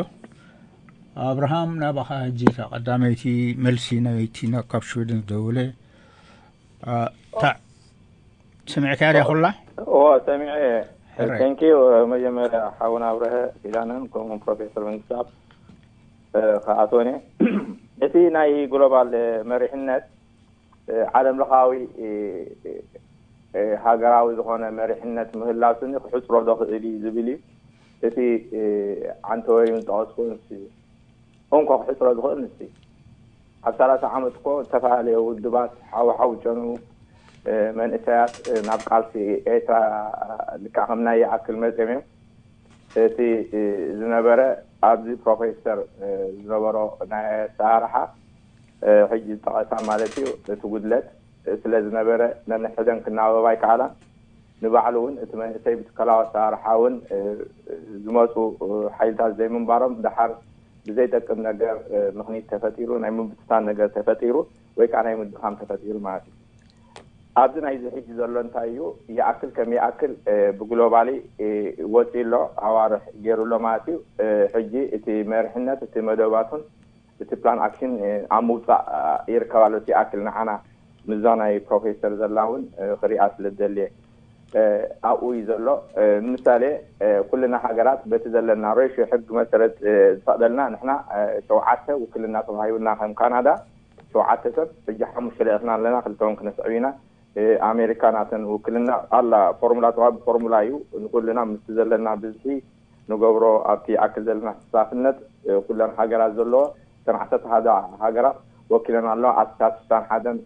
ኣብርሃም፣ ናባኻ ሕጂ እታ ቀዳመይቲ መልሲ ናይቲ ካብ ሽወደን ዝደወለ። ታዕ ሰሚዕካያ ዲያ ኩላ? ኦ ሰሚዐ። Thank you። መጀመርያ ሓውና ኣብረሀ ኪዳነን ከምኡ ፕሮፌሰር መንግስታብ ከኣቶነ እቲ ናይ ግሎባል መሪሕነት ዓለም ለኻዊ ሃገራዊ ዝኾነ መሪሕነት ምህላው ስኒ ክሕፅሮ ዶ ክእል እዩ ዝብል እዩ። እቲ ዓንተ ወይም ዝጠቐስኩ ንሱ እዩ። እንኮ ክሕፅሮ ዝኽእል ንሱ እዩ። ኣብ ሰላሳ ዓመት እኮ ዝተፈላለዩ ውድባት ሓውሓው ጨኑ መንእሰያት ናብ ቃልሲ ኤርትራ ልክዕ ከም ናይ ይኣክል መፅዮም እዮም። እቲ ዝነበረ ኣብዚ ፕሮፌሰር ዝነበሮ ናይ ኣሰራርሓ ሕጂ ዝጠቐሳ ማለት እዩ። እቲ ጉድለት ስለ ዝነበረ ነንሕደን ክናበባ ኣይከኣላን። ንባዕሉ እውን እቲ መንእሰይ ብትካላዊ ኣሰራርሓ እውን ዝመፁ ሓይልታት ዘይምንባሮም ደሓር ብዘይጠቅም ነገር ምኽኒት ተፈጢሩ ናይ ምብትታን ነገር ተፈጢሩ ወይ ከዓ ናይ ምድኻም ተፈጢሩ ማለት እዩ። ኣብዚ ናይዚ ሕጂ ዘሎ እንታይ እዩ? ይኣክል ከም ይኣክል ብግሎባሊ ወፂኡ ኣሎ፣ ኣዋርሕ ገይሩ ኣሎ ማለት እዩ። ሕጂ እቲ መርሕነት እቲ መደባቱን እቲ ፕላን ኣክሽን ኣብ ምውፃእ ይርከብ ኣሎ። እቲ ይኣክል ንዓና ምዛ ናይ ፕሮፌሰር ዘላ እውን ክሪኣ ስለ ዝደልየ ኣብኡ እዩ ዘሎ። ንምሳሌ ኩልና ሃገራት በቲ ዘለና ሬሾ ሕጊ መሰረት ዝፈቅደልና ንሕና ሸውዓተ ውክልና ተዋሂቡና ከም ካናዳ ሸውዓተ ሰብ ሕጂ ሓሙሽተ ልእኽና ኣለና። ክልተውን ክነስዕብ ኢና። ኣሜሪካ ናተን ውክልና ኣላ። ፎርሙላ ተዋሂቡ ፎርሙላ እዩ። ንኩልና ምስቲ ዘለና ብዝሒ ንገብሮ ኣብቲ ይኣክል ዘለና ተሳታፍነት ኩለን ሃገራት ዘለዎ እተን ዓሰርተ ሓደ ሃገራት ወኪለን ኣለዋ። ኣስታት ስሳን ሓደን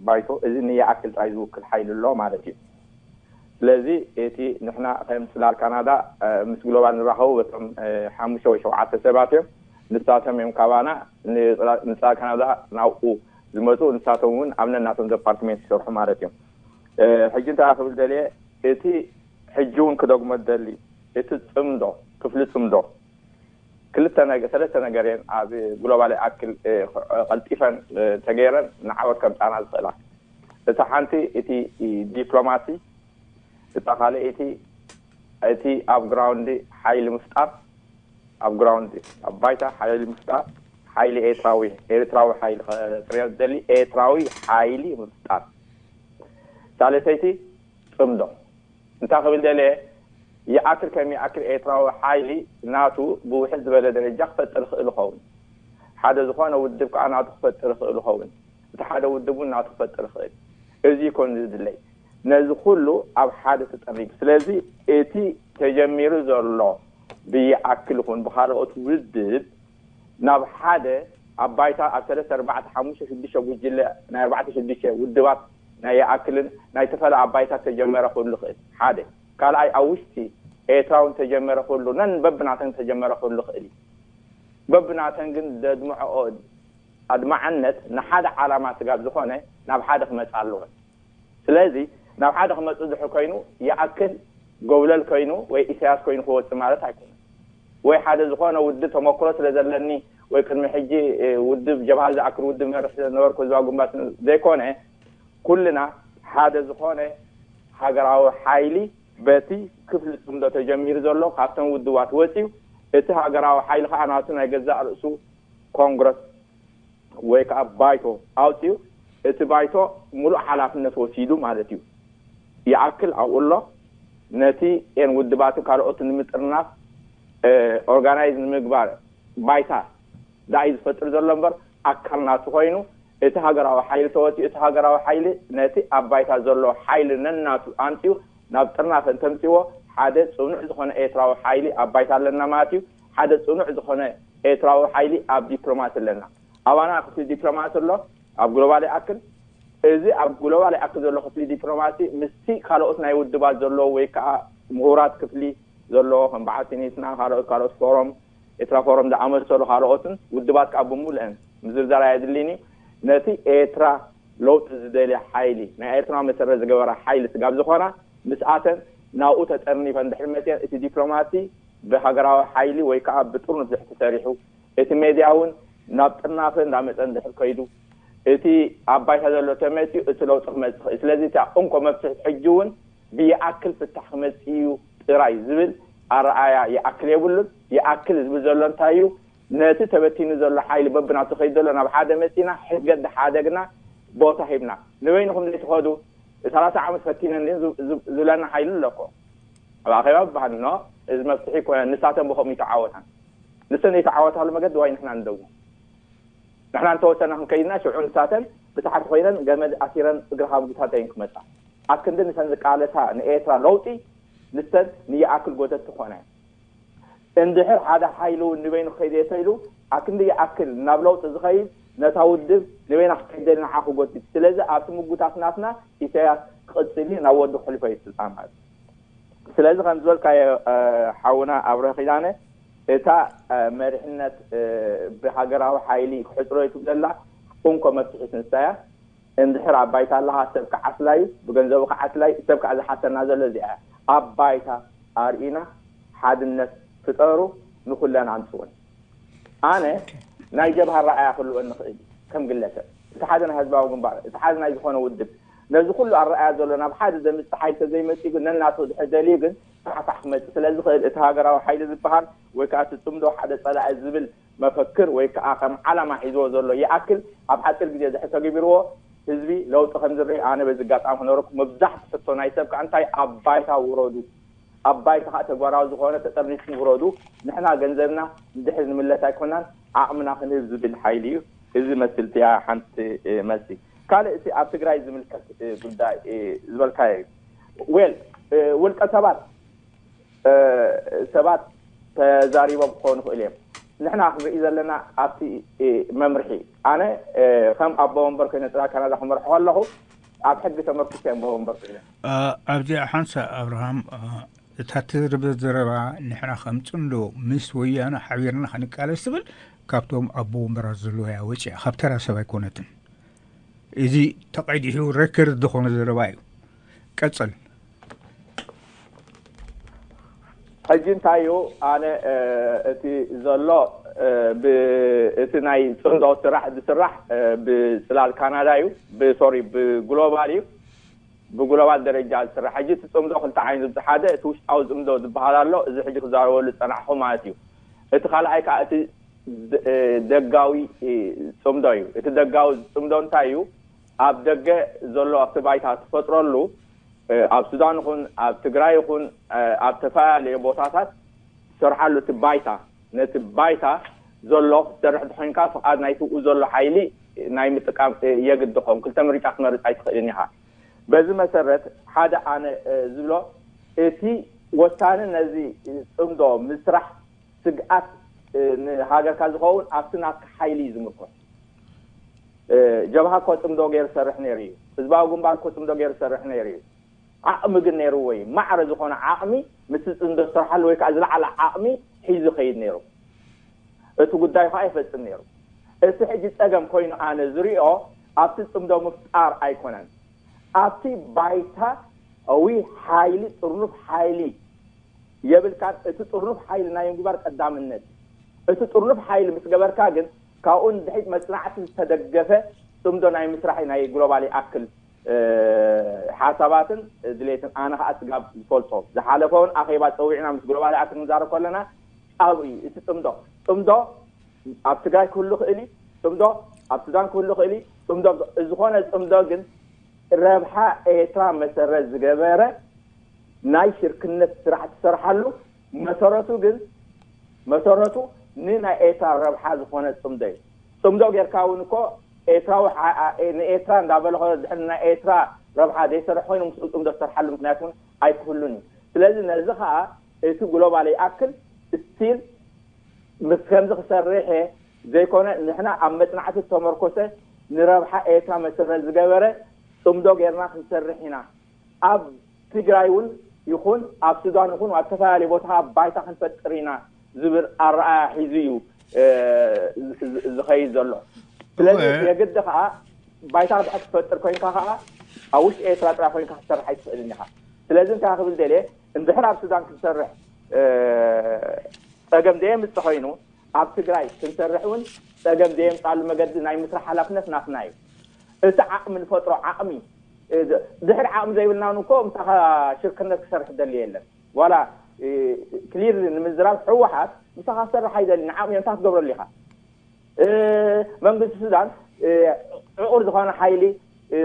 ባይቶ እዚ ንይኣክል ጥራይ ዝውክል ሓይሊ ኣሎ ማለት እዩ። ስለዚ እቲ ንሕና ከም ፅላል ካናዳ ምስ ግሎባል ንራኸቡ በቶም ሓሙሽተ ወይ ሸውዓተ ሰባት እዮም። ንሳቶም እዮም ካባና ንፅላል ካናዳ ናብኡ ዝመፁ። ንሳቶም እውን ኣብ ነናቶም ደፓርትሜንት ይሰርሑ ማለት እዮም። ሕጂ እንታይ ክብል ደልየ እቲ ሕጂ እውን ክደግሞ ደሊ እቲ ፅምዶ ክፍሊ ፅምዶ ክልተ ሰለስተ ነገር እየን ኣብ ግሎባል ኣክል ቀልጢፈን ተገይረን ንዓወት ከምፃና ዝኽእላ። እታ ሓንቲ እቲ ዲፕሎማሲ፣ እታ ካልኣይቲ እቲ ኣብ ግራውንድ ሓይሊ ምፍጣር፣ ኣብ ግራውንድ ኣብ ባይታ ሓይሊ ምፍጣር፣ ሓይሊ ኤርትራዊ ኤርትራዊ ሓይሊ ክፅርዮ ዝደሊ ኤርትራዊ ሓይሊ ምፍጣር። ሳልሰይቲ ፅምዶ እንታይ ክብል ደለ ይኣክል ከም ይኣክል ኤርትራዊ ሓይሊ ናቱ ብውሕድ ዝበለ ደረጃ ክፈጥር ይኽእል ይኸውን። ሓደ ዝኾነ ውድብ ከዓ ናቱ ክፈጥር ይኽእል ይኸውን። እቲ ሓደ ውድብ እውን ናቱ ክፈጥር ይኽእል። እዚ ይኮን ዝድለይ ነዚ ኩሉ ኣብ ሓደ ተጠሪቡ። ስለዚ እቲ ተጀሚሩ ዘሎ ብይኣክል ይኹን ብካልኦት ውድብ ናብ ሓደ ኣብ ባይታ ኣብ ሰለስተ ኣርባዕተ ሓሙሽተ ሽዱሽተ ጉጅለ ናይ ኣርባዕተ ሽዱሽተ ውድባት ናይ ይኣክልን ናይ ተፈለ ኣብ ባይታ ተጀመረ ክህሉ ይኽእል ሓደ ካልኣይ ኣብ ውሽጢ ኤርትራውን ተጀመረ ክህሉ ነን በብናተን ተጀመረ ክህሉ ይኽእል እዩ። በብናተን ግን ዘድምዐኦ ኣድማዕነት ንሓደ ዓላማ ስጋብ ዝኾነ ናብ ሓደ ክመፃ ኣለዎ። ስለዚ ናብ ሓደ ክመፁ ድሕር ኮይኑ ይኣክል ጎብለል ኮይኑ ወይ ኢሳያስ ኮይኑ ክወፅእ ማለት ኣይኮነን። ወይ ሓደ ዝኾነ ውድብ ተመክሮ ስለ ዘለኒ ወይ ቅድሚ ሕጂ ውድብ ጀብሃ ዝኣክል ውድብ መርሕ ስለ ዝነበርኩ ህዝባዊ ግንባር ዘይኮነ ኩልና ሓደ ዝኾነ ሃገራዊ ሓይሊ በቲ ክፍሊ ፅምዶ ተጀሚሩ ዘሎ ካብቶም ውድባት ወፂኡ እቲ ሃገራዊ ሓይሊ ከዓ ናቱ ናይ ገዛእ ርእሱ ኮንግረስ ወይ ከዓ ባይቶ ኣውፂኡ እቲ ባይቶ ሙሉእ ሓላፍነት ወሲዱ ማለት እዩ። ይኣክል ኣብኡ ኣሎ ነቲ ኤን ውድባትን ካልኦትን ንምጥርናፍ ኦርጋናይዝ ንምግባር ባይታ ዳኣ እዩ ዝፈጥር ዘሎ እምበር ኣካል ናቱ ኮይኑ እቲ ሃገራዊ ሓይሊ ተወፂኡ እቲ ሃገራዊ ሓይሊ ነቲ ኣብ ባይታ ዘሎ ሓይሊ ነናቱ ኣምፂኡ ናብ ጥርናፈ እንተምፅዎ ሓደ ፅኑዕ ዝኾነ ኤርትራዊ ሓይሊ ኣብ ባይታ ኣለና ማለት እዩ። ሓደ ፅኑዕ ዝኾነ ኤርትራዊ ሓይሊ ኣብ ዲፕሎማሲ ኣለና። ኣባና ክፍሊ ዲፕሎማሲ ኣሎ ኣብ ግሎባል ይኣክል። እዚ ኣብ ግሎባል ይኣክል ዘሎ ክፍሊ ዲፕሎማሲ ምስቲ ካልኦት ናይ ውድባት ዘለዎ ወይ ከዓ ምሁራት ክፍሊ ዘለዎ ከም በዓል ሲኒትና ካልኦት ካልኦት ፎሮም ኤርትራ ፎረም ዝኣመሰሉ ካልኦትን ውድባት ከዓ ብምሉአን ምዝርዛር ኣየድልይን እዩ። ነቲ ኤርትራ ለውጢ ዝደልያ ሓይሊ ናይ ኤርትራ መሰረት ዝገበራ ሓይሊ ስጋብ ዝኾና ምስኣተን ናብኡ ተጠርኒፈን ድሕሪ መፅአን እቲ ዲፕሎማሲ ብሃገራዊ ሓይሊ ወይ ከዓ ብጥርኑፍ ድሕሪ ተሰሪሑ እቲ ሜድያ እውን ናብ ጥርናፈ እንዳመፀ እንድሕር ከይዱ እቲ ኣብ ባይታ ዘሎ ተመፅኡ እቲ ለውጢ ክመፅእ ይኽእል። ስለዚ እታ እንኮ መፍትሒ ሕጂ እውን ብይኣክል ፍታሕ ክመፅእ እዩ ጥራይ ዝብል ኣረኣያ ይኣክል የብሉን። ይኣክል ዝብል ዘሎ እንታይ እዩ? ነቲ ተበቲኑ ዘሎ ሓይሊ በብናቱ ከይድ ዘሎ ናብ ሓደ መፂና ሕገ እንዳሓደግና ቦታ ሂብና ንበይንኹም ዘይትኸዱ ሰላሳ ዓመት ፈቲነ ዝብለና ሓይሊ ኣለኮ ኣብ ኣኼባ ብባህል ኖ እዚ መፍትሒ ይኮነ ንሳተን ብከምኡ ይተዓወታን ንሰን ዘይተዓወታሉ መገዲ ዋይ ንሕና ንደግሞ ንሕና እንተወሰና ክንከይድና ሽዑ ንሳተን ብታሕቲ ኮይነን ገመድ ኣሲረን እግርኻ ምግታተይን ክመፃ ኣብ ክንዲ ንሰን ዝቃለሳ ንኤርትራ ለውጢ ንሰን ንይኣክል ጎተቲ ኮነ እንድሕር ሓደ ሓይሊ እውን ንበይኑ ክኸይድ እየ ተኢሉ ኣብ ክንዲ ይኣክል ናብ ለውጢ ዝኸይድ ነታ ውድብ ንበይና ክትከይድ ደሊ ንዓ ክጎትት ስለዚ ኣብቲ ምጉታት ናትና ኢሳያስ ክቕፅል እዩ ናብ ወዲ ክሕልፎ እዩ ስልጣን ማለት ስለዚ ከም ዝበልካዮ ሓውና ኣብርሀ ኪዳነ እታ መሪሕነት ብሃገራዊ ሓይሊ ክሕፅሮ እዩ ትብለላ እንኮ መፍትሒ ትንሳያ እንድሕር ኣብ ባይታ ኣለኻ ሰብ ክዓስላ እዩ ብገንዘቡ ክዓስላ እዩ ሰብ ከዓ ዝሓተና ዘሎ እዚኣ ኣብ ባይታ ኣርኢና ሓድነት ፍጠሩ ንኩለን ኣምፅኡን ኣነ ናይ ጀብሃ ኣረኣያ ክህልወኒ ይኽእል እዩ ከም ግለሰብ እቲ ሓደ ናይ ህዝባዊ ግንባር እቲ ሓደ ናይ ዝኾነ ውድብ ነዚ ኩሉ ኣረኣያ ዘሎ ናብ ሓደ ዘምፅእ ሓይሊ ተዘይመፅኡ ግን ነናቱ ድሕር ደልዩ ግን ፋሕፋሕ ክመፅእ ስለ ዝኽእል እቲ ሃገራዊ ሓይሊ ዝበሃል ወይ ከዓ እቲ ፅምዶ ሓደ ፀላኢ ዝብል መፈክር ወይ ከዓ ከም ዓላማ ሒዝዎ ዘሎ ይኣክል ኣብ ሓፂር ግዜ ድሕር ተገቢርዎ ህዝቢ ለውጢ ከም ዝርኢ ኣነ በዚ ኣጋጣሚ ክነግረኩም መብዛሕትኡ ሕቶ ናይ ሰብ ከዓ እንታይ ኣብ ባይታ ውረዱ ኣብ ባይታ ከዓ ተግባራዊ ዝኾነ ተጠርኒፍኩም ውረዱ ንሕና ገንዘብና ንድሕር ንምለስ ኣይኮናን ዓቕምና ክንህብ ዝብል ሓይሊ እዩ እዚ መስል እቲኣ ሓንቲ መልሲ ካልእ እቲ ኣብ ትግራይ ዝምልከት ጉዳይ ዝበልካዮ እዩ well ውልቀ ሰባት ሰባት ተዛሪቦም ክኾኑ ይኽእሉ እዮም ንሕና ክንርኢ ዘለና ኣብቲ መምርሒ ኣነ ከም ኣቦ ወንበር ኮይነ ፅላ ካናዳ ክመርሖ ከለኹ ኣብ ሕጊ ተመርኩሰ እዮም ኣቦ ወንበር ኮይነ ኣብዚኣ ሓንሳ ኣብርሃም እታ ትርበ ዘረባ ንሕና ከም ፅምዶ ምስ ወያነ ሓቢርና ክንቃለስ ትብል ካብቶም ኣቦ ወንበራት ዘለውያ ወፂኣ ካብ ተራ ሰብ ኣይኮነትን እዚ ተቐዲሑ ሬከርድ ዝኾነ ዘረባ እዩ ቀፅል ሕጂ እንታይ እዩ ኣነ እቲ ዘሎ እቲ ናይ ፅምዶ ስራሕ ዝስራሕ ብፅላል ካናዳ እዩ ብሶሪ ብግሎባል እዩ ብግሎባል ደረጃ ዝስራሕ ሕጂ እቲ ፅምዶ ክልተ ዓይነት ሓደ እቲ ውሽጣዊ ፅምዶ ዝበሃል ኣሎ እዚ ሕጂ ክዛረበሉ ዝፀናሕኹ ማለት እዩ እቲ ካልኣይ ከዓ እቲ ደጋዊ ፅምዶ እዩ እቲ ደጋዊ ፅምዶ እንታይ እዩ ኣብ ደገ ዘሎ ኣብቲ ባይታ ትፈጥረሉ ኣብ ሱዳን ይኹን ኣብ ትግራይ ይኹን ኣብ ተፈላለየ ቦታታት ትሰርሓሉ እቲ ባይታ ነቲ ባይታ ዘሎ ክትሰርሕ ተኮይንካ ፍቃድ ናይ ትብኡ ዘሎ ሓይሊ ናይ ምጥቃም የግድኾም ክልተ ምርጫ ክትመርፅ ኣይትኽእልን ኢኻ በዚ መሰረት ሓደ ኣነ ዝብሎ እቲ ወሳኒ ነዚ ፅምዶ ምስራሕ ስግኣት ንሃገርካ ዝኸውን ኣብቲ ናትካ ሓይሊ እዩ ዝምርኮስ ጀብሃ እኮ ፅምዶ ገይሩ ዝሰርሕ ነይሩ እዩ ህዝባዊ ግንባር እኮ ፅምዶ ገይሩ ዝሰርሕ ነይሩ እዩ ዓቕሚ ግን ነይርዎ እዩ ማዕረ ዝኾነ ዓቕሚ ምስ ፅምዶ ዝሰርሓሉ ወይ ከዓ ዝለዓለ ዓቕሚ ሒዙ ይኸይድ ነይሩ እቲ ጉዳይ ከዓ ይፈፅም ነይሩ እቲ ሕጂ ፀገም ኮይኑ ኣነ ዝሪኦ ኣብቲ ፅምዶ ምፍጣር ኣይኮነን ኣብቲ ባይታዊ ሓይሊ ጥርኑፍ ሓይሊ የብልካን እቲ ጥርኑፍ ሓይሊ ናይ ምግባር ቀዳምነት እቲ ጥርኑፍ ሓይሊ ምስ ገበርካ ግን ካብኡ ንድሕሪት መፅናዕቲ ዝተደገፈ ፅምዶ ናይ ምስራሕ ናይ ግሎባል ይኣክል ሓሳባትን ድሌትን ኣነ ከዓ ስጋብ ዝፈልጦ ዝሓለፈውን ኣኼባ ፀዊዕና ምስ ግሎባል ይኣክል ንዛረብ ከለና ኣብኡ እዩ እቲ ፅምዶ ፅምዶ ኣብ ትግራይ ክህሉ ክእል እዩ ፅምዶ ኣብ ሱዳን ክህሉ ክእል እዩ ፅምዶ ዝኾነ ፅምዶ ግን ረብሓ ኤርትራ መሰረት ዝገበረ ናይ ሽርክነት ስራሕ ትሰርሓሉ መሰረቱ ግን መሰረቱ ንናይ ኤርትራ ረብሓ ዝኾነ ጽምዶ እዩ። ጽምዶ ጌርካ እውን እኮ ኤርትራዊ ንኤርትራ እንዳበለ ድሕሪ ናይ ኤርትራ ረብሓ ዘይሰርሕ ኮይኑ ምስ ጽምዶ ዝሰርሓሉ ምክንያት እውን ኣይክህሉን እዩ። ስለዚ ነዚ ከዓ እቲ ግሎባል ይኣክል ስቲል ምስ ከምዚ ክሰርሕ እየ ዘይኮነ ንሕና ኣብ መጽናዕቲ ዝተመርኮሰ ንረብሓ ኤርትራ መሰረት ዝገበረ ጽምዶ ጌርና ክንሰርሕ ኢና። ኣብ ትግራይ እውን ይኹን ኣብ ሱዳን ይኹን ኣብ ዝተፈላለዩ ቦታ ባይታ ክንፈጥር ኢና ዝብል ኣረኣያ ሒዙ እዩ ዝኸይድ ዘሎ። ስለዚ የግዲ ከዓ ባይታ ድሕር ክትፈጥር ኮይንካ ከዓ ኣብ ውሽጢ ኤርትራ ጥራይ ኮይንካ ክትሰርሕ ኣይትኽእልን ኢኻ። ስለዚ እንታይ ክብል ደልየ እንድሕር ኣብ ሱዳን ክንሰርሕ ጸገም ዘየምጽእ ኮይኑ ኣብ ትግራይ ክንሰርሕ እውን ጸገም ዘየምጻሉ መገዲ ናይ ምስራሕ ሓላፍነት ናትና እዩ። እቲ ዓቕሚ ንፈጥሮ ዓቕሚ ድሕሪ ዓቕሚ ዘይብልና እውን እኮ ምሳኻ ሽርክነት ክሰርሕ ደሊ የለን። ዋላ ክሊር ንምዝራብ ህወሓት ምሳኻ ክሰርሕ ኣይደሊ ንዓቕሚ እንታይ ክትገብረሉ ኢኻ? መንግስቲ ሱዳን ዕቑር ዝኾነ ሓይሊ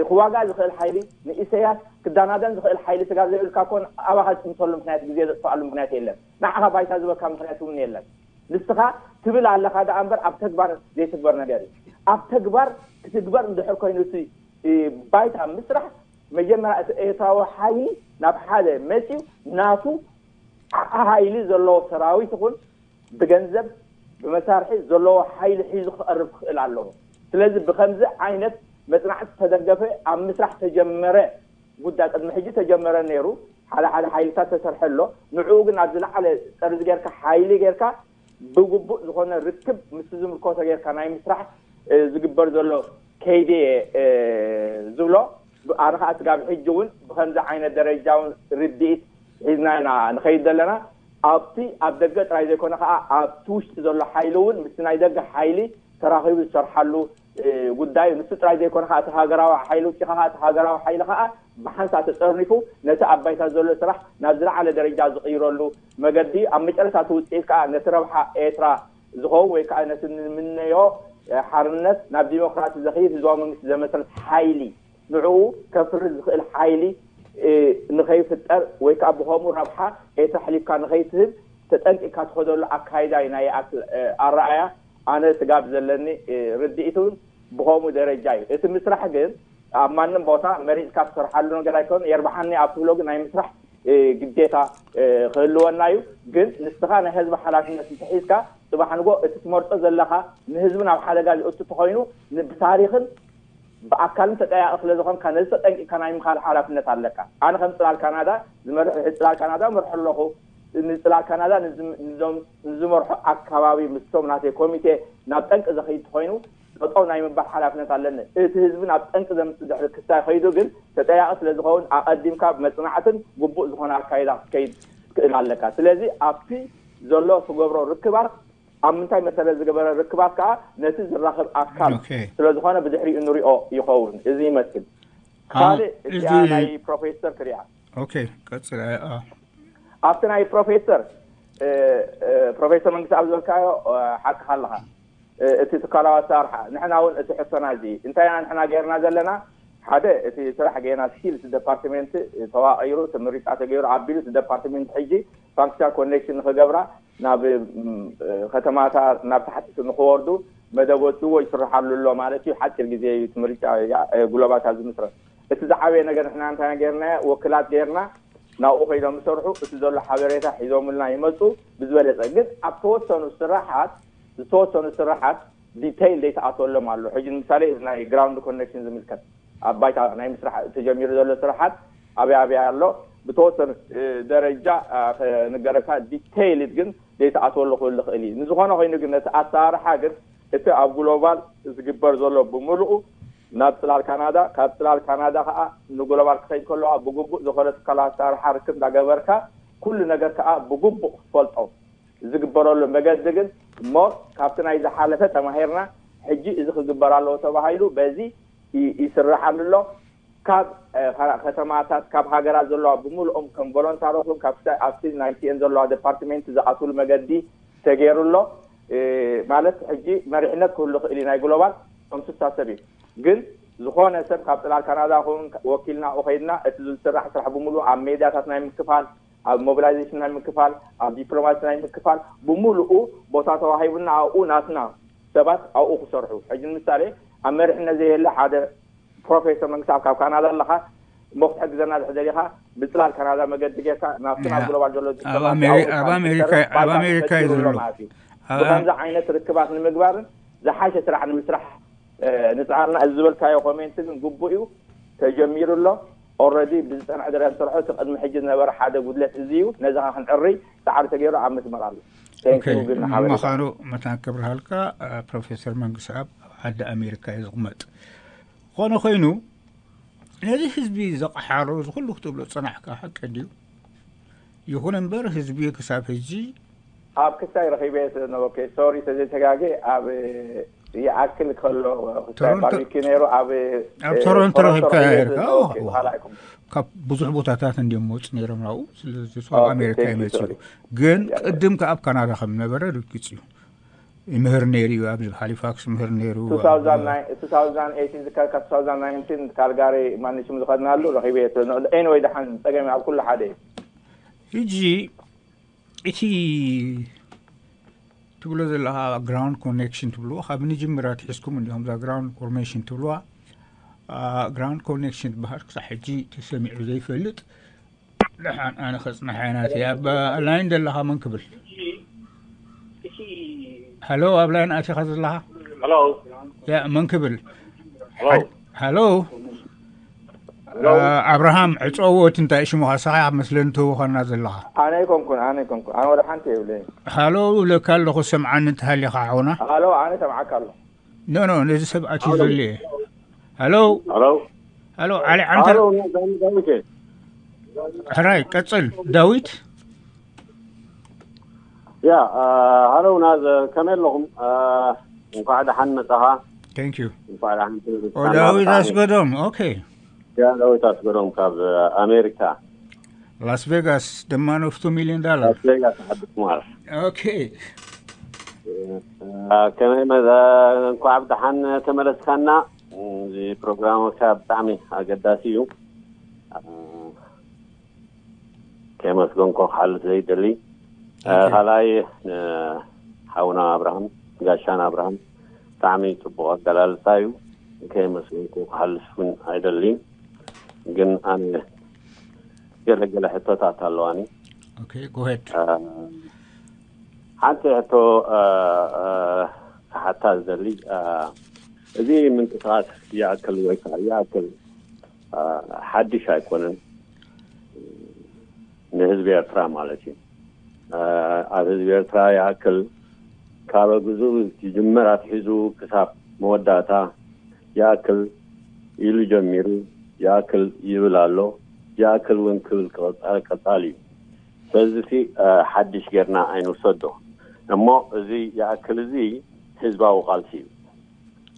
ክዋጋእ ዝኽእል ሓይሊ ንኢሰያስ ክዳናደን ዝኽእል ሓይሊ ስጋብ ዘይብልካ ኮን ኣባኻ ዝጥምተሉ ምክንያት ግዜ ዘጥፍኣሉ ምክንያት የለን። ንዓኻ ባይታ ዝበካ ምክንያት እውን የለን። ንስኻ ትብል ኣለኻ ደኣ እምበር ኣብ ተግባር ዘይትግበር ነገር እዩ። ኣብ ተግባር ክትግበር እንድሕር ኮይኑ እቲ ባይታ ምስራሕ መጀመርያ እቲ ኤርትራዊ ሓይሊ ናብ ሓደ መፅዩ ናቱ ሓይሊ ዘለዎ ሰራዊት ይኹን ብገንዘብ ብመሳርሒ ዘለዎ ሓይሊ ሒዙ ክቐርብ ክኽእል ኣለዎ። ስለዚ ብከምዚ ዓይነት መፅናዕቲ ዝተደገፈ ኣብ ምስራሕ ተጀመረ ጉዳይ ቅድሚ ሕጂ ተጀመረ ነይሩ። ሓደ ሓደ ሓይልታት ተሰርሐ ኣሎ። ንዕኡ ግን ኣብ ዝለዓለ ጠርዚ ጌርካ ሓይሊ ጌርካ ብግቡእ ዝኾነ ርክብ ምስ ዝምልከቶ ጌርካ ናይ ምስራሕ ዝግበር ዘሎ ከይዲ ዝብሎ ኣነ ከዓ ስጋብ ሕጂ እውን ብከምዚ ዓይነት ደረጃ እውን ርድኢት ሒዝና ኢና ንኸይድ ዘለና። ኣብቲ ኣብ ደገ ጥራይ ዘይኮነ ከዓ ኣብቲ ውሽጢ ዘሎ ሓይሊ እውን ምስቲ ናይ ደገ ሓይሊ ተራኺቡ ዝሰርሓሉ ጉዳይ እዩ። ንሱ ጥራይ ዘይኮነ ከዓ እቲ ሃገራዊ ሓይሊ ውሽጢ ከዓ እቲ ሃገራዊ ሓይሊ ከዓ ብሓንሳ ተጠርኒፉ ነቲ ኣብ ባይታ ዘሎ ስራሕ ናብ ዝለዓለ ደረጃ ዝቕይረሉ መገዲ ኣብ መጨረሻ እቲ ውፅኢት ከዓ ነቲ ረብሓ ኤርትራ ዝኸውን ወይ ከዓ ነቲ ንምነዮ ሓርነት ናብ ዲሞክራሲ ዘኽይድ ህዝባዊ መንግስቲ ዘመስረት ሓይሊ ንዕኡ ከፍርስ ዝኽእል ሓይሊ ንኸይፍጠር ወይ ከዓ ብኸምኡ ረብሓ ኤርትራ ሕሊፍካ ንኸይትህብ ተጠንቂቕካ ትኸደሉ ኣካይዳ እዩ ናይ ይኣክል ኣረኣያ ኣነ ስጋብ ዘለኒ ርድኢት እውን ብኸምኡ ደረጃ እዩ እቲ ምስራሕ ግን ኣብ ማንም ቦታ መሪፅካ ትሰርሓሉ ነገር ኣይኮን የርብሓኒ ኣብ ትብሎ ግን ናይ ምስራሕ ግዴታ ክህልወና እዩ ግን ንስኻ ናይ ህዝቢ ሓላፍነት እንተሒዝካ ፅባሕ ንጎ እቲ ትመርፆ ዘለኻ ንህዝቢ ናብ ሓደጋ ዝእቱ ተኮይኑ ብታሪክን ብኣካልን ተጠያቂ ስለ ዝኾንካ ነዚ ተጠንቂቅካ ናይ ምኻድ ሓላፍነት ኣለካ። ኣነ ከም ፅላል ካናዳ ዝመርሕ ሕጂ ፅላል ካናዳ መርሑ ኣለኹ። ንፅላል ካናዳ ንዝመርሑ ኣካባቢ ምስቶም ናተይ ኮሚቴ ናብ ጠንቂ ዘኸይድ ተኮይኑ ጠጠው ናይ ምባል ሓላፍነት ኣለኒ። እቲ ህዝቢ ናብ ጠንቂ ዘምፅእ ድሕሪ ክስታይ ከይዱ ግን ተጠያቂ ስለ ዝኸውን ኣቐዲምካ ብመፅናዕትን ግቡእ ዝኾነ ኣካይዳ ክትከይድ ክትክእል ኣለካ። ስለዚ ኣብቲ ዘሎ ትገብሮ ርክባት ኣብ ምንታይ መሰረት ዝገበረ ርክባት ከዓ ነቲ ዝራኸብ ኣካል ስለዝኾነ ብድሕሪኡ ንሪኦ ይኸውን። እዚ ይመስል። ካልእ እዚኣ ናይ ፕሮፌሰር ክሪኣ። ቀፅል። ኣብቲ ናይ ፕሮፌሰር ፕሮፌሰር መንግስቲ ኣብ ዝበልካዮ ሓቅኻ ኣለኻ። እቲ ትካላዊ ኣሰራርሓ ንሕና እውን እቲ ሕቶና እዚ እንታይ ኢና ንሕና ገይርና ዘለና ሓደ እቲ ስራሕ ገና ስኪልስ ደፓርትሜንት ተዋቒሩ እቲ ምርጫ ተገይሩ ኣቢሉ እቲ ደፓርትሜንት ሕጂ ፋንክሽናል ኮኔክሽን ንክገብራ ናብ ከተማታት ናብ ታሕቲ ንክወርዱ መደብ ወፅዎ ይስርሓሉ ኣሎ ማለት እዩ። ሓፂር ግዜ እዩ እቲ ምርጫ ግሎባል ካብ ዝምስረት። እቲ ዝዓበየ ነገር ንሕና እንታይ ገይርና ወክላት ገይርና ናብኡ ከይዶም ዝሰርሑ እቲ ዘሎ ሓበሬታ ሒዞምልና ይመፁ። ብዝበለፀ ግን ኣብ ተወሰኑ ስራሓት ዝተወሰኑ ስራሓት ዲተይል ዘይተኣተወሎም ኣሎ። ሕጂ ንምሳሌ እዚ ናይ ግራውንድ ኮኔክሽን ዝምልከት ኣብ ባይታ ናይ ምስራሕ ተጀሚሩ ዘሎ ስራሓት ኣበይ ኣበይ ኣሎ ብተወሰኑ ደረጃ ክንገረካ ዲተይልድ ግን ዘይተኣተወሉ ክብል ዝኽእል እዩ። ንዝኾነ ኮይኑ ግን ነቲ ኣሰራርሓ ግን እቲ ኣብ ግሎባል ዝግበር ዘሎ ብምሉኡ ናብ ፅላል ካናዳ ካብ ፅላል ካናዳ ከዓ ንግሎባል ክኸይድ ከለዋ ብግቡእ ዝኾነ ትካላዊ ኣሰራርሓ ርክብ እንዳገበርካ ኩሉ ነገር ከዓ ብግቡእ ክትፈልጦ ዝግበረሉ መገዲ ግን እሞ ካብቲ ናይ ዝሓለፈ ተማሂርና ሕጂ እዚ ክግበር ኣለዎ ተባሂሉ በዚ ይስርሓሉ ኣሎ። ካብ ከተማታት ካብ ሃገራት ዘለዋ ብምልኦም ከም ቮሎንታሮትን ካብ ኣብቲ ናይቲኤን ዘለዋ ዲፓርትሜንት ዝኣትውሉ መገዲ ተገይሩ ኣሎ። ማለት ሕጂ መሪሕነት ክህሉ ክእል እዩ ናይ ግሎባል ከም ስሳ ሰብ እዩ። ግን ዝኾነ ሰብ ካብ ፅላል ካናዳ ኹን ወኪልና ኸይድና እቲ ዝስራሕ ስራሕ ብምሉ ኣብ ሜድያታት ናይ ምክፋል ኣብ ሞቢላይዜሽን ናይ ምክፋል፣ ኣብ ዲፕሎማሲ ናይ ምክፋል ብምሉኡ ቦታ ተዋሂቡና ኣብኡ ናትና ሰባት ኣብኡ ክሰርሑ። ሕጂ ንምሳሌ ኣብ መሪሕነት ዘየለ ሓደ ፕሮፌሰር መንግስቲ ኣብ ካብ ካናዳ ኣለኻ እሞ ክትሕግዘና ድሕር ደሊኻ ብፅላል ካናዳ መገዲ ጌርካ ናብቲ ናብ ግሎባል ዘሎ ኣብ ኣሜሪካ እዩ ዘሎ። ብከምዚ ዓይነት ርክባት ንምግባርን ዝሓሸ ስራሕ ንምስራሕ ንፅዓርና። እዚ ዝበልካዮ ኮሜንት ግን ግቡእ እዩ፣ ተጀሚሩ ኣሎ። ኦረዲ ብዝፀንዐ ደረጃ ዝሰርሖ እቲ ቅድሚ ሕጂ ዝነበረ ሓደ ጉድለት እዚ እዩ። ነዚ ኸዓ ክንዕርይ ፃዕሪ ተገይሩ ኣብ መስመር ኣሎ። ምዃኑ መታን ክብርሃልካ። ፕሮፌሰር መንግስቲ ኣብ ዓዲ ኣሜሪካ እዩ ዝቕመጥ። ዝኾነ ኮይኑ ነዚ ህዝቢ ዘቕሓሮ እዚ ኩሉ ክትብሎ ዝፀናሕካ ሓቂ ድዩ? ይኹን እምበር ህዝቢ ክሳብ ሕጂ ኣብ ክሳይ ረኺበ ስለ ነበርኩ ሶሪ ተዘይተጋጌ ኣብ ይኣክል ከሎ ክሳይ ባርቢኪ ነይሩ ኣብ ኣብ ቶሮንቶ ረኺብካ ካብ ብዙሕ ቦታታት እንዲም መፁ ነይሮም ናብኡ። ስለዚ ኣብ ኣሜሪካ ይመፅኡ ግን ቅድም ከ ኣብ ካናዳ ከም ነበረ ርግፅ እዩ። ይምህር ነይሩ እዩ። ኣብዚ ሃሊፋክስ ምህር ነይሩ። ካልጋሪ ማንሽም ዝኸድናሉ ረኺበ ስለ ንቕል ኤንወይ ደሓን ፀገም ኣብ ኩሉ ሓደ እዩ። ሕጂ እቲ ትብሎ ዘለኻ ግራውንድ ኮኔክሽን ትብልዎ ካብ ንጅምራ ትሒዝኩም እንዲኹም እዛ ግራውንድ ኮርሜሽን ትብልዋ ግራውንድ ኮኔክሽን ትበሃል ክሳብ ሕጂ ተሰሚዑ ዘይፈልጥ። ደሓን ኣነ ከፅናሓ ናት ኣብ ላይን ዘለኻ መን ክብል? ሃሎ ኣብ ላይን ኣቲኻ ዘለኻ? ያ መን ክብል? ሃሎ ኣብርሃም ዕፀዎ እቲ እንታይ ሽሙኻ ሰኻ መስለኒ ትህውኸና ዘለኻ? ኣነ ኣይኮንኩን ኣነ ኣይኮንኩን ኣነ ወደ ሓንቲ የብለይ። ሃሎ እብለካ ኣለኹ ሰምዓኒ እንተሃሊኻ ሓውና። ሃሎ ኣነ ሰምዓካ ኣለኹ። ኖ ኖ ነዚ ሰብ ኣትዩ ዘሎ እየ። ሃሎ ሃሎ ሃሎ ዓሊ ዓንተር። ዳዊት እየ። ሕራይ ቀጽል ዳዊት። ያ ሃሎ ናዘ ከመይ ኣለኹም? እንኳዕ ደሓን መጻኻ። Thank you። እንኳዕ ደሓን ኦ ዳዊት ኣስገዶም። ኦኬ። ያ ዳዊት ኣስገዶም ካብ ኣሜሪካ። ላስ ቬጋስ ደማ ነፍቱ ሚሊዮን ዳላር። ላስ ቬጋስ ዓዲ ቁማር። ኦኬ። ከመይ መ እንኳዕ ብደሓን ተመለስካና። እዚ ፕሮግራምካ ብጣዕሚ ኣገዳሲ እዩ። ከመስገንኮ ክሓልፍ ዘይደሊ። ካልኣይ ሓውና ኣብርሃም ጋሻና ኣብርሃም ብጣዕሚ ፅቡቅ ኣገላልፃ እዩ። ከመስገንኮ ክሓልፍ እውን ኣይደሊን። ግን ኣነ ገለገለ ሕቶታት ኣለዋኒ። Okay, go ahead. ሓንቲ ሕቶ ክሓታ ዝደሊ፣ እዚ ምንቅስቃስ ይኣክል ወይ ከዓ ይኣክል ሓድሽ ኣይኮነን ንህዝቢ ኤርትራ ማለት እዩ። ኣብ ህዝቢ ኤርትራ ይኣክል ካብ ግዙ ዝጅምር ኣትሒዙ ክሳብ መወዳእታ ይኣክል ኢሉ ጀሚሩ፣ ይኣክል ይብል ኣሎ፣ ይኣክል እውን ክብል ቀፃሊ እዩ። ስለዚ ሓድሽ ጌርና ኣይንውሰዶ እሞ እዚ ይኣክል እዚ ህዝባዊ ቃልሲ እዩ።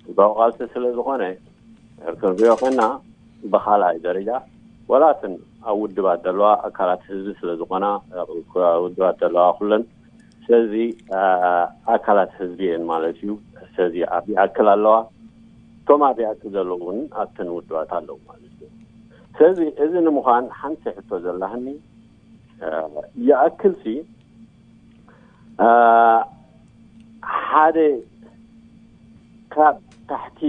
ህዝባዊ ቃልሲ ስለ ዝኾነ ክንሪኦ ኮይና ብካልኣይ ደረጃ ወላትን ኣብ ውድባት ዘለዋ ኣካላት ህዝቢ ስለ ዝኾና ውድባት ዘለዋ ኩለን ስለዚ ኣካላት ህዝቢ እየን ማለት እዩ። ስለዚ ኣብ ይኣክል ኣለዋ እቶም ኣብ ይኣክል ዘለዉ እውን ኣብተን ውድባት ኣለዉ ማለት እዩ። ስለዚ እዚ ንምዃን ሓንቲ ሕቶ ዘላህኒ ይኣክል ሲ ሓደ ካብ ታሕቲ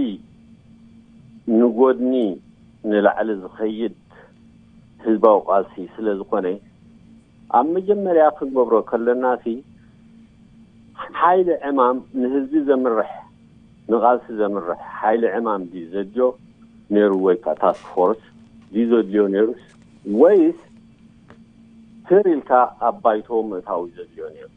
ንጎድኒ ንላዕሊ ዝኸይድ ህዝባዊ ቃልሲ ስለ ዝኾነ ኣብ መጀመርያ ክንገብሮ ከለና ሲ ሓይሊ ዕማም ንህዝቢ ዘምርሕ ንቃልሲ ዘምርሕ ሓይሊ ዕማም ድዩ ዘድልዮ ነይሩ ወይ ከዓ ታስክ ፎርስ ድዩ ዘድልዮ ነይሩስ ወይስ ስር ኢልካ ኣብ ባይቶ ምእታው እዩ ዘድልዮ ነይሩ?